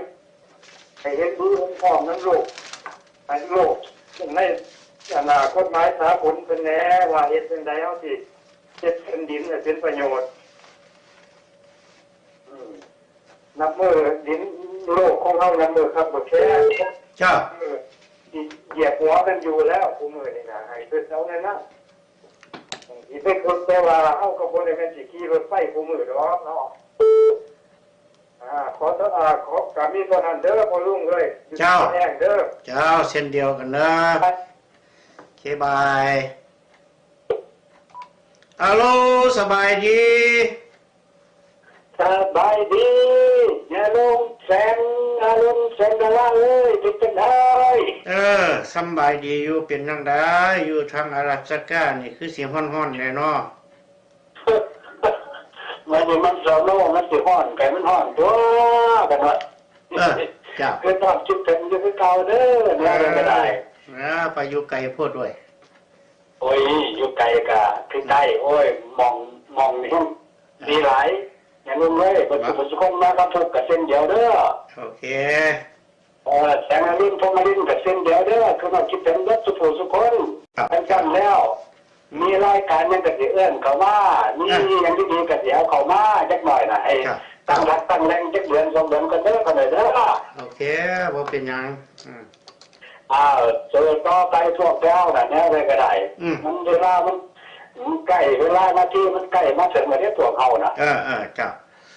ໃຫ້ເຫັນດີເຫັນພ້ອມນຳໂລກ ໃຫ້ໂລກ ໃນ ອັນນະ ກົດໝາຍສາກົນເພິ່ນແດ່ ວ່າເຮັດຈັ່ງໃດເຮົາຊິເຮັດແຜ່ນດິນໃຫ້ເປັນປະໂຫຍດ. ອືມ ນັບມື້ດິນໂລກຂອງເຮົາ ນັບມື້ຄັບບໍ່ແຄງ. ເຈົ້າ. ເອີ ຊິຢຽບຫົວກັນຢູ່ແລ້ວ ຄູ່ມື້ນີ້ນະ ໃຫ້ຄິດເອົາແນວນັ້ນ. ຊິໄປຄິດແຕ່ວ່າເຮົາກໍບໍ່ໄດ້ແມ່ນຊິຂີ່ລົດໄຟຄູ່ມື້ດອກເນາະ. ອ່າ ຂໍ ອ່າ ຂໍ ກະມີເທົ່ານັ້ນເດີພໍ່ລຸງເອີຍ ຢູ່ດີມີແຮງເດີ. ເຈົ້າ ເຊັ່ນດຽວກັນເດີ. ບາຍບາຍ. ອາໂລ ສະບາຍດີ. ສະບາຍດີ ຍາລຸງແສງອາລຸນ ແສງດາລາເອີຍ ເປັນຈັ່ງໃດ? ເອີ ສຳບາຍດີຢູ່. ເປັນຈັ່ງໃດ ຢູ່ທາງອາລາສະການີ້ ຄືຊິຮ້ອນໆແດ່ເນາະ? ມັນ ມັນຊາວໂລ ມັນຊິຮ້ອນ ໃຫ້ມັນຮ້ອນຕົວະ ກັນວ່າ. ເອີ ເຈົ້າ ຄືຕ້ອງຄິດເຖິງຢູ່ຄືເກົ່າເດີ ແນວໃດກໍໄດ້. ເອີ ໄປຢູ່ໄກໂພດເວີຍ. ໂອ້ຍ ຢູ່ໄກກະຄືໃກ້ ໂອ້ຍ ໝ່ອງ ໝ່ອງນີ້ ເອີ ດີຫຼາຍ ຍາລຸງເອີຍ. ເບິດ ບະ ທຸກຄົນມາຄຳພົບກະເຊັ່ນດຽວເດີ. ໂອເຄ. ເອີ ແສງອາລຸນ ພົມມະລິນກະເຊັ່ນດຽວເດີ ຄືມາຄິດເຖິງເບິດສູ່ຜູ້ສູ່ຄົນ. ຄັນຊັ້ນແລ້ວ ມີລາຍການຫຍັງກະຊິເອີ້ນເຂົ້າມາ ມີ ອ່ະ ຫຍັງດີໆກະຊິເອົາເຂົ້າມາຈັກໜ້ອຍນະ ໃຫ້ ອ່ະ ຕັ້ງຫຼັກຕັ້ງແຫຼ່ງຈັກເດືອນສອງເດືອນກ່ອນເດີ ກ່ອນເດີ. ໂອເຄ ບໍ່ເປັນຫຍັງ. ອືມ ອ້າວ ເຊີນຕໍ່ໄປພວກເຈົ້ານະ ແນວໃດກໍໄດ້. ອືມ ມັນເວລາມັນ ໃກ້ ເວລານາທີມັນໃກ້ມາເຖິງແລ້ວເດ້ພວກເຮົານະ. ເອີ ເອີ ເຈົ້າ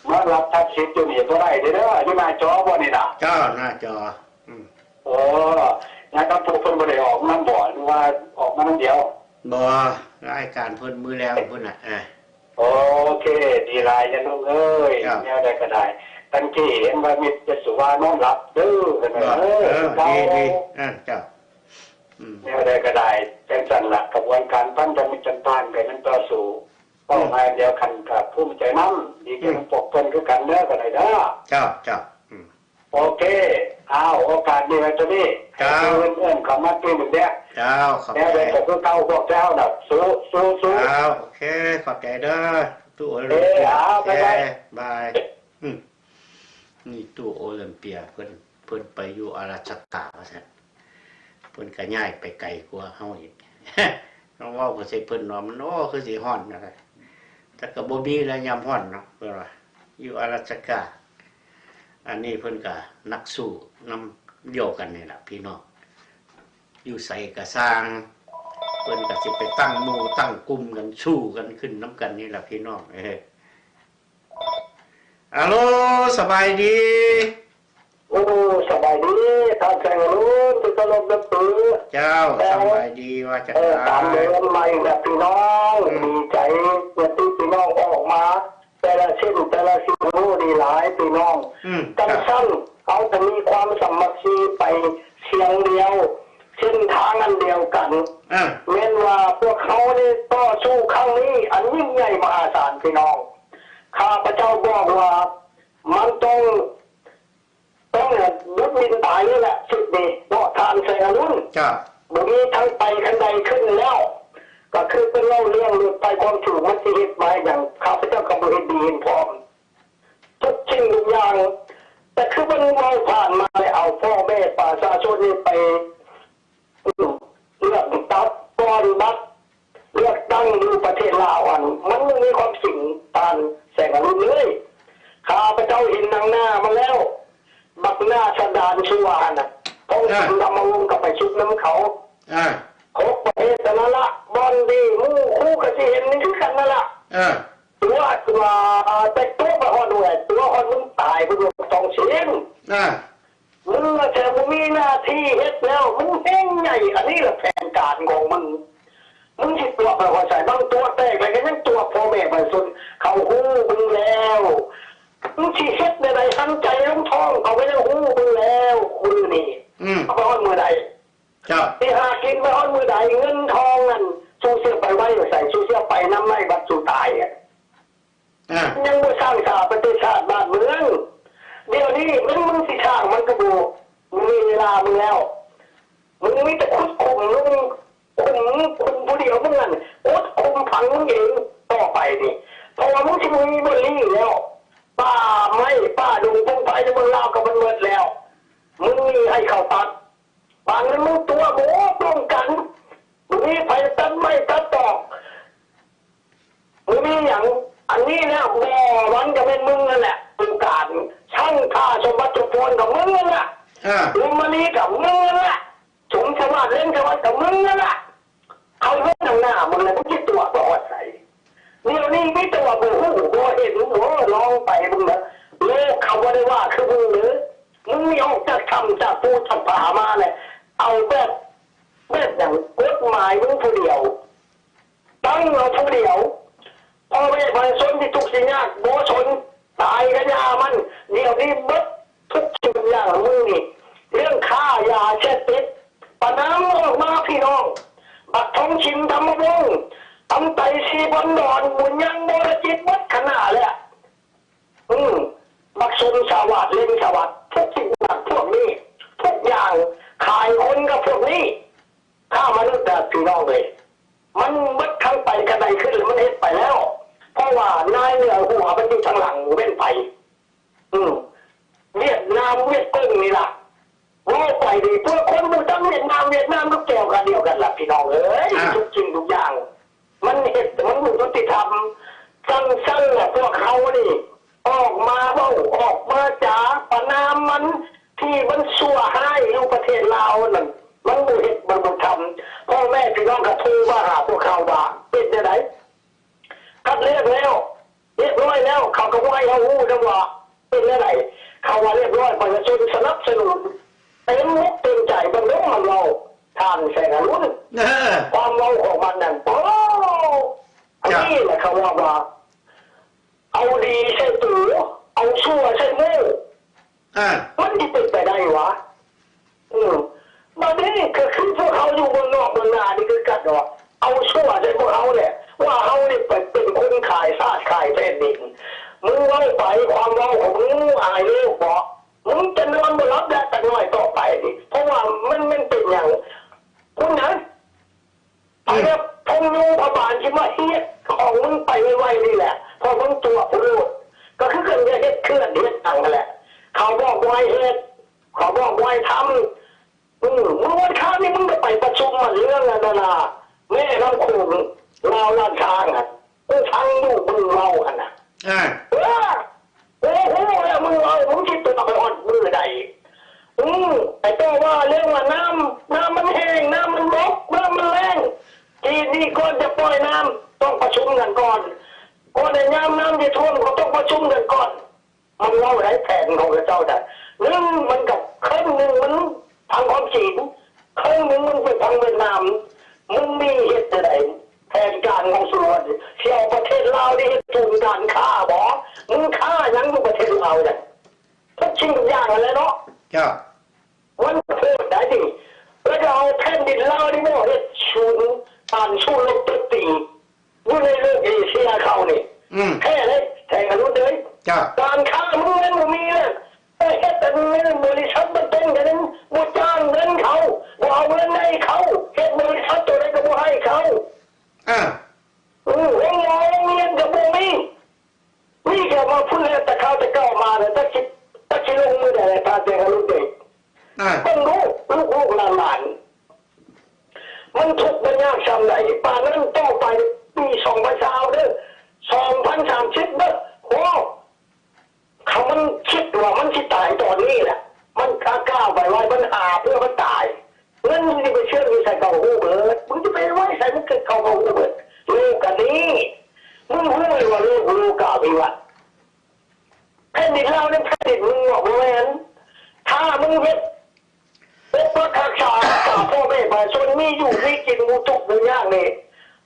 ມາລັບທັດສິດຢູ່ນີ້ບໍ່ໄດ້ເດີ ຢູ່ໜ້າຈໍບໍ່ນີ້ນະ. ເຈົ້າ ໜ້າຈໍ. ອືມ ເອີ ຍາມນັ້ນພວກເພິ່ນບໍ່ໄດ້ອອກນຳບໍ່ ຫຼືວ່າອອກມານຳດຽວ? ບໍ່ ລາຍການເພິ່ນມື້ແລງພຸ້ນນະ. ເອີ ໂອເຄ ດີຫຼາຍຍາລຸງເອີຍ. ແນວໃດກໍໄດ້ ຕັ້ງທີ່ເຫັນວ່າມິດຈະສຸວານອນຫຼັບເດີ ເອີ ດີໆ. ເອີ ເຈົ້າ ອືມ ແນວໃດກໍໄດ້ ຈັ່ງຊັ້ນລະ ຂະບວນການພັນທະມິດຈັນທານກໍຍັງຕໍ່ສູ້. ເປົ້າໝາຍດຽວກັນກໍພູມໃຈນຳ ດີໃຈນຳພວກເພິ່ນຄືກັນເດີ ກໍໄດ້ເດີ. ເຈົ້າ ເຈົ້າ ອືມ ໂອເຄ ອ້າວ ໂອກາດນີ້ໄວ້ເທົ່ານີ້. ເຈົ້າ ໃຫ້ຜູ້ອື່ນເອີ້ນເຂົ້າມາຕື່ມອີກແດ່. ເຈົ້າ ຂອບໃຈ. ແນວໃດກໍຄືເກົ່າ ພວກເຈົ້ານະ ສູ້ ສູ້ ສູ້. ເຈົ້າ ໂອເຄ ຂອບໃຈເດີ ຕູ້ໂອລິມເປຍ. ເອີ ເອີ ບາຍບາຍ ບາຍ. ອືມ ນີ້ຕູ້ໂອລິມເປຍ ເພິ່ນ ເພິ່ນໄປຢູ່ອາລາສະກາວ່າຊັ້ນ ເພິ່ນກໍຍ້າຍໄປໄກກວ່າເຮົາອີກ. ລອງເວົ້າໃສ່ເພິ່ນວ່າ ມັນ ໂອ້ ຄືຊິຮ້ອນນະ. ແຕ່ກໍບໍ່ມີແລ້ວຍາມຮ້ອນເນາະ ເພິ່ນວ່າ ຢູ່ອາລາສະກາ. ອັນນີ້ເພິ່ນກໍນັກສູ້ນຳດຽວກັນນີ້ລະພີ່ນ້ອງ ຢູ່ໃສກໍຊ່າງ ເພິ່ນກໍຊິໄປຕັ້ງໝູ່ຕັ້ງກຸ່ມກັນ ສູ້ກັນຂຶ້ນນຳກັນນີ້ລະພີ່ນ້ອງ. ເອີ ອາໂລ ສະບາຍດີ. ໂອ້ ສະບາຍດີ ທ່ານແສງອາລຸນ ທີ່ເຄົາລົບນັບຖື. ເຈົ້າ ເອີ ສະບາຍດີ ວ່າຈັ່ງໃດ? ເອີ ຕາມເດີມມາອີກແລ້ວພີ່ນ້ອງ. ອືມ ດີໃຈ ຍາດຕິພີ່ນ້ອງອອກມາ ແຕ່ລະເສັ້ນແຕ່ລະເສັ້ນ ໂອ້ ດີຫຼາຍພີ່ນ້ອງ. ອືມ ຈັ່ງຊັ້ນ ເຮົາຈະມີຄວາມສາມັກຄີໄປສຽງດຽວ ເສັ້ນທາງອັນດຽວກັນ. ອາ ແມ່ນວ່າພວກເຮົາໄດ້ຕໍ່ສູ້ຄັ້ງນີ້ອັນຍິ່ງໃຫຍ່ມະຫາສານພີ່ນ້ອງ. ຂ້າພະເຈົ້າບອກວ່າ ມັນຕ້ອງ ຕ້ອງແບບດຸດດິນຕາຍເລີຍແຫຼະ ຊຸດນີ້ເນາະ ທ່ານແສງອາລຸນ. ເຈົ້າ ບໍ່ມີທາງໄປຄັນໃດຂຶ້ນແລ້ວ. ກໍຄືເພິ່ນເລົ່າເລື່ອງລົດໄຟຄວາມສູງ ມັນຊິເຮັດມາຫຍັງ ຂ້າພະເຈົ້າກໍບໍ່ເຫັນດີເຫັນພ້ອມ ທຸກສິ່ງທຸກຢ່າງ. ແຕ່ຄືເພິ່ນເວົ້າຜ່ານມາແລ້ວ ເອົາພໍ່ແມ່ປະຊາຊົນນີ້ໄປ ເລືອກຕັ້ງ ກ່ອນບັດເລືອກຕັ້ງຢູ່ປະເທດລາວຫັ້ນ ມັນບໍ່ມີຄວາມຈິງ ທ່ານແສງອາລຸນເອີຍ. ຂ້າພະເຈົ້າເຫັນໜັງໜ້າມັນແລ້ວ ບັກໜ້າສັນດານຊົ່ວຫັ້ນນະ ທອງສິມ ອ່າ ທຳມະວົງກໍໄປຊຸກນຳເຂົາ. ອ່າ ຫົກປະເທດນັ້ນລະ ບ່ອນທີ່ໝູ່ຄູ່ກໍຊິເຫັນຄືກັນນັ້ນລະ. ອ່າ ຕົວະ ຕົວະ ແຕ່ຕົວະໄປຮອດແລ້ວ ຕົວະຮອດມຶງຕາຍພຸ້ນ ທອງສິມ. ອ່າ ມຶງວ່າແຕ່ບໍ່ມີໜ້າທີ່ເຮັດແລ້ວ ມຶງແຮງໃຫຍ່ ອັນນີ້ລະແຜນການຂອງມຶງ. ມຶງຊິຕົວະໄປຮອດໃສ? ບາງຕົວະແຕກແລ້ວກໍຍັງຕົວະພໍ່ແມ່ປະຊາຊົນ ເຂົາຮູ້ມຶງແລ້ວ. ມຶງຊິເຮັດແນວໃດ? ຫັນໃຈລົງທ້ອງເຂົາກໍຍັງຮູ້ມຶງແລ້ວ. ມື້ນີ້ ອືມ ເອົາໄປຮອດມື້ໃດ? ເຈົ້າ ຊິຫາກິນໄປຮອດມື້ໃດ? ເງິນທອງນັ້ນ ສູເສຍໄປໄວ້ໃສ? ສູເສຍໄປນຳໄມ້ ບັດສູຕາຍ ອ່າ ຍັງບໍ່ສ້າງສາປະເທດຊາດບ້ານເມືອງ. ດຽວນີ້ແມ່ນມຶງຊິສ້າງ ມັນກໍບໍ່ມີເວລາມຶງແລ້ວ. ມຶງມີແຕ່ຂຸດຂຸມລົງ ຂຸມ ຂຸມຜູ້ດຽວມຶງນັ້ນ ຂຸດຂຸມຝັງມຶງເອງຕໍ່ໄປນີ້ ເພາະວ່າມຶງຊິບໍ່ມີບ່ອນລີ້ແລ້ວ. ປ່າໄມ້ປ່າດົງພົງໄພໃນເມືອງລາວກໍມັນໝົດແລ້ວ. ມຶງນີ້ໃຫ້ເຂົາຕັດ ບາດນີ້ມຶງຕົວະບໍ່ປ້ອງກັນ ບໍ່ມີໃຜຕັດໄມ້ຕັດຕອກ ບໍ່ມີຫຍັງ. ອັນນີ້ແຫຼະ ບໍ່ວັນກໍແມ່ນມຶງນັ້ນແຫຼະ ອົງການ ຊ່າງຂ້າສົມບັດສົມພອນກໍມຶງນັ້ນແຫຼະ ອ່າ ອຸມມະນີກໍມຶງນັ້ນແຫຼະ ສົມສະຫວາດ ເລັງສະຫວັດກໍມຶງນັ້ນແຫຼະ. ເຂົາເຫັນໜັງໜ້າມຶງແລ້ວ ມຶງຊິຕົວະໄປຮອດໃສ? ດຽວນີ້ມີແຕ່ວ່າບໍ່ຮູ້ບໍ່ເຫັນ ໂອ້ ລອງໄປເບິ່ງເດີ. ໂລກເຂົາບໍ່ໄດ້ວ່າຄືມຶງເດີ. ມຶງນີ້ອອກຈາກຖ້ຳຈາກພູຈາກຜາມາແຫຼະ ເອົາແບບ ແບບຫຍັງ ກົດໝາຍມຶງຜູ້ດຽວ ຕັ້ງເອົາຜູ້ດຽວ. ພໍ່ແມ່ປະຊາຊົນທີ່ທຸກຊິຍາກບໍ່ສົນ ຕາຍກະຢ່າມັນ. ດຽວນີ້ເບິດທຸກສິ່ງທຸກຢ່າງລະມຶງນີ້ ເລື່ອງຄ້າຢາເສບຕິດ ປະນາມອອກມາພີ່ນ້ອງ. ບັກທອງຊິນ ທຳມະວົງ ຄຳໄຕ ສີພັນດອນ ບຸນຍັງ ວໍລະຈິດ ເບິດຄະນະແຫຼະ. ອືມ ບັກສົມສະຫວັດ ເລັງສະຫວັດ ພວກທີ່ພວກນີ້ ທຸກຢ່າງ ຂາຍຄົນກັບພວກນີ້ ຄ້າມະນຸດນະພີ່ນ້ອງເອີຍ. ມັນເບິດຄັ້ງໄປກະໄດ້ຂຶ້ນ ແລ້ວມັນເຮັດໄປແລ້ວ ເພາະວ່ານາຍເໜືອຫົວມັນຢູ່ທາງຫຼັງແມ່ນໃຜ? ອືມ ຫວຽດນາມ ຫວຽດກົງນີ້ລະ. ເວົ້າໄປນີ້ ພວກຄົນບໍ່ຈັກຫວຽດນາມ ຫວຽດນາມກັບແກວກາດຽວກັນລະພີ່ນ້ອງເອີຍ. ທຸກສິ່ງທຸກຢ່າງ ມັນເຮັດ ມັນບໍ່ຍຸຕິທຳ. ຈັ່ງຊັ້ນລະ ພວກເຮົານີ້ອອກມາເວົ້າ ອອກມາຈາປະນາມມັນ ທີ່ມັນຊົ່ວຮ້າຍຢູ່ປະເທດລາວນັ້ນ ມັນບໍ່ເຮັດ ມັນບໍ່ທຳ. ພໍ່ແມ່ພີ່ນ້ອງກະໂທມາຫາພວກເຮົາວ່າ ເປັນແນວໃດ? ຄັດເລືອກແລ້ວ ຮຽບຮ້ອຍແລ້ວ ເຂົາກະບໍ່ໃຫ້ເຮົາຮູ້ນຳວ່າເປັນແນວໃດ. ເຂົາວ່າຮຽບຮ້ອຍ ປະຊາຊົນສະໜັບສະໜູນເຕັມອົກເຕັມໃຈ. ເບິ່ງເດີມັນເວົ້າ ທ່ານແສງອະລຸນ ຄວາມເວົ້າຂອງມັນນັ້ນ ໂອ້ ອັນນີ້ແຫຼະເຂົາເວົ້າວ່າ ເອົາດີໃສ່ໂຕ ເອົາຊົ່ວໃສ່ໝູ່. ອາ ມັນຊິເປັນໄປໄດ້ຫວາ? ອືມ ບາດນີ້ກະຄືພວກເຮົາຢູ່ເມືອງນອກເມືອງນານີ້ຄືກັນເນາະ ເອົາຊົ່ວໃສ່ພວກເຮົາແຫຼະ ວ່າເຮົານີ້ໄປເປັນຄົນຂາຍຊາດຂາຍແຜ່ນດິນ. ມຶງເວົ້າໄປ ຄວາມເວົ້າຂອງມຶງອາຍໂລກບໍ? ມຶງຈະນອນບໍ່ຫຼັບແລ້ວຈັກໜ້ອຍຕໍ່ໄປນີ້ ເພາະວ່າມັນ ມັນເປັນຫຍັງ? ຄຸນນະ ອືມ ໄປແບບພົງຍຸງພະບານຊິມາເຮັດຂອງມຶງໄປໄວໆນີ້ແຫຼະ ເພາະມຶງຕົວະພຸ້ນໂລດ. ກະຄືກັນ ຢ່າເຮັດເຂື່ອນເຮັດຫຍັງຫັ້ນແຫຼະ ເຂົາບອກບໍ່ໃຫ້ເຮັດ ເຂົາບອກບໍ່ໃຫ້ທຳ. ອືມ ມື້ວັນຄານນີ້ມຶງກະໄປປະຊຸມອັນເລື່ອງອັນນັ້ນນະ ແມ່ນ້ຳໂຂງລາວລ້ານຊ້າງຫັ້ນ ກູຟັງຢູ່ມຶງເວົ້າຫັ້ນນະ. ເອີ ກູຮູ້ແລ້ວມຶງເວົ້າ ມຶງຊິຕົວະໄປຮອດມື້ໃດ? ອືມ ໄປຕໍ່ວ່າເລື່ອງວ່ານ້ຳ ນ້ຳມັນແຫ້ງ ນ້ຳມັນບົກ ນ້ຳມັນແລ້ງ ທີ່ນີ້ກ່ອນຈະປ່ອຍນ້ຳ ຕ້ອງປະຊຸມກັນກ່ອນ. ກ່ອນໃນຍາມນ້ຳຈະຖ້ວມ ເຂົາຕ້ອງປະຊຸມກັນກ່ອນ. ມັນເວົ້າໄດ້ແຜນຂອງເຂົາເຈົ້ານະ ໜຶ່ງມັນກະເຄິ່ງໜຶ່ງມັນທາງຄວາມຈີນ ເຄິ່ງໜຶ່ງມັນໄປທາງຫວຽດນາມ. ມຶງມີເຮັດແນວໃດ ແຜນການຂອງສູນ ຊິເອົາປະເທດລາວນີ້ເຮັດສູນການຄ້າບໍ? ມຶງຄ້າຫຍັງຢູ່ປະເທດລາວນະ? ທຸກສິ່ງທຸກຢ່າງຫັ້ນແຫຼະເນາະ. ເຈົ້າ ມັນໂຫດໄດ໋ນີ້ ແລ້ວກະເອົາແຜ່ນດິນລາວນີ້ມາເຮັດສູນການສູ້ລົບໂຈມຕີ ຢູ່ໃນໂລກເອເຊຍເຂົານີ້ ອືມ ແທ້ເດ້ ແທ້ກະລຸດເລີຍ. ເຈົ້າ ການຄ້າເມືອງບໍ່ມີເລີຍ ໄປເຮັດອັນນັ້ນ ບໍລິສັດມັນເປັນກະຍັງບໍ່ຈ່າຍເງິນເຂົາ ບໍ່ເອົາເງິນໃຫ້ເຂົາ ເຮັດບໍລິສັດໂຕໃດກະບໍ່ໃຫ້ເຂົາ. ອາ ໂຮງໝໍໂຮງຮຽນກະບໍ່ມີ. ນີ້ກະມາພຸ້ນແລ້ວ ແຕ່ຄາວແຕ່ເກົ່າມາແລ້ວ ຈັກຊິ ຈັກຊິລົງມື້ໃດ ທ່ານແສງອາລຸນເດດ. ອາ ເບິ່ງດູ ລູກໆຫຼານໆ ມັນທຸກມັນຍາກຊ່ຳໃດ ປານນັ້ນຕໍ່ໄປປີສອງພັນຊາວເດີ ສອງພັນສາມສິບເດີ ໂອ້ ຄັນມັນຄິດວ່າມັນຊິຕາຍຕອນນີ້ແຫຼະ ມັນກ້າໄວໆ ມັນຫາເພື່ອມັນຕາຍ. ເງິນມຶງຊິໄປເຊື່ອງຢູ່ໃສ ເຂົາກະຮູ້ເບິດ ມຶງຊິໄປໄວ້ໃສ ມັນເກີດ ເຂົາກະຮູ້ເບິດ. ໂລກກະນີ້ ມຶງຮູ້ເລີຍວ່າໂລກ ໂລກາວິວັດ ແຜ່ນດິນລາວນີ້ແຜ່ນດິນມຶງບໍ? ບໍ່ແມ່ນ. ຖ້າມຶງເຮັດປົກປັກຮັກສາ ຮັກສາພໍ່ແມ່ປະຊາຊົນມີຢູ່ມີກິນ ບໍ່ທຸກບໍ່ຍາກນີ້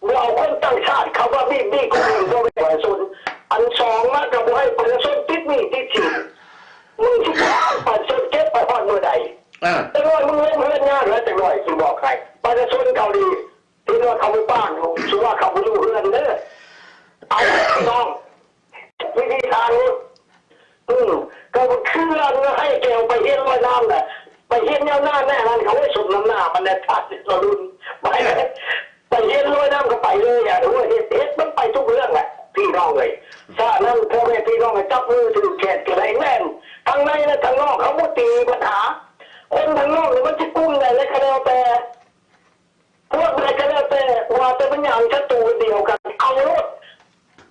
ບໍ່ເອົາຄົນຕ່າງຊາດເຂົ້າມາບີບບີບຂົ່ມເຫງພໍ່ແມ່ປະຊາຊົນ. ອັນສອງມາກະບໍ່ໃຫ້ປະຊາຊົນຕິດໜີ້ຕິດສິນ ມຶງຊິປະຊາຊົນເກັບໄປຮອດມື້ໃດ? ເອີ ຈັກໜ້ອຍມຶງລົງເຮືອນຍາກແລ້ວ ຈັກໜ້ອຍຊິບອກໃຫ້ ປະຊາຊົນເກົາຫຼີ ທີ່ວ່າເຂົາບໍ່ປານ ສຸວ່າເຂົາບໍ່ຢູ່ເຮືອນເດີ ເອົາພີ່ນ້ອງ ວິທີທາງ ອືມ ກະຄືອັນໃຫ້ແກວໄປຮຽນລອຍນ້ຳນະ ໄປຮຽນແນວໜ້າແນ່ນັ້ນ ເຂົາໄວ້ສົມນ້ຳໜ້າມັນແນ່ ຖ້າຊິລຸນ ໄປ ໄປຮຽນລອຍນ້ຳກະໄປເລີຍ ອະ ເຮັດ ເຮັດ ມັນໄປທຸກເລື່ອງແຫຼະ ພີ່ນ້ອງເອີຍ. ສະນັ້ນ ພໍ່ແມ່ພີ່ນ້ອງໃຫ້ຈັບມືຖືກແຂນກັນໃຫ້ແໜ້ນ ທັງໃນແລະທັງນອກ ເຮົາບໍ່ຕີບັນຫາ ຄົນທາງນອກນີ້ມັນຊິກຸ່ມໃດແລະກະແລ້ວແຕ່ ພວກໃດກະແລ້ວແຕ່ ວ່າແຕ່ມັນຫຍັງ ສັດຕູດຽວກັນ ເອົາໂລດ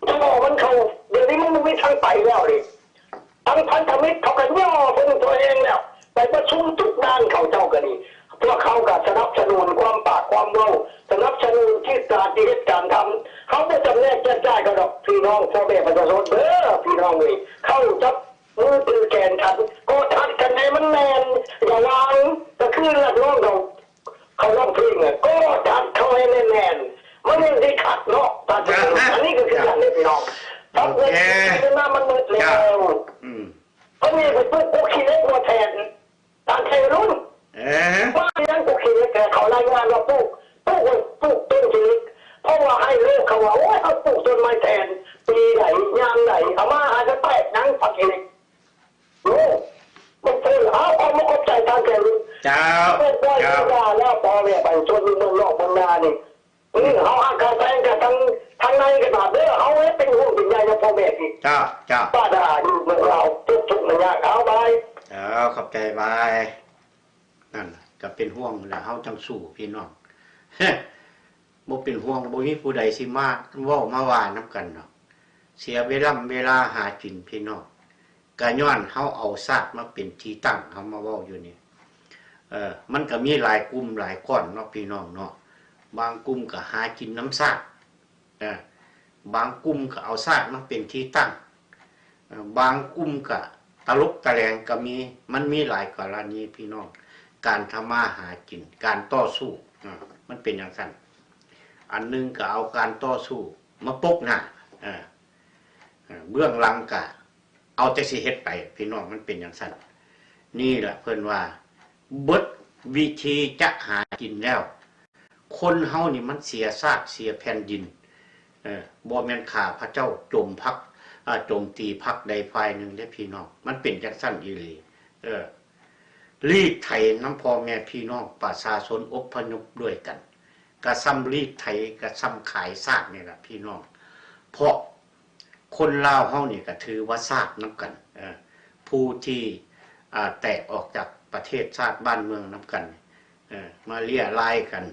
ໂຕມັນເຂົ້າ ດຽວນີ້ມັນບໍ່ມີທາງໄປແລ້ວເດ ທັງພັນທະມິດເຂົາກະຍໍ້ເພິ່ນໂຕເອງແລ້ວ ໄປປະຊຸມທຸກດ້ານ ເຂົາເຈົ້າກະດີ ພວກເຮົາກະສະໜັບສະໜູນຄວາມປາກຄວາມເວົ້າ ສະໜັບສະໜູນທີ່ການທີ່ເຮັດການທຳ ເຮົາບໍ່ຈຳແນກແຈກຈ່າຍເຂົາດອກ ພີ່ນ້ອງພໍ່ແມ່ປະຊາຊົນເດີ ພີ່ນ້ອງເອີຍ ເຂົ້າຈັບ ເຈົ້າ ເຈົ້າ ເຈົ້າ ແລ້ວພໍ່ແມ່ປະຊາຊົນຢູ່ເມືອງນອກເມືອງນານີ້ ເອີ ເຮົາຫາການແຊງກັນທັງ ທັງໃນກັນບາດເດີ ເຮົາເຮັດເປັນຫ່ວງເປັນໃຍນຳພໍ່ແມ່ນີ້ ເຈົ້າ ເຈົ້າ ບ້ານອາຢູ່ເມືອງລາວ ທຸກທຸກມາຍາກເອົາບາຍ ເຈົ້າ ຂອບໃຈບາຍ ນັ້ນລະ ກໍເປັນຫ່ວງແຫຼະ ເຮົາຈັ່ງສູ້ພີ່ນ້ອງ ບໍ່ເປັນຫ່ວງ ບໍ່ມີຜູ້ໃດຊິມາເວົ້າມາວ່ານຳກັນດອກ ເສຍເວລາ ເວລາຫາກິນພີ່ນ້ອງ ກະຍ້ອນເຮົາເອົາຊາດມາເປັນທີ່ຕັ້ງ ເຮົາມາເວົ້າຢູ່ນີ້ ເອີ ມັນກະມີຫຼາຍກຸ່ມຫຼາຍກ້ອນເນາະພີ່ນ້ອງເນາະ ບາງກຸ່ມກະຫາກິນນຳຊາດ ເອີ ບາງກຸ່ມກະເອົາຊາດມາເປັນທີ່ຕັ້ງ ເອີ ບາງກຸ່ມກະຕະຫຼົກຕະແຫຼງກະມີ ມັນມີຫຼາຍກໍລະນີພີ່ນ້ອງ ການທຳມາຫາກິນ ການຕໍ່ສູ້ ເອີ ມັນເປັນຈັ່ງຊັ້ນ ອັນໜຶ່ງກະເອົາການຕໍ່ສູ້ມາປົກໜ້າ ເອີ ເບື້ອງຫຼັງກະເອົາແຕ່ຊິເຮັດໄປ ພີ່ນ້ອງ ມັນເປັນຈັ່ງຊັ້ນ ນີ້ລະເພິ່ນວ່າ ເບິດວິທີຈະຫາກິນແລ້ວ ຄົນເຮົານີ້ມັນເສຍຊາດເສຍແຜ່ນດິນ ເອີ ບໍ່ແມ່ນຂ້າພະເຈົ້າໂຈມພັກ ອາ ໂຈມຕີພັກໃດຝ່າຍໜຶ່ງເດ້ພີ່ນ້ອງ ມັນເປັນຈັ່ງຊັ້ນອີ່ຫຼີ ເອີ ລີດໄຖນຳພໍ່ແມ່ພີ່ນ້ອງປະຊາຊົນອົບພະຍົບດ້ວຍກັນ ກະສ່ຳລີດໄຖ ກະສ່ຳຂາຍຊາດນີ້ລະພີ່ນ້ອງ ເພາະຄົນລາວເຮົານີ້ກະຖືວ່າຊາດນຳກັນ ເອີ ຜູ້ທີ່ ອາ ແຕກອອກຈາກປະເທດຊາດບ້ານເມືອງນຳກັນ ເອີ ມາເລຍລາຍກັນ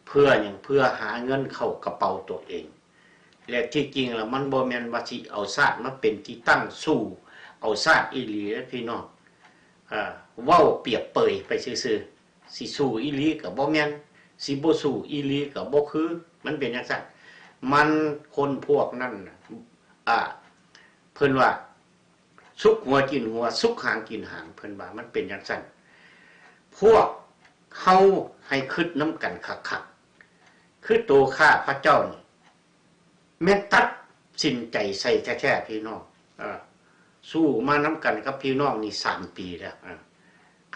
ເພື່ອຫຍັງ? ເພື່ອຫາເງິນເຂົ້າກະເປົາຕົວເອງ ແລະ ທີ່ຈິງລະມັນບໍ່ແມ່ນວ່າຊິເອົາຊາດມາເປັນທີ່ຕັ້ງສູ້ ເອົາຊາດອີ່ຫຼີເດ້ພີ່ນ້ອງ ເວົ້າປຽບເປີຍໄປຊື່ໆ ຊິສູ້ອີ່ຫຼີກະບໍ່ແມ່ນ ຊິບໍ່ສູ້ອີ່ຫຼີກະບໍ່ຄື ມັນເປັນຈັ່ງຊັ້ນ ມັນຄົນພວກນັ້ນນະ ອາ ເພິ່ນວ່າ ສຸກຫົວກິນຫົວ ສຸກຫາງກິນຫາງ ເພິ່ນວ່າມັນເປັນຈັ່ງຊັ້ນ ພວກເຮົາໃຫ້ຄິດນຳກັນຄັກໆ ຄືໂຕຂ້າພະເຈົ້ານີ້ ແມ່ນຕັດສິນໃຈໃສ່ແທ້ໆ ພີ່ນ້ອງ ເອີ ສູ້ມານຳກັນກັບພີ່ນ້ອງນີ້ສາມປີແລ້ວ ເອີ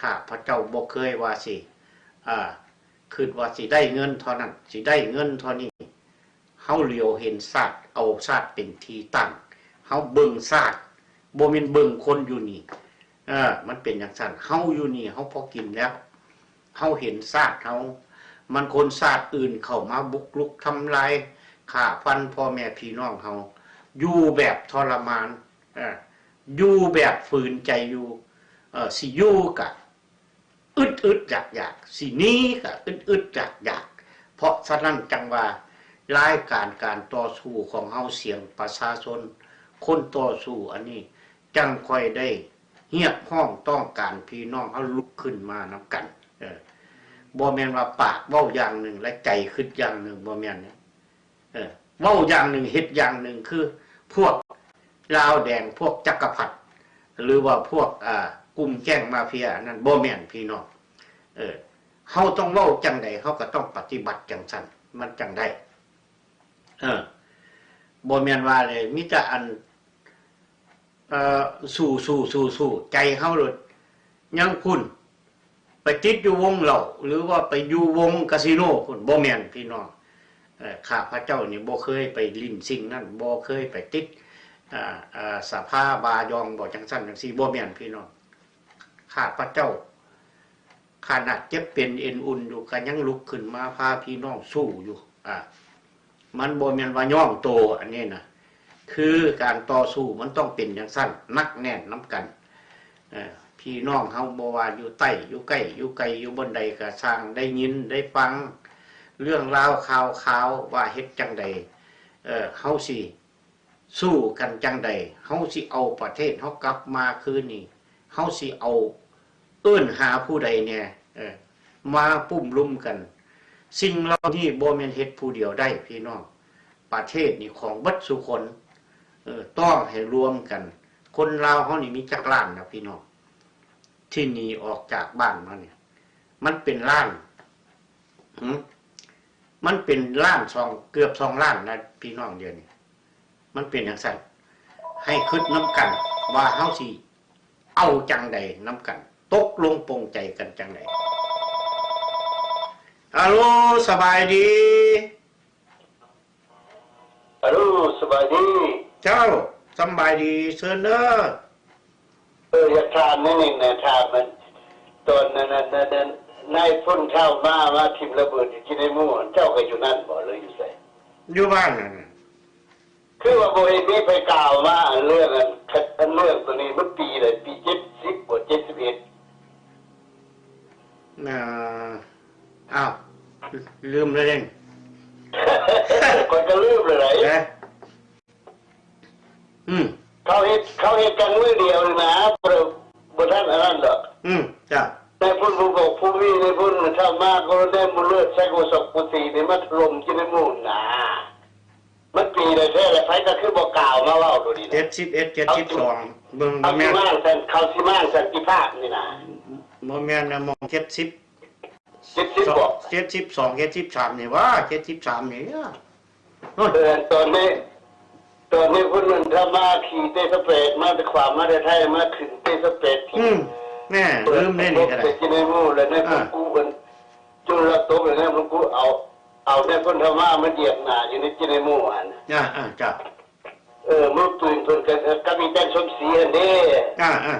ຂ້າພະເຈົ້າບໍ່ເຄີຍວ່າຊິ ເອີ ຄິດວ່າຊິໄດ້ເງິນເທົ່ານັ້ນ ຊິໄດ້ເງິນເທົ່ານີ້ ເຮົາຫຼຽວເຫັນຊາດ ເອົາຊາດເປັນທີ່ຕັ້ງ ເຮົາເບິ່ງຊາດ ບໍ່ແມ່ນເບິ່ງຄົນຢູ່ນີ້ ເອີ ມັນເປັນຈັ່ງຊັ້ນ ເຮົາຢູ່ນີ້ເຮົາພໍກິນແລ້ວ ເຮົາເຫັນຊາດເຮົາ ມັນຄົນຊາດອື່ນເຂົ້າມາບຸກລຸກທຳລາຍ ຂ້າຟັນພໍ່ແມ່ພີ່ນ້ອງເຮົາ ຢູ່ແບບທໍລະມານ ເອີ ຢູ່ແບບຝືນໃຈຢູ່ ເອີ ຊິຢູ່ກະ ອຶດໆຢາກໆ ຊິໜີກະອຶດໆຢາກໆ ເພາະສະນັ້ນຈັ່ງວ່າ ລາຍການການຕໍ່ສູ້ຂອງເຮົາ ສຽງປະຊາຊົນ ຄົນຕໍ່ສູ້ອັນນີ້ ຈັ່ງຄ່ອຍໄດ້ຮຽກຮ້ອງຕ້ອງການພີ່ນ້ອງເຮົາລຸກຂຶ້ນມານຳກັນ ເອີ ບໍ່ແມ່ນວ່າປາກເວົ້າຢ່າງໜຶ່ງ ແລະ ໃຈຄິດຢ່າງໜຶ່ງ ບໍ່ແມ່ນ ເອີ ເວົ້າຢ່າງໜຶ່ງເຮັດຢ່າງໜຶ່ງ ຄືພວກລາວແດງ ພວກຈັກກະພັດ ຫຼືວ່າພວກ ອາ ກຸ່ມແກ້ງມາເຟຍ ອັນນັ້ນບໍ່ແມ່ນພີ່ນ້ອງ ເອີ ເຮົາຕ້ອງເວົ້າຈັ່ງໃດ ເຮົາກໍຕ້ອງປະຕິບັດຈັ່ງຊັ້ນ ມັນຈັ່ງໄດ້ ເອີ ບໍ່ແມ່ນວ່າເລີຍ ມີແຕ່ອັນ ເອີ ສູ້ໆໆ ໃຈເຮົາໂລດ ຍັງພຸ້ນ ໄປຕິດຢູ່ວົງເຫຼົ້າ ຫຼືວ່າໄປຢູ່ວົງກາສິໂນພຸ້ນ ບໍ່ແມ່ນພີ່ນ້ອງ ເອີ ຂ້າພະເຈົ້ານີ້ບໍ່ເຄີຍໄປຫຼິ້ນສິ່ງນັ້ນ ບໍ່ເຄີຍໄປຕິດ ອາ ອາ ສະພາບາຢອງບໍ ຈັ່ງຊັ້ນຈັ່ງຊີ້ ບໍ່ແມ່ນພີ່ນ້ອງ ຂ້າພະເຈົ້າ ຂະໜາດເຈັບເປັນເອັນອຸ່ນຢູ່ ກໍຍັງລຸກຂຶ້ນມາພາພີ່ນ້ອງສູ້ຢູ່ ອາ ມັນບໍ່ແມ່ນວ່າຍ້ອງໂຕ ອັນນີ້ນະ ຄືການຕໍ່ສູ້ມັນຕ້ອງເປັນຈັ່ງຊັ້ນ ໜັກແໜ້ນນຳກັນ ເອີ ພີ່ນ້ອງເຮົາບໍ່ວ່າຢູ່ໃຕ້ ຢູ່ໃກ້ ຢູ່ໄກ ຢູ່ບ່ອນໃດກໍຊ່າງ ໄດ້ຍິນໄດ້ຟັງເລື່ອງລາວຂ່າວຄາວວ່າເຮັດຈັ່ງໃດ ເອີ ເຮົາຊິ ສູ້ກັນຈັ່ງໃດ ເຮົາຊິເອົາປະເທດເຮົາກັບມາຄືນນີ້ ເຮົາຊິເອົາ ເອີ້ນຫາຜູ້ໃດແດ່ ເອີ ມາປຸ້ມລຸມກັນ ສິ່ງເຫຼົ່ານີ້ບໍ່ແມ່ນເຮັດຜູ້ດຽວໄດ້ພີ່ນ້ອງ ປະເທດນີ້ຂອງເບິດສູ່ຄົນ ເອີ ຕ້ອງໃຫ້ລວມກັນ ຄົນລາວເຮົານີ້ມີຈັກລ້ານນະພີ່ນ້ອງ ທີ່ໜີອອກຈາກບ້ານມານີ້ ມັນເປັນລ້ານ ຫື ມັນເປັນລ້ານສອງ ເກືອບສອງລ້ານນະພີ່ນ້ອງ ດຽວນີ້ ມັນເປັນຈັ່ງຊັ້ນ ໃຫ້ຄິດນຳກັນວ່າເຮົາຊິເອົາຈັ່ງໃດນຳກັນ ຕົກລົງປົງໃຈກັນຈັ່ງໃດ. ອາໂລ ສະບາຍດີ. ອາໂລ ສະບາຍດີ. ເຈົ້າ ສຳບາຍດີ ເຊີນເດີ. ເອີ ຢາກຖາມແນວໜຶ່ງນະ ຖາມມັນ ຕອນ ນາຍພົນເທົາມາ ມາຖິ້ມລະເບີດຢູ່ທີ່ໃນໝູ່ ເຈົ້າກໍຢູ່ນັ້ນບໍ່ ຫຼືຢູ່ໃສ? ຢູ່ບ້ານນັ້ນນະ. ຄືວ່າບໍ່ເຫັນມີໃຜກ່າວມາ ອັນເລື່ອງ ອັນ ອັນເລື່ອງໂຕນີ້ມັນປີໃດ? ປີເຈັດສິບບໍ່ ເຈັດສິບເອັດ? ອ່າ ອ້າວ ລືມແລ້ວເດ້. ຂ້ອຍກໍລືມແລ້ວໃດ. ອືມ ເຂົາເຮັດ ເຂົາເຮັດກັນມື້ດຽວນີ້ນະ ບໍ່ໄດ້ ບໍ່ທັນອັນນັ້ນດອກ. ອືມ ຈ້ະ. ນາຍພົນຜູ້ບອກຜູ້ມີ ນາຍພົນເຂົ້າມາ ກໍໄດ້ບຸເລີດໃສ່ໂກສອກໂກສີນີ້ມາຖະຫຼົ່ມກິນໃນໝູ່ນະ. ມັນປີໃດແທ້ລະ ໃຜກໍຄືບໍ່ກ່າວມາເວົ້າໂຕນີ້ນະ? ເຈັດສິບເອັດ ເຈັດສິບສອງ ເບິ່ງ ເຂົາຊິມາສັນ ເຂົາຊິມາສັນຕິພາບນີ້ນະ. ບໍ່ແມ່ນນະ ໝ່ອງເຈັດສິບ ເຈັດສິບບໍ່? ເຈັດສິບສອງ ເຈັດສິບສາມນີ້ຫວາ ເຈັດສິບສາມນີ້. ໂອ້ຍ ເອີ ຕອນນີ້ ຕອນນີ້ພຸ້ນນັ້ນ ຖ້າມາຂີ່ເຕສະແປດ ມາແຕ່ຂວາມ ມາແຕ່ໄທ ມາຂຶ້ນເຕສະແປດທີ່ ອືມ ແມ່ນ ລືມເດ້ນີ້ກໍໄດ້ ໄປກິນໃນໝູ່ ແລ້ວໃນພຸ້ນ ອ່າ ກູເພິ່ນ ຈົນລະຕົກ ແລ້ວໃນພຸ້ນ ກູເອົາ ເອົາໃນພຸ້ນ ຖ້າມາ ມາຢຽບໜ້າຢູ່ໃນກິນໃນໝູ່ຫັ້ນ. ອ່າ ອ່າ ຈ້ະ. ເອີ ມືປືນເພິ່ນກໍ ເອີ ກັບອີຈັນສົມສີຫັ້ນເດ້. ອ່າ ອ່າ.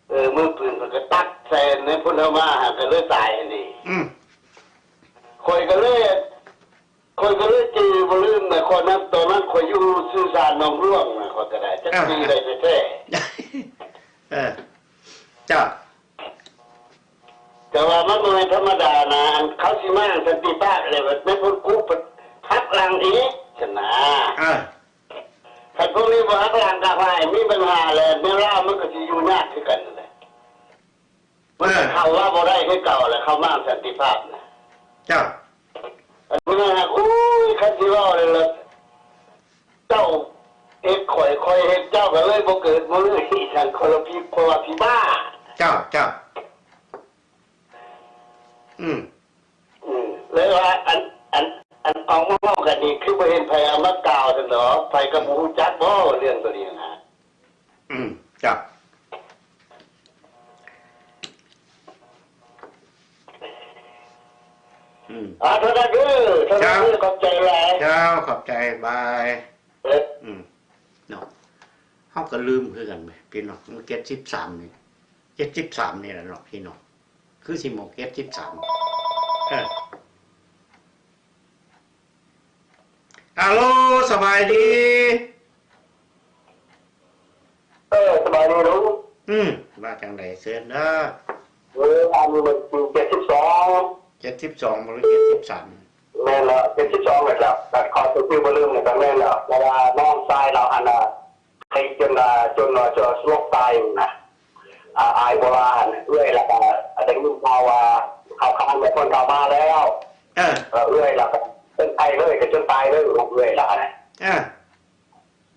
ເອີ ມືປືນເພິ່ນກໍຕັດໃສ່ໃນພຸ້ນເຮົາມາ ຫາກໍເລີຍຕາຍຫັ້ນເດ້. ອືມ ຂ້ອຍກໍເລີຍ ຂ້ອຍກໍເລີຍຈື່ບໍ່ລືມນະ ຂ້ອຍນຳ ຕອນນັ້ນຂ້ອຍຢູ່ສື່ສານໜອງຫຼວງນະ ຂ້ອຍກໍໄດ້ ຈັກປີໃດແທ້ໆ. ເອີ ເຈົ້າ. ແຕ່ວ່າມັນບໍ່ແມ່ນທຳມະດານະ ອັນເຂົາຊິມາສັນຕິພາບແລ້ວ ແມ່ນເພິ່ນກຸພັກຫຼັງອີກຊັ້ນນະ. ເອີ. ຄັນພວກນີ້ບໍ່ຫັກຫຼັງກັບໃຜ ມີບັນຫາແລ້ວ ແນວລາວມັນກໍຊິຢູ່ຍາກຄືກັນນັ້ນແຫຼະ. ມັນກໍເຂົ້າວ່າບໍ່ໄດ້ຄືເກົ່າແຫຼະ ເຂົ້າມາສັນຕິພາບນະ. ເຈົ້າ. ອັນນີ້ນະ ໂອ້ຍ ຄັນຊິເວົ້າແລ້ວລະ ເຈົ້າເຮັດຂ້ອຍ ຂ້ອຍເຮັດເຈົ້າ ກໍເລີຍບໍ່ເກີດ ບໍ່ເລີຍອີຫຍັງ ຄົນລະພີ ຄົນລະພີບ້າ. ເຈົ້າ ເຈົ້າ. ອືມ ອືມ ແລ້ວວ່າອັນ ອັນ ອັນເອົາມາເວົ້າກັນນີ້ ຄືບໍ່ເຫັນໃຜເອົາມາກ່າວຊັ້ນດອກ ໃຜກໍບໍ່ຮູ້ຈັກບໍເລື່ອງໂຕນີ້ນະ. ອືມ ເຈົ້າ. ອືມ ອ່າ ເທົ່ານັ້ນເດີ ເທົ່ານັ້ນເດີ. ເຈົ້າ ຂອບໃຈຫຼາຍ. ເຈົ້າ ຂອບໃຈ ບາຍ. ເອີ ອືມ ເນາະ ເຮົາກໍລືມຄືກັນເວີຍພີ່ນ້ອງ ເຈັດສິບສາມນີ້ ເຈັດສິບສາມນີ້ແຫຼະເນາະພີ່ນ້ອງ ຄືຊິໝົດເຈັດສິບສາມ. ເອີ ອາໂລ ສະບາຍດີ. ເອີ ສະບາຍດີລຸງ. ອືມ ວ່າຈັ່ງໃດ ເຊີນເດີ. ເອີ ອັນນີ້ມັນປີເຈັດສິບສອງ ເຈັດສິບສອງບໍ່ ຫຼື ເຈັດສິບສາມ? ແມ່ນແລ້ວ ເຈັດສິບສອງແລ້ວ ແລ້ວເຂົາຈະຈື່ບໍ່ລືມນີ້ກໍແມ່ນແລ້ວ ເພາະວ່ານ້ອງຊາຍລາວຫັ້ນນະ ໄຂ້ຈົນ ຈົນວ່າຈະສະຫຼົບຕາຍນະ ອາ ອາຍໂບລານ ເອື້ອຍ ແລ້ວກໍໄດ້ຍິນຂ່າວວ່າເຂົາຂ້າມແມ່ພົນເຂົ້າມາແລ້ວ. ເອີ ເອື້ອຍ ແລ້ວກໍເປັນໄຂ້ເລີຍ ກໍຈົນຕາຍເລີຍ ເອື້ອຍລາວນະ.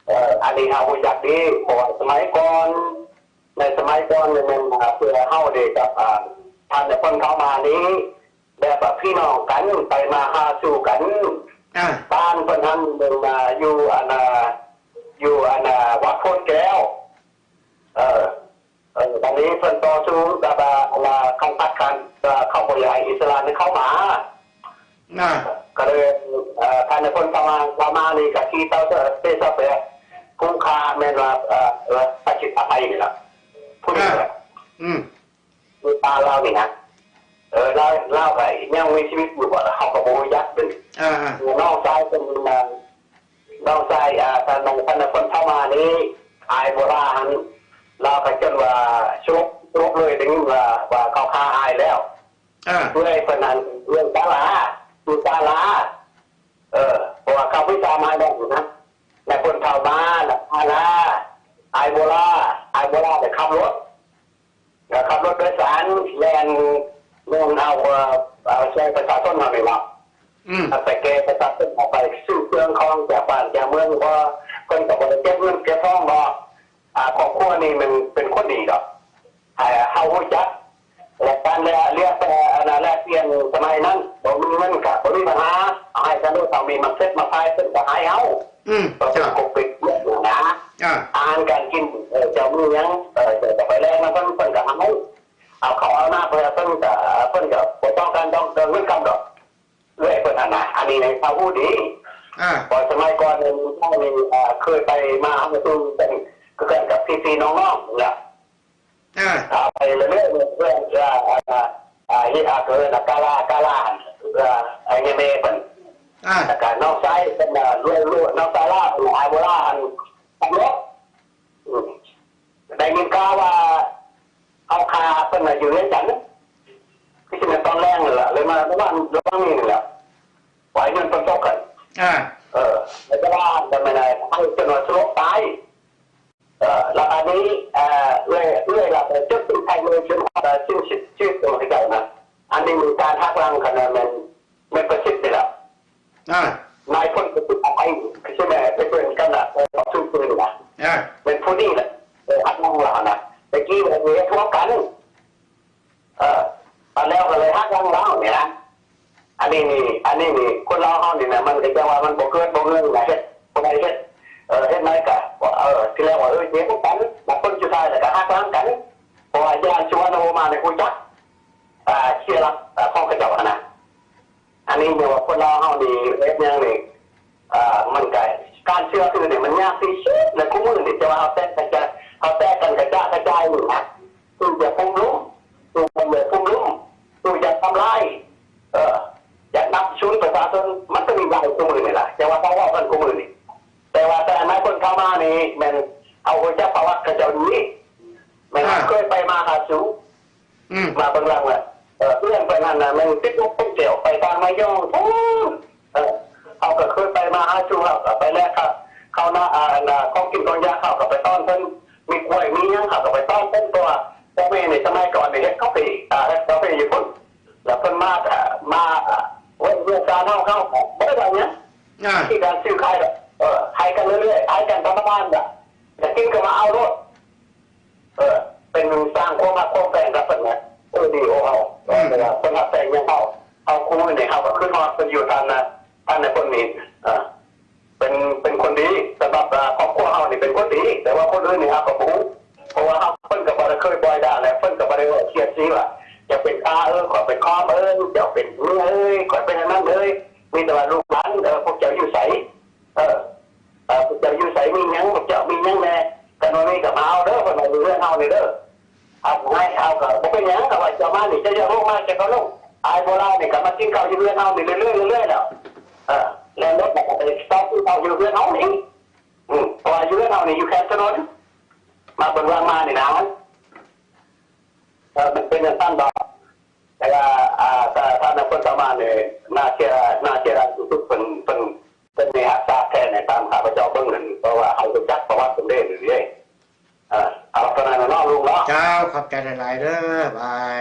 ເອີ ອັນນີ້ເຮົາຮູ້ຈັກດີ ເພາະວ່າສະໄໝກ່ອນ ໃນສະໄໝກ່ອນນີ້ແມ່ນວ່າເພື່ອເຮົາເດກັບ ອາ ທ່ານນາຍພົນເຂົ້າມານີ້ ແບບວ່າພີ່ນ້ອງກັນ ໄປມາຫາສູ່ກັນ. ອາ ບ້ານເພິ່ນຫັ້ນແມ່ນວ່າຢູ່ອັນ ຢູ່ອັນ ວັດໂພນແກ້ວ. ເອີ ເອີ ບັດນີ້ເພິ່ນຕໍ່ສູ້ກັບ ອາ ອັນ ຄັນພັດຄັນ ເຂົາບໍ່ຢາກໃຫ້ອິດສະຣານເຂົ້າມາ. ນະ ກໍເລີຍ ເອີ ທ່ານນາຍພົນເຂົ້າມາ ເຂົ້າມານີ້ກໍທີ່ເຈົ້າເຕຊະແປ ຜູ້ຂ້າແມ່ນວ່າ ເອີ ພະຈິດອະໄພນີ້ລະ ຜູ້ນີ້ລະ ອືມ ຢູ່ປ່າລາວນີ້ນະ. ເອີ ລາວ ລາວກໍຍັງມີຊີວິດຢູ່ບໍ່ລະ ເຮົາກໍບໍ່ຮູ້ຈັກເດ້. ອ່າໆ ນ້ອງຊາຍເພິ່ນ ນ້ອງຊາຍ ອາ ທ່ານນາຍ ທ່ານນາຍພົນເຂົ້າມານີ້ ອາຍໂບລາຫັ້ນ ລາວກໍຈົນວ່າສະຫຼົບ ສະຫຼົບເລີຍ ໄດ້ຍິນວ່າ ວ່າເຂົາຂ້າອາຍແລ້ວ. ອ່າ ເອື້ອຍເພິ່ນນັ້ນ ເອື້ອຍສາລາ ຊື່ສາລາ. ເອີ ເພາະວ່າເຂົາວິຊາມາແລ້ວນະ ແລະເພິ່ນເຂົ້າມາ ແລ້ວສາລາ ອາຍໂບລາ ອາຍໂບລາໄດ້ຂັບລົດ ແລ້ວຂັບລົດໂດຍສານແລ່ນ ແລ່ນເອົາ ເອີ ເອົາຊ່ອຍປະຊາຊົນເຮົານີ້ເນາະ. ອືມ ໄປແກ່ປະຊາຊົນ ເອົາໄປຊື້ເຄື່ອງຂອງຈາກບ້ານຈາກເມືອງ ເພາະເພິ່ນກໍບໍ່ໄດ້ເກັບເງິນເກັບທອງດອກ. ອາ ຄອບຄົວນີ້ມັນເປັນຄົນດີດອກ ໃຫ້ເຮົາຮູ້ຈັກ ແລະການແລກ ແລກ ອັນນະ ແລກປ່ຽນສະໄໝນັ້ນ ບໍ່ມີເງິນກະບໍ່ມີບັນຫາ ເອົາໃຫ້ກັນໂລດ ເຮົາມີໝາກເສັດໝາກພາຍ ເພິ່ນກະໃຫ້ເຮົາ. ອືມ ເອີ ເປັນກົກເປັນກຽມນະ ອາ ອາຫານການກິນ ເອີ ເຈົ້າມີຫຍັງ ເອີ ເຈົ້າກະໄປແລກນຳເພິ່ນ ເພິ່ນກະໃຫ້ ເອົາເຂົ້າເອົານ້ຳເພິ່ນ ເພິ່ນກະ ເພິ່ນກະບໍ່ຕ້ອງການ ຕ້ອງເງິນຄຳດອກ. ເອື້ອຍເພິ່ນຫັ້ນນະ ອັນນີ້ໃຫ້ເຂົາຮູ້ດີ. ອາ ເພາະສະໄໝກ່ອນນີ້ ເຮົານີ້ ເຄີຍໄປມາຫາສູ່ກັນ ຄືກັນກັບພີ່ໆນ້ອງໆນີ້ລະ. ອາ ໄປເລື້ອຍໆ ເພື່ອ ອາ ເຮັດ ອາ ເອີ້ນວ່າ ນະ ຢູ່ວຽງຈັນ ຄືຊິແມ່ນຕອນແລງນັ້ນລະ ເລີຍມາລະຫວ່າງ ລະຫວ່າງນີ້ນີ້ແຫຼະ ວ່າຍາມຝົນຕົກກັນ ອ່າ ເອີ ແລ້ວກໍວ່າກັນແມ່ນໃຫ້ຈົນວ່າສລົບຕາຍ. ເອີ ແລ້ວອັນນີ້ ເອີ ເອື້ອຍ ເອື້ອຍລະຈົນເປັນໄຂ້ເລີຍ ຈົນຮອດ ເອີ ຊິ້ນຊີວິດຂອງເຂົາເຈົ້ານະ. ອັນນີ້ມີການຫັກຫຼັງກັນນະ ແມ່ນ ແມ່ນປະສິດນີ້ລະ ອ່າ ນາຍພົນປະສິດ ອະໄພ ຄືຊິແມ່ນເປັນກັນນະ ເອີ ປະຊຸມຄືນນະ ອ່າ ແມ່ນຜູ້ນີ້ລະ ເອີ ຫັກຫຼັງລາວນະ. ແຕ່ກີ້ວ່າເຮັດຮ່ວມກັນ ເອີ ປານແລ້ວກໍເລີຍຫັກຫຼັງລາວນີ້ນະ. ອັນນີ້ນີ້ ອັນນີ້ນີ້ ຄົນລາວເຮົານີ້ນະ ມັນກໍຈັ່ງວ່າມັນບໍ່ເກີດບໍ່ເກີດນະ ເຮັດບໍ່ໄດ້ເຮັດ ເອີ ເຮັດໃນກະ ເອີ ທີແລກວ່າ ເອີ ຊິເຮັດນຳກັນ ບາດຜົນສຸດທ້າຍແລ້ວກໍຫັກຫຼັງກັນ. ເພາະວ່າຢ້ານສຸວັນນະວົງມານີ້ຮູ້ຈັກ ອ່າ ເຊຍຫຼັກ ອ່າ ຂອງເຂົາເຈົ້າຫັ້ນນະ. ອັນນີ້ແມ່ນວ່າຄົນລາວເຮົານີ້ເຮັດຫຍັງນີ້ ອ່າ ມັນກະ ການເຊື່ອຖືນີ້ມັນຍາກທີ່ສຸດໃນຄູ່ມື້ນີ້. ແຕ່ວ່າເຮົາແຕກກະຈາຍ ເຮົາແຕກກັນກະຈາກກະຈາຍນີ້ນະ ຜູ້ຢາກກຸມລຸມ ຜູ້ບໍ່ຢາກກຸມລຸມ ຜູ້ຢາກທຳລາຍ ເອີ ຢາກນັບສູນປະຊາຊົນ ມັນກໍມີຫຼາຍຄູ່ມື້ນີ້ລະ. ແຕ່ວ່າເຮົາເວົ້າກັນຄູ່ມື້ນີ້ ແຕ່ວ່າແຕ່ນາຍພົນເຂົ້າມານີ້ແມ່ນເຮົາຮູ້ຈັກປະຫວັດເຂົາເຈົ້າດີ ແມ່ນເຮົາເຄີຍໄປມາຫາສູ່ ອືມ ມາເບິ່ງຫຼັງແລ້ວ ເອີ ເຮືອນເພິ່ນຫັ້ນນະ ແມ່ນຕິດລົບຄົນແກ້ວ ໄປທາງໄມຢອງພຸ້ນ. ເອີ ເຮົາກໍເຄີຍໄປມາຫາສູ່ ເຮົາກໍໄປແລກເຂົ້ານາ ອັນນາ ຂອງກິນຂອງຢາ ເຮົາກໍໄປຕ້ອນເພິ່ນ ມີກ້ວຍມີຫຍັງ ເຮົາກໍໄປຕ້ອນເພິ່ນ. ເພາະວ່າພໍ່ແມ່ໃນສະໄໝກ່ອນນີ້ເຮັດກາເຟ ອ່າ ເຮັດກາເຟຢູ່ພຸ້ນ ແລ້ວເພິ່ນມາ ອ່າ ມາ ອ່າ ເວົ້າເລື່ອງການເຮົາ ເຮົາບໍ່ໄດ້ວ່າຫຍັງ ອ່າ ທີ່ການຊື້ຂາຍດອກ ເອີ ໃຫ້ກັນເລື້ອຍໆ ໃຫ້ກັນທຳມະດານລະ ຢາກກິນກໍມາເອົາໂລດ. ເອີ ເປັນສ້າງຄວາມຮັກຄວາມແພງກັບເພິ່ນນະ ເອີ ດີໂອເຮົາ ອືມ ເພິ່ນຮັກແພງຫຍັງເຮົາ ເຮົາຄູ່ມື້ນີ້ເຮົາກໍຄຶດຮອດເພິ່ນຢູ່ ທ່ານນະ ທ່ານນາຍພົນນີ້ ເອີ ເປັນ ເປັນຄົນດີ ສຳລັບ ເອີ ຄອບຄົວເຮົານີ້ເປັນຄົນດີ ແຕ່ວ່າຄົນອື່ນນີ້ເຮົາກໍບໍ່ຮູ້ ເພາະວ່າເຮົາ ເພິ່ນກໍບໍ່ໄດ້ເຄີຍປ່ອຍດ່າ ແລະ ເພິ່ນກໍບໍ່ໄດ້ເວົ້າຄຽດຊີ້ວ່າ ເຈົ້າເປັນອາເອີຍ ຂ້ອຍເປັນຄອມເອີຍ ເຈົ້າເປັນເມຍເອີຍ ຂ້ອຍເປັນອັນນັ້ນເອີຍ ມີແຕ່ວ່າ ລູກຫຼານເອີຍ ພວກເຈົ້າຢູ່ໃສ ເອີ ເອີ ພວກເຈົ້າຢູ່ໃສ ມີຫຍັງ ພວກເຈົ້າມີຫຍັງແດ່ ຄັນວ່າມີກໍມາເອົາເດີ ເພິ່ນວ່າຢູ່ເຮືອນເຮົານີ້ເດີ. ເອົາໃຫ້ເອົາກໍບໍ່ເປັນຫຍັງ ເອົາໄວ້ເຈົ້າມານີ້ ເຈົ້າຢາກລົງມາ ເຈົ້າກໍລົງ ອ້າຍບໍ່ຫຼາຍນີ້ກໍມາກິນເຂົ້າຢູ່ເຮືອນເຮົານີ້ເລື້ອຍໆ ເລື້ອຍໆ ແລ້ວ ເອີ ແລ່ນລົດແລ້ວກໍໄປສະຕອບກິນເຂົ້າຢູ່ເຮືອນເຮົານີ້ ອືມ ເພາະວ່າຢູ່ເຮືອນເຮົານີ້ຢູ່ແຄມຖະໜົນ ມາເບິ່ງຫຼັງມານີ້ນະ ເອີ ມັນເປັນຈັ່ງຊັ້ນດອກ ແຕ່ວ່າ ອ່າ ຖ້າ ຖ້າແມ່ນຄົນປະມານນີ້ ໜ້າເຊື່ອ ໜ້າເຊື່ອຖືທີ່ສຸດ ເພິ່ນ ເພິ່ນ ເພິ່ນມີຮັກສາແທ້ໃນຕາມຂ້າພະເຈົ້າເບິ່ງນັ້ນ ເພາະວ່າເຮົາຮູ້ຈັກປະຫວັດເພິ່ນເດ້ ນີ້ເດ້ ເອີ ເອົາເທົ່ານັ້ນເນາະ ລຸງເນາະ ເຈົ້າ ຂອບໃຈຫຼາຍໆເດີ ບາຍ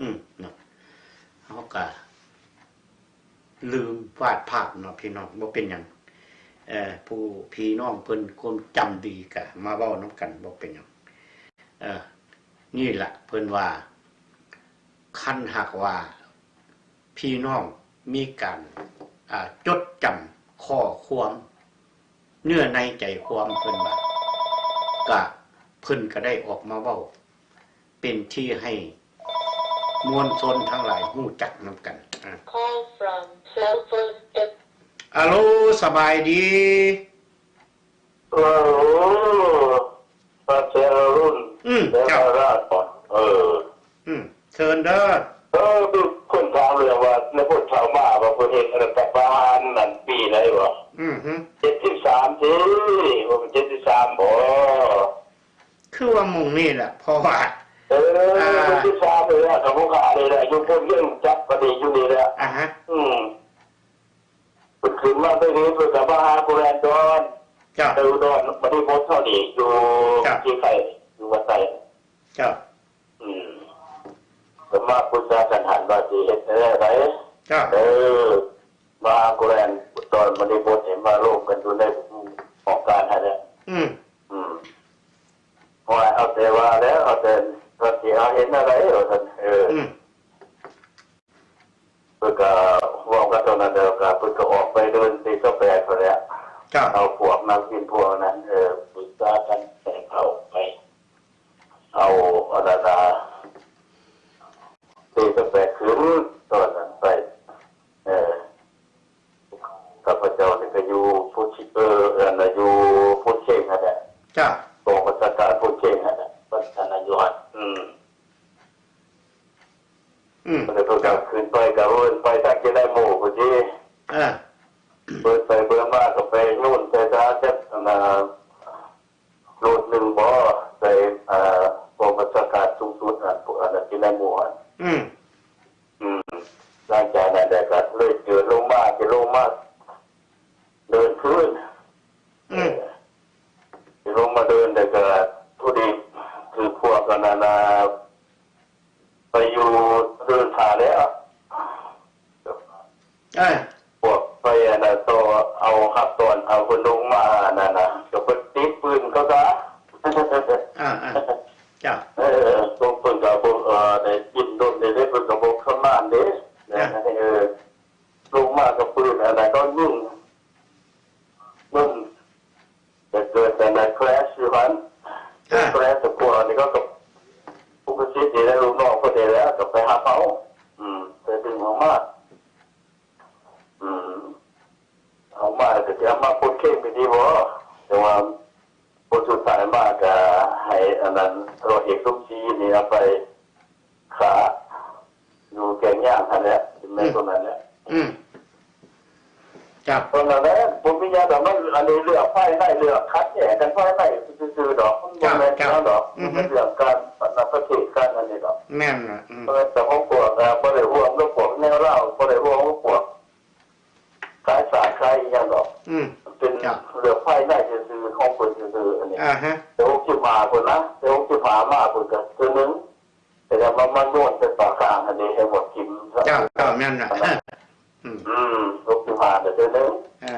ອືມ ເນາະ ເຮົາກະລືມວາດພາບເນາະ ພີ່ນ້ອງ ບໍ່ເປັນຫຍັງ ເອີ ຜູ້ ພີ່ນ້ອງເພິ່ນຄວາມຈຳດີກະມາເວົ້ານຳກັນ ບໍ່ເປັນຫຍັງ ເອີ ນີ້ລະ ເພິ່ນວ່າ ຄັນຫາກວ່າພີ່ນ້ອງມີການ ອ່າ ຈົດຈຳຂໍ້ຄວາມ ເນື້ອໃນໃຈຄວາມ ເພິ່ນວ່າ ກະ ເພິ່ນກະໄດ້ອອກມາເວົ້າ ເປັນທີ່ໃຫ້ມວນຊົນທັງຫຼາຍຮູ້ຈັກນຳກັນ ອ່າ Call from cell phone ອາໂລ ສະບາຍດີ. ເອີ ພະແສງອະລຸນ ອືມ ແສງອາຣາມ ເອີ ອືມ ເຊີນເດີ ເອີ ມີຄົນຖາມເລື່ອງວ່າ ໃນພວກເຖົ້າມາວ່າເພິ່ນເຮັດລັດຖະປະຫານນັ້ນປີໃດວະ ອືມ ເຈັດສິບສາມຕິ ບໍ່ແມ່ນເຈັດສິບສາມບໍ ຄືວ່າໝ່ອງນີ້ແຫຼະ ເພາະວ່າ ເອີ ອ່າ ເຈັດສິບສາມນີ້ແຫຼະ ກໍບໍ່ຂາດນີ້ແຫຼະ ຢູ່ພົ້ນເລື່ອງຈັບກໍດີຢູ່ນີ້ແຫຼະ ອ່າຮະ ອືມ ເພິ່ນຂຶ້ນມາໄປນີ້ ເພິ່ນກໍມາຫາຜູ້ແລນດອນ ເຈົ້າ ໄປອຸດອນ ບັດນີ້ບໍ່ເທົ່ານີ້ຢູ່ ເຈົ້າ ທີ່ໄຄ ຢູ່ວັດໄຊ ເຈົ້າ ອືມ ກໍມາປຶກສາກັນຫັ້ນວ່າຊິເຮັດແນວໃດ ເຈົ້າ ເອີ ມາຫາຜູ້ແລນດອນ ບັດນີ້ບໍ່ເຫັນມາລົມກັນຢູ່ໃນຫ້ອງການຫັ້ນແຫຼະ ອືມ ອືມ ໂອ້ຍ ເອົາແຕ່ວ່າແລ້ວ ເອົາແຕ່ວ່າຊິເອົາເຮັດແນວໃດ ວ່າຊັ້ນ ເອີ ອືມ ເພິ່ນກໍເວົ້າກັນເທົ່ານັ້ນແລ້ວ ກໍເພິ່ນກໍອອກໄປເດີນທີຊາວແປດພຸ້ນແຫຼະ ເຈົ້າ ເອົາພວກນັກບິນພວກນັ້ນ ເອີ ປຶກສາກັນ ແຕ່ເຂົ້າໄປ ເອົາອັນນັ້ນນະ ທີຊາວແປດຂຶ້ນຕອນນັ້ນໄປ ເອີ ຂ້າພະເຈົ້ານີ້ກໍຢູ່ພູຊິ ເອີ ອັນນ່າ ຢູ່ພູເຄັງຫັ້ນແຫຼະ ເຈົ້າ ກອງບັນຊາການພູເຄັງຫັ້ນແຫຼະ ບັດນັ້ນຢູ່ຫັ້ນ ອືມ ອືມ ແລ້ວເພິ່ນກໍຂຶ້ນໄປ ກໍເອີ້ນໄປທາງເຈໄລໂມພຸ້ນຕິ ເອີ ເບິ່ງໄປເບິ່ງມາກໍໄປໂຍນໃສ່ທະຫານຈັກ ອັນນ່າ ໂລດໜຶ່ງບໍ ໃສ່ ເອີ ກອງບັນຊາການສູງສຸດ ນັ້ນ ພວກອັນນັ້ນທີ່ໃນໝູ່ຫັ້ນ ອືມ ອືມ ຫຼັງຈາກນັ້ນແລ້ວກໍເລີຍເດີນລົງມາ ຊິລົງມາເດີນພື້ນ ອືມ ເອີ ຊິລົງມາເດີນ ແລ້ວກໍພໍດີຖືກພວກອັນນັ້ນນະ ໄປຢູ່ເດີນຖ້າແລ້ວ ເອີ ພວກໄປອັນນັ້ນຕໍ່ ເອົາຮັບຕອນເອົາເພິ່ນລົງມາອັນນັ້ນນະ ກໍເພິ່ນຕິດປືນເຂົາຊະ ອ່າໆ ເຈົ້າ ເອີ ພວກເພິ່ນກໍບໍ່ ເອີ ໄດ້ກິນດົນເດ້ ເພິ່ນກໍບໍ່ຊຳນານເດ້ ອ່າ ເອີ ລົງມາກໍປືນອັນນັ້ນກໍຍິງ ມັນກໍເກີດອັນນັ້ນ crash ຢູ່ຫັ້ນ ອ່າ crash ກັບພວກອັນນີ້ ເຂົາກໍ ຜູ້ປະສິດນີ້ແຫຼະ ລູກນ້ອງເພິ່ນນີ້ແຫຼະ ກໍໄປຮັບເອົາ ອືມ ໄປດຶງອອກມາ ອືມ ເອົາມາແລ້ວກໍຊິເອົາມາປົດເຄັງໄປດີບໍ່? ແຕ່ວ່າຜົນສຸດທ້າຍມາກໍໃຫ້ອັນນັ້ນ ຮ້ອຍເອກສົມສີນີ້ເອົາໄປຂ້າຢູ່ແກ້ງຍາງຫັ້ນແຫຼະ ແມ່ນ ອືມ ຕົວນັ້ນແຫຼະ ອືມ ເທົ່ານັ້ນແຫຼະ ບໍ່ມີຫຍັງດອກ ມັນອັນນີ້ເລື່ອງພາຍໃນ ເລື່ອງຂັດແຍ່ງກັນພາຍໃນຊື່ໆດອກ ມັນບໍ່ແມ່ນຫຍັງດອກ ມັນເປັນເລື່ອງການປະເທດ ການອັນນີ້ດອກ ແມ່ນລະ ອືມ ເອີ ແຕ່ຂອງພວກ ເອີ ບໍ່ໄດ້ຮ່ວມກັບພວກແນວລາວ ບໍ່ໄດ້ຮ່ວມກັບພວກ ຂາຍສາດຂາຍອີ່ຫຍັງດອກ ອືມ ເປັນເລື່ອງພາຍໃນຊື່ໆ ຂອງເພິ່ນຊື່ໆ ອັນນີ້ ອ່າຮະ ແຕ່ຫົກສິບຫ້າພຸ້ນນະ ແຕ່ຫົກສິບຫ້າມາພຸ້ນກໍເທື່ອໜຶ່ງ ແຕ່ວ່າມາ ມາໂຍນໃສ່ປາກກາງຫັ້ນເດ້ ໃຫ້ໝົດຖິ້ມ ເຈົ້າ ເຈົ້າ ແມ່ນລະ ອືມ ອືມ ຫົກສິບຫ້າກໍເທື່ອໜຶ່ງ ເອີ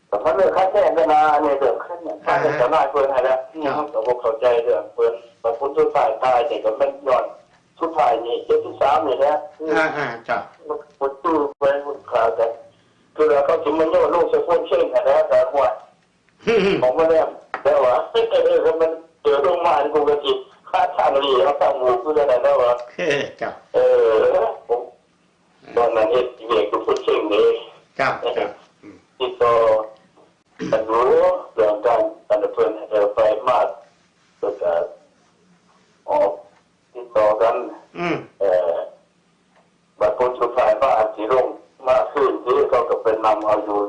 ກໍມັນເລື່ອງຂັດແຍ່ງກັນນະ ອັນນີ້ເລື່ອງຂັດແຍ່ງກັນ ອ່າຮະ ກັບນາຍເພິ່ນຫັ້ນແຫຼະ ເຈົ້າ ເຮົາກໍບໍ່ເຂົ້າໃຈເລື່ອງເພິ່ນ ແຕ່ຜົນສຸດທ້າຍ ທ້າຍນີ້ກໍແມ່ນຍ້ອນ ສຸດທ້າຍນີ້ ເຈັດສິບສາມນີ້ແຫຼະ ອ່າໆ ເຈົ້າ ບໍ່ຈື່ໄປຂາກັນ ຄືວ່າເຂົາຊິມາໂຍນລົງໃສ່ໂພນເຄັງຫັ້ນແຫຼະ ແຕ່ວ່າ ຂອງມັນແລ້ວ ແຕ່ວ່າ ເອີ ຄັນມັນເຈີລົງມາ ນີ້ ກໍຊິຄາທາງລີ້ເຮົາ ທາງໝູ່ຄືກັນນັ້ນແຫຼະວ່າ ເອີ ເຈົ້າ ເອີ ຕອນນັ້ນເຮັດວຽກຢູ່ໂພນເຄັງເດ້ ເຈົ້າ ເຈົ້າ ອືມ ຕິດຕໍ່ກັນຢູ່ ເລື່ອງການອັນເພິ່ນ ເອີ ໄປມາ ແລ້ວກໍອອກ ຕິດຕໍ່ກັນ ອືມ ເອີ ບັດຜົນສຸດທ້າຍມາ ອັນຊິລົງມາຄືນນີ້ ເຂົາກໍໄປນຳເອົາຢູ່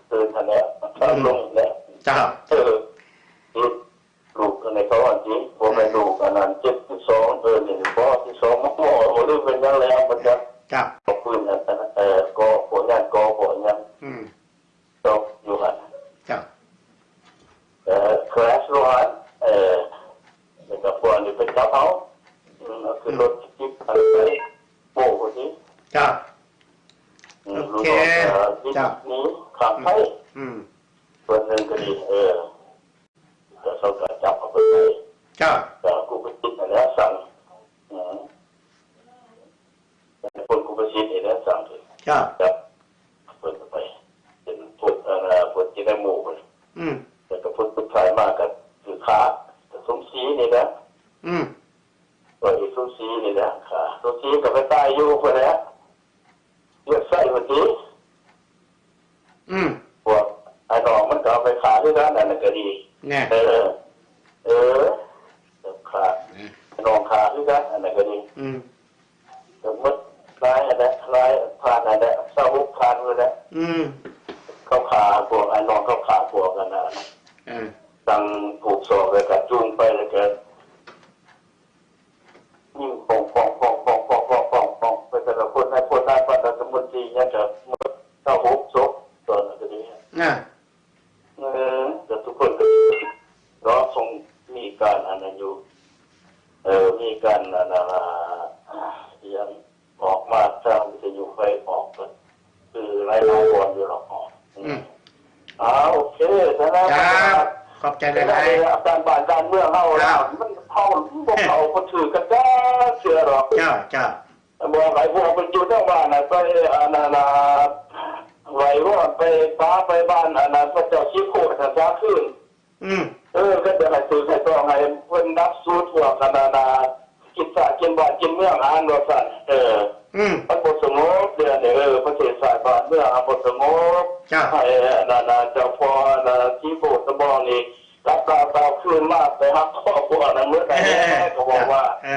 ຄືນຫັ້ນແຫຼະ ອືມ ລົງແຫຼະ ເຈົ້າ ເອີ ຕິດລູກອັນນີ້ເຂົາອັນນີ້ ບໍ່ແມ່ນລູກອັນນັ້ນ ເຈັດສິບສອງ ເອີ ນີ້ບໍ່ ສິບສອງ ບໍ່ ບໍ່ ຫຼືເປັນຫຍັງແລ້ວ ມັນຈະ ເຈົ້າ ເອົາປືນອັນນັ້ນ ເອີ ກໍພວກນັ້ນ ກໍພວກຫຍັງ ອືມ ຕົກຢູ່ຫັ້ນ ເຈົ້າ ເອີ crash ຢູ່ຫັ້ນ ເອີ ແລ້ວກໍພວກນີ້ໄປຈັບເຮົາ ອືມ ເອົາຂຶ້ນລົດຈິບ ອືມ ອັນໄປໂປ້ພຸ້ນນີ້ ເຈົ້າ ອືມ ໂອເຄ ລູກນ້ອງກໍ ເຈົ້າ ໜີຂ້າມໄປ ອືມ ສ່ວນໜຶ່ງກໍດີ ເອີ ແລ້ວເຂົາກໍຈັບເອົາໄປ ເຈົ້າ ກໍຄູພິຊິດຫັ້ນແຫຼະສັ່ງ ອືມ ຄົນຄູພິຊິດນີ້ແຫຼະສັ່ງ ເຈົ້າ ຈັບເພິ່ນໄປ ເປັນພົນ ເອີ ພົນທີ່ໄດ້ໝູ່ພຸ້ນ ອືມ ແລ້ວກໍຜົນສຸດທ້າຍມາກໍຖືກຂ້າ ກໍສົມສີນີ້ແຫຼະ ອືມ ກໍອີກສົມສີນີ້ແຫຼະຂ້າ ສົມສີກໍໄປຕາຍຢູ່ພຸ້ນແຫຼະ ວຽກໄຊພຸ້ນຕິ ອືມ ພວກອ້າຍນ້ອງມັນກໍເອົາໄປຂ້າຄືກັນ ອັນນັ້ນກໍດີ ແນ່ ເອີ ເອີ ຂ້າ ອືມ ອ້າຍນ້ອງຂ້າຄືກັນ ອັນນັ້ນກໍດີ ອືມ ກໍໝົດຫຼາຍຫັ້ນແຫຼະ ຫຼາຍ ຜ່ານຫັ້ນແຫຼະ ຊາວຫົກ ຜ່ານພຸ້ນແຫຼະ ອືມ ເຂົາຂ້າພວກ ອ້າຍນ້ອງເຂົາຂ້າພວກອັນນັ້ນ ເອີ ສັ່ງຜູກສອກ ແລ້ວກໍຈູງໄປ ແລ້ວກໍ ຍິງປ່ອງໆໆໆໆໆ ໄປແຕ່ລະຄົນ ນາຍພົນ ນາຍພັນ ລັດຖະມົນຕີ ຫຍັງກະໝົດຊາວຫົກສົບ ຕອນນັ້ນກະດີ ນະ ເອີ ແຕ່ທຸກຄົນກະເນາະ ຊົງມີການອັນນັ້ນຢູ່ ເອີ ມີການອັນນັ້ນ ອີຫຍັງ ອອກມາທາງວິທະຍຸໄຟອອກ ກະຄືຫຼາຍໆບ່ອນຢູ່ດອກເນາະ ອືມ ອ່າ ໂອເຄ ສະນັ້ນ ເຈົ້າ ຂອບໃຈຫຼາຍໆ ການບ້ານການເມືອງເຮົາ ເຈົ້າ ມັນ ເຮົາບໍ່ເຂົ້າບໍ່ຖືກກັນຈັກເທື່ອດອກ ເຈົ້າ ເຈົ້າ ບອກໃຫ້ພວກມັນຢູ່ທາງບ້ານນະ ໄປອັນນັ້ນນະ ໄຫວ້ວອນໄປປາໄປບ້ານອັນນັ້ນ ພະເຈົ້າສີໂຄດຫັ້ນສາຄືນ ອືມ ເອີ ກໍຢາກໃຫ້ຖືກໃຫ້ຕ້ອງ ໃຫ້ເພິ່ນດັບສູດພວກອັນນັ້ນນະ ກິນຊາດກິນບ້ານກິນເມືອງຫັ້ນວ່າຊັ້ນ ເອີ ອືມ ມັນບໍ່ສະຫງົບເດ ເອີ ປະເທດຊາດບ້ານເມືອງມັນບໍ່ສະຫງົບ ເຈົ້າ ໃຫ້ອັນນັ້ນນະ ເຈົ້າພໍ່ອັນນັ້ນນະ ສີໂຄດຕະບອງນີ້ ກັບດາວເຕົາຄືນມາໄປຮັບຄອບຄົວນັ້ນໝົດ ເອີ ກໍບອກວ່າ ເອີ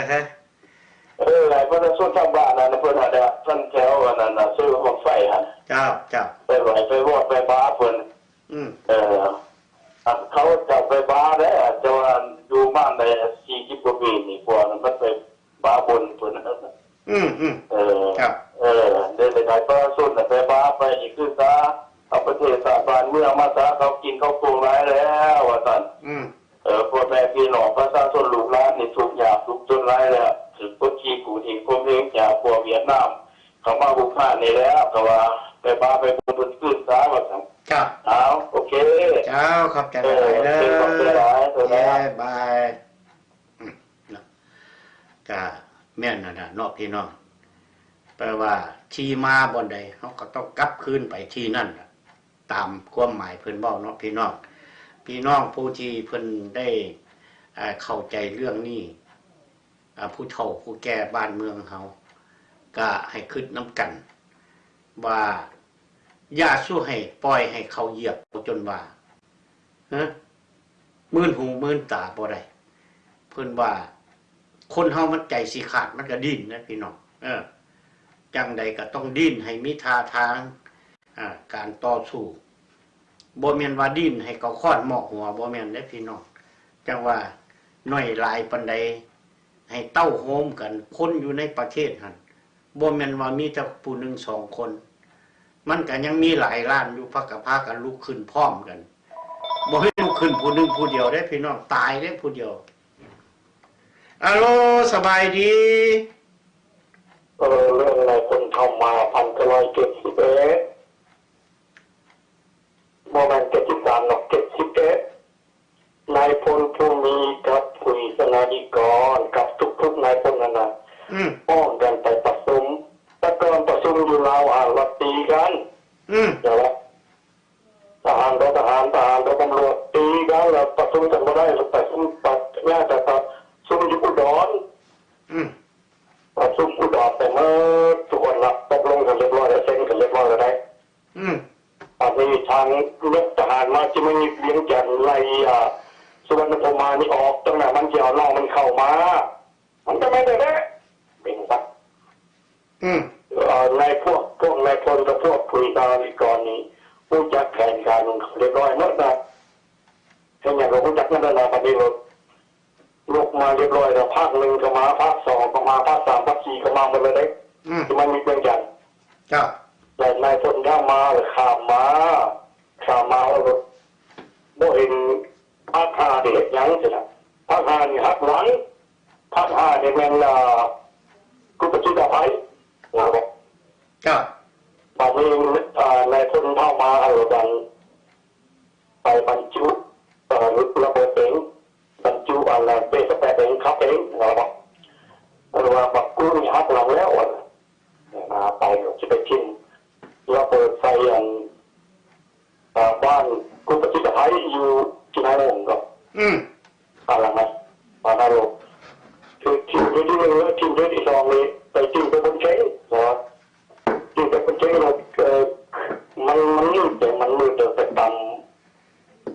ເອີ ໃຫ້ປະຊາຊົນທາງບ້ານນັ້ນ ເພິ່ນຫັ້ນແຫຼະ ທາງແຖວອັນນັ້ນນະ ເຊີບັ້ງໄຟຫັ້ນ ເຈົ້າ ເຈົ້າ ໄປໄຫວ້ໄປວອນໄປບາເພິ່ນ ອືມ ເອີ ອັນເຂົາເຈົ້າໄປບາແລ້ວ ແຕ່ວ່າຢູ່ມາໄດ້ສີ່ສິບກວ່າປີນີ້ ພວກນັ້ນມັນໄປບາ ອືມໆ ເອີ ຄັບ ເອີ ໄດ້ ໄດ້ຂາຍປະຊາຊົນນະ ໄປບ້າໄປນີ້ຄືຊາ ເອົາປະເທດຊາດບ້ານເມືອງມາຊາ ເຂົາກິນເຂົາໂກງຫຼາຍແລ້ວວ່າຊັ້ນ ອືມ ເອີ ພໍ່ແມ່ພີ່ນ້ອງປະຊາຊົນລູກຫຼານນີ້ທຸກຍາກທຸກຈົນຫຼາຍແລ້ວ ຖືກກົດຂີ່ກູດຮີດຂົ່ມເຫງຈາກພວກຫວຽດນາມ ເຂົ້າມາບຸກຮານນີ້ແລ້ວ ກໍວ່າໄປບ້າໄປບຸນເພິ່ນຄືນຊາວ່າຊັ້ນ ເຈົ້າ ເອົາ ໂອເຄ ເຈົ້າ ຂອບໃຈຫຼາຍໆເດີ ເອີ ຂອບໃຈຫຼາຍ ເອີ ບາຍ ເນາະ ກະແມ່ນຫັ້ນນະເນາະພີ່ນ້ອງ ແປວ່າທີ່ມາບ່ອນໃດ ເຮົາກໍຕ້ອງກັບຄືນໄປທີ່ນັ້ນລະ ຕາມຄວາມໝາຍເພິ່ນເວົ້າເນາະພີ່ນ້ອງ. ພີ່ນ້ອງຜູ້ທີ່ເພິ່ນໄດ້ ເຂົ້າໃຈເລື່ອງນີ້ ອາ ຜູ້ເຖົ້າຜູ້ແກ່ບ້ານເມືອງເຮົາ ກະໃຫ້ຄິດນຳກັນວ່າ ຢ່າສູ່ໃຫ້ ປ່ອຍໃຫ້ເຂົາຢຽບເອົາຈົນວ່າ ຮະ ມື່ນຫູມື່ນຕາບໍ່ໄດ້. ເພິ່ນວ່າ ຄົນເຮົາມັນໃຈຊິຂາດ ມັນກະດີ້ນນະພີ່ນ້ອງ ເອີ ຈັ່ງໃດກະຕ້ອງດີ້ນໃຫ້ມີທ່າທາງ ອາ ການຕໍ່ສູ້ ບໍ່ແມ່ນວ່າດີ້ນໃຫ້ເຂົາຄ້ອນເໝາະຫົວ ບໍ່ແມ່ນເດ້ພີ່ນ້ອງ. ຈັ່ງວ່າ ໜ້ອຍຫຼາຍປານໃດ ໃຫ້ເຕົ້າໂຮມກັນ ຄົນຢູ່ໃນປະເທດຫັ້ນ ບໍ່ແມ່ນວ່າມີແຕ່ຜູ້ໜຶ່ງສອງຄົນ ມັນກະຍັງມີຫຼາຍລ້ານຢູ່ ພາກ ກະພາກັນລຸກຂຶ້ນພ້ອມກັນ ບໍ່ໃຫ້ລຸກຂຶ້ນຜູ້ໜຶ່ງຜູ້ດຽວເດ້ພີ່ນ້ອງ ຕາຍເດ້ຜູ້ດຽວ. ອາໂລ ສະບາຍດີ. ເອີ ເລື່ອງນາຍພົນເຂົ້າມາ ພັນເກົ້າຮ້ອຍເຈັດສິບເອັດ ບໍ່ແມ່ນເຈັດສິບສາມດອກ ເຈັດສິບເອັດ ນາຍພົນພູມີກັບ ຜຸຍ ສະໜານິກອນ ກັບທຸກໆນາຍພົນຫັ້ນນະ ອືມ ພ້ອມກັນໄປປະຊຸມ. ແຕ່ກ່ອນປະຊຸມຢູ່ລາວຫັ້ນລະຕີກັນ ອືມ ແຕ່ວ່າທະຫານຕໍ່ທະຫານ ທະຫານຕໍ່ຕຳຫຼວດ ຕີກັນ ແລ້ວປະຊຸມກັນບໍ່ໄດ້ ປະຊຸມ ປະ ຍາກ ແຕ່ປະຊຸມຢູ່ອຸດອນ ອືມ ປະຊຸມອຸດອນໄປໝົດ ທຸກຄົນລະຕົກລົງກັນລຽບຮ້ອຍ ແລ້ວເຊັນກັນລຽບຮ້ອຍແລ້ວໄດ໋. ອືມ ບາດນີ້ທາງຍົກທະຫານມາທີ່ມາຍຶດວຽງຈັນ ໄລ່ ອາ ສຸວັນນະພູມານີ້ອອກ ຕອນນັ້ນມັນຊິເອົານ້ອງມັນເຂົ້າມາ ມັນກໍແມ່ນແທ້ໆ ເປັນສັດ ອືມ ເອີ ໃນພວກ ພວກນາຍພົນກັບພວກຜຸຍ ສາວນິກອນນີ້ ຮູ້ຈັກແຜນການຂອງເຂົາລຽບຮ້ອຍໝົດນະ ເຮັດຫຍັງກໍຮູ້ຈັກໝົດນະ ບາດນີ້ ຍົກມາລຽບຮ້ອຍແລ້ວ ພາກໜຶ່ງກໍມາ ພາກສອງກໍມາ ພາກສາມ ພາກສີ່ກໍມາໝົດເລີຍເດ້ ອືມ ທີ່ມັນມີວຽງຈັນ ເຈົ້າ ແລະນາຍພົນຂ້າມມາ ຂ້າມມາ ຂ້າມມາແລ້ວບໍ່ເຫັນພາກຫ້າໄດ້ເຮັດຫຍັງຊີ້ນະ ພາກຫ້ານີ້ຫັກຫຼັງ ພາກຫ້ານີ້ແມ່ນ ອາ ກຸປະຈິດອະໄພ ເຈົ້າ ບາດນີ້ ອາ ນາຍພົນເຂົ້າມາ ແລ້ວບັດ ໄປບັນຈຸ ເອີ ລະເບີດເອງ ບັນຈຸອັນລະເປສະແປດເອງ ຂັບເອງ ວ່າບັກ ເອີ ວ່າບັກກູນີ້ຫັກຫຼັງແລ້ວ ວ່າ ມາໄປກໍຊິໄປຖິ້ມລະເບີດໃສ່ອັນ ເອີ ບ້ານກຸປະຈິດອະໄພຢູ່ທີ່ນາຍໂຮງກໍ ອືມ ອັນລະນະ ວ່ານາໂລກ ຄືຖິ້ມເທື່ອທີໜຶ່ງ ແລ້ວຖິ້ມເທື່ອທີສອງນີ້ ໄປຖິ້ມໄປບົນເຄັງ ວ່າ ທີ່ໄປປະເທດ ເອີ ມັນ ມັນມືດເດ້ ມັນມືດເດ້ ໄປຕຳ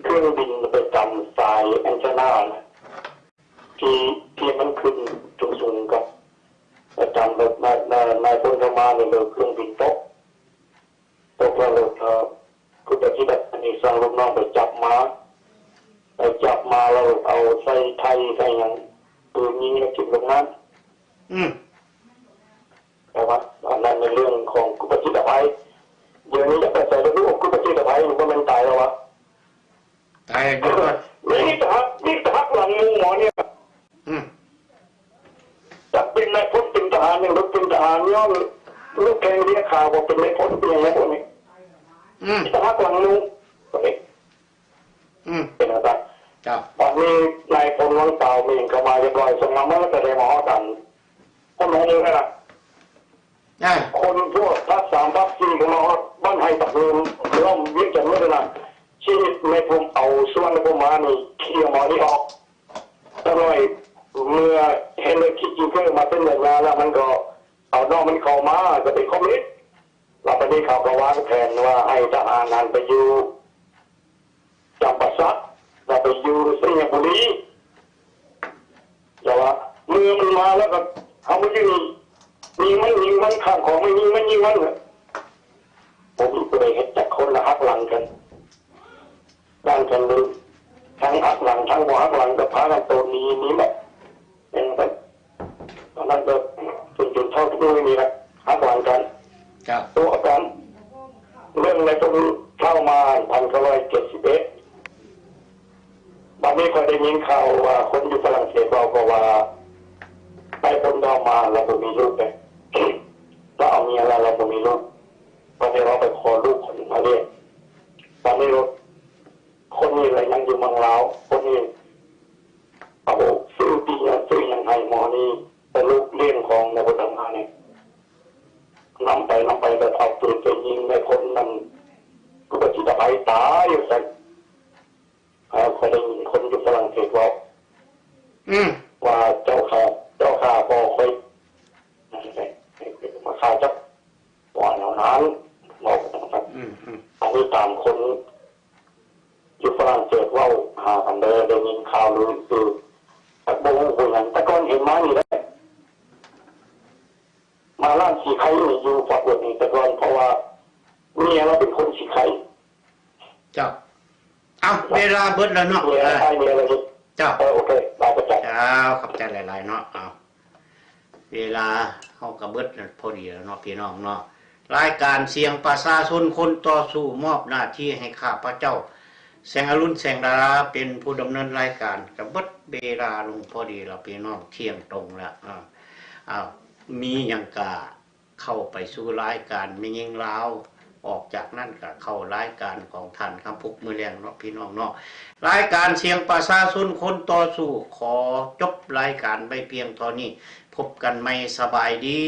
ເຄື່ອງບິນ ໄປຕຳສາຍແອນເທນານະ ທີ່ ທີ່ມັນຂຶ້ນສູງໆ ກໍໄປຕຳ ແລ້ວນາຍ ນາຍ ນາຍພົນໂທມານີ້ ເລີຍເຄື່ອງບິນຕົກ ຕົກແລ້ວ ເອີ ຜູ້ປະຕິບັດອັນນີ້ສັ່ງລູກນ້ອງໄປຈັບມາ ໄປຈັບມາແລ້ວເອົາໃສ່ໄຖ່ໃສ່ຫຍັງ ປືນຍິງແລ້ວຖິ້ມລົງນ້ຳ ອືມ. ແຕ່ວ່າອັນນັ້ນແມ່ນເລື່ອງຂອງກຸປະຈິດອະໄພ ດຽວນີ້ຈະໄປໃສລະລູກ ກຸປະຈິດອະໄພ ບໍ່ແມ່ນຕາຍແລ້ວວະ ຕາຍແລ້ວ ມີແຕ່ຫັກ ມີແຕ່ຫັກຫຼັງໝູ່ໝໍນີ້ ອືມ ຈັກເປັນນາຍພົນເປັນທະຫານຫຍັງ ເປັນທະຫານຍ້ອນລູກແຂ່ງເລຂາ ບໍ່ເປັນນາຍພົນເປັນຫຍັງນາຍພົນນີ້ ອືມ ມີແຕ່ຫັກຫຼັງໝູ່ ອືມ ເປັນຈັ່ງຊັ້ນ ເຈົ້າ ບັດນີ້ນາຍພົນວັງເຕົາເມງເຂົ້າມາຮຽບຮ້ອຍ ສົ່ງມາເໝິດ ແຕ່ໄດ້ມາຮອດອັນ ຄົນຂອງເມືອງນັ້ນນະ ອ່າ ຄົນພວກພາກສາມພາກສີ່ກໍມາຮອດບ້ານໄຮ່ຕະໂພນ ລ້ອມວຽງຈັນໝົດນະ ຊີວິດໃນພູມເອົາສ່ວນໃນພູມມານີ້ ເຄຍໝໍນີ້ອອກ ຈັກໜ້ອຍເມື່ອເຫັນເລີຍຄິດຈິງເກີມາເປັນໄລຍະແລ້ວ ມັນກໍເອົານ້ອງມັນເຂົ້າມາ ກໍເປັນຄອມມິວນິດ ແລ້ວບາດນີ້ເຂົາກໍວາງແຜນວ່າໃຫ້ທະຫານຫັ້ນໄປຢູ່ ຈຳປາສັກ ແລ້ວໄປຢູ່ໄຊຍະບູລີ ແລ້ວວ່າເມື່ອມັນມາແລ້ວກໍເຮົາມາຢືນຍິງມັນ ຍິງມັນ ຂ້າມຂອງມາຍິງມັນ ຍິງມັນ ບໍ່ມີຜູ້ໃດເຮັດຈັກຄົນລະຫັກຫຼັງກັນ ດ້ານກັນເລີຍ ທັງຫັກຫຼັງ ທັງບໍ່ຫັກຫຼັງ ກໍພາກັນໂຕນໜີ ໜີໝົດ ເຫັນບໍ່? ຕອນນັ້ນກໍ ຈົນເທົ່າທຸກມື້ນີ້ລະ ຫັກຫຼັງກັນ. ເຈົ້າ. ຕົວອາການເລື່ອງໃນຕົ້ນເຊົ້າມາພັນເກົ້າຮ້ອຍເຈັດສິບເອັດ ບັດນີ້ຂ້ອຍໄດ້ຍິນຂ່າວວ່າຄົນຢູ່ຝຣັ່ງເສດເວົ້າກໍວ່າ ໄປພົ້ນດາວມາລາວບໍ່ມີລູກເດ້ ລາວເອົາເມຍລາວ ລາວບໍ່ມີລູກ ບັດນີ້ລາວໄປຂໍລູກຄົນໜຶ່ງມາລ້ຽງ ບັດນີ້ໂລດ ຄົນນີ້ລະຍັງຢູ່ເມືອງລາວ ຄົນນີ້ເອົາຊື້ປີ້ຫຍັງຊື້ຫຍັງໃຫ້ໝໍນີ້ ເປັນລູກລ້ຽງຂອງນາຍພົນດາວມານີ້ ນຳໄປ ນຳໄປແລ້ວເອົາປືນໄປຍິງນາຍພົນນັ້ນ ຄືວ່າຊິຕາຍຕາຍວ່າຊັ້ນ. ເອີ ຂ້ອຍໄດ້ຍິນຄົນຢູ່ຝຣັ່ງເສດເວົ້າ ອືມ ວ່າເຈົ້າຂ້າ ເຈົ້າຂ້າພໍ່ຂ້ອຍ ມາຂ້າຈັກ ວ່າແນວນັ້ນ ເວົ້າຈັ່ງຊັ້ນ. ອືມໆ ອັນນີ້ຕາມຄົນຢູ່ຝຣັ່ງເສດເວົ້າຫາກັນເດີ ໄດ້ຍິນຂ່າວລື ຄື ຈັກບໍ່ຮູ້ຜູ້ຫຍັງ ແຕ່ກ່ອນເຫັນມານີ້ແຫຼະ ມາຮ້ານສີໄຄນີ້ຢູ່ຟອດເວີດນີ້ແຕ່ກ່ອນ ເພາະວ່າເມຍລາວເປັນຄົນສີໄຄ. ເຈົ້າ. ເອົ້າ ເວລາເບິດແລ້ວເນາະ ເມຍລາວ ເອີ ເມຍລາວເຮັດ. ເຈົ້າ. ເອີ ໂອເຄ ບາຍ ຂອບໃຈ. ເຈົ້າ ຂອບໃຈຫຼາຍໆເນາະ. ເອົ້າ ເວລາເຮົາກໍເບິດພໍດີແລ້ວເນາະ ພີ່ນ້ອງເນາະ. ລາຍການສຽງປະຊາຊົນ ຄົນຕໍ່ສູ້ ມອບໜ້າທີ່ໃຫ້ຂ້າພະເຈົ້າ ແສງອະລຸນ ແສງດາລາ ເປັນຜູ້ດຳເນີນລາຍການ ກໍເບິດເວລາລົງພໍດີແລ້ວ ພີ່ນ້ອງ ທ່ຽງຕົງແລ້ວ. ເອົ້າ ເອົ້າ ມີຫຍັງກະເຂົ້າໄປສູ່ລາຍການແມ່ຍິງລາວ ອອກຈາກນັ້ນກະເຂົ້າລາຍການຂອງທ່ານຄຳພຸກມື້ແລງເນາະ ພີ່ນ້ອງເນາະ. ລາຍການສຽງປະຊາຊົນ ຄົນຕໍ່ສູ້ ຂໍຈົບລາຍການໄວ້ພຽງເທົ່ານີ້ ພົບກັນໃໝ່ ສະບາຍດີ.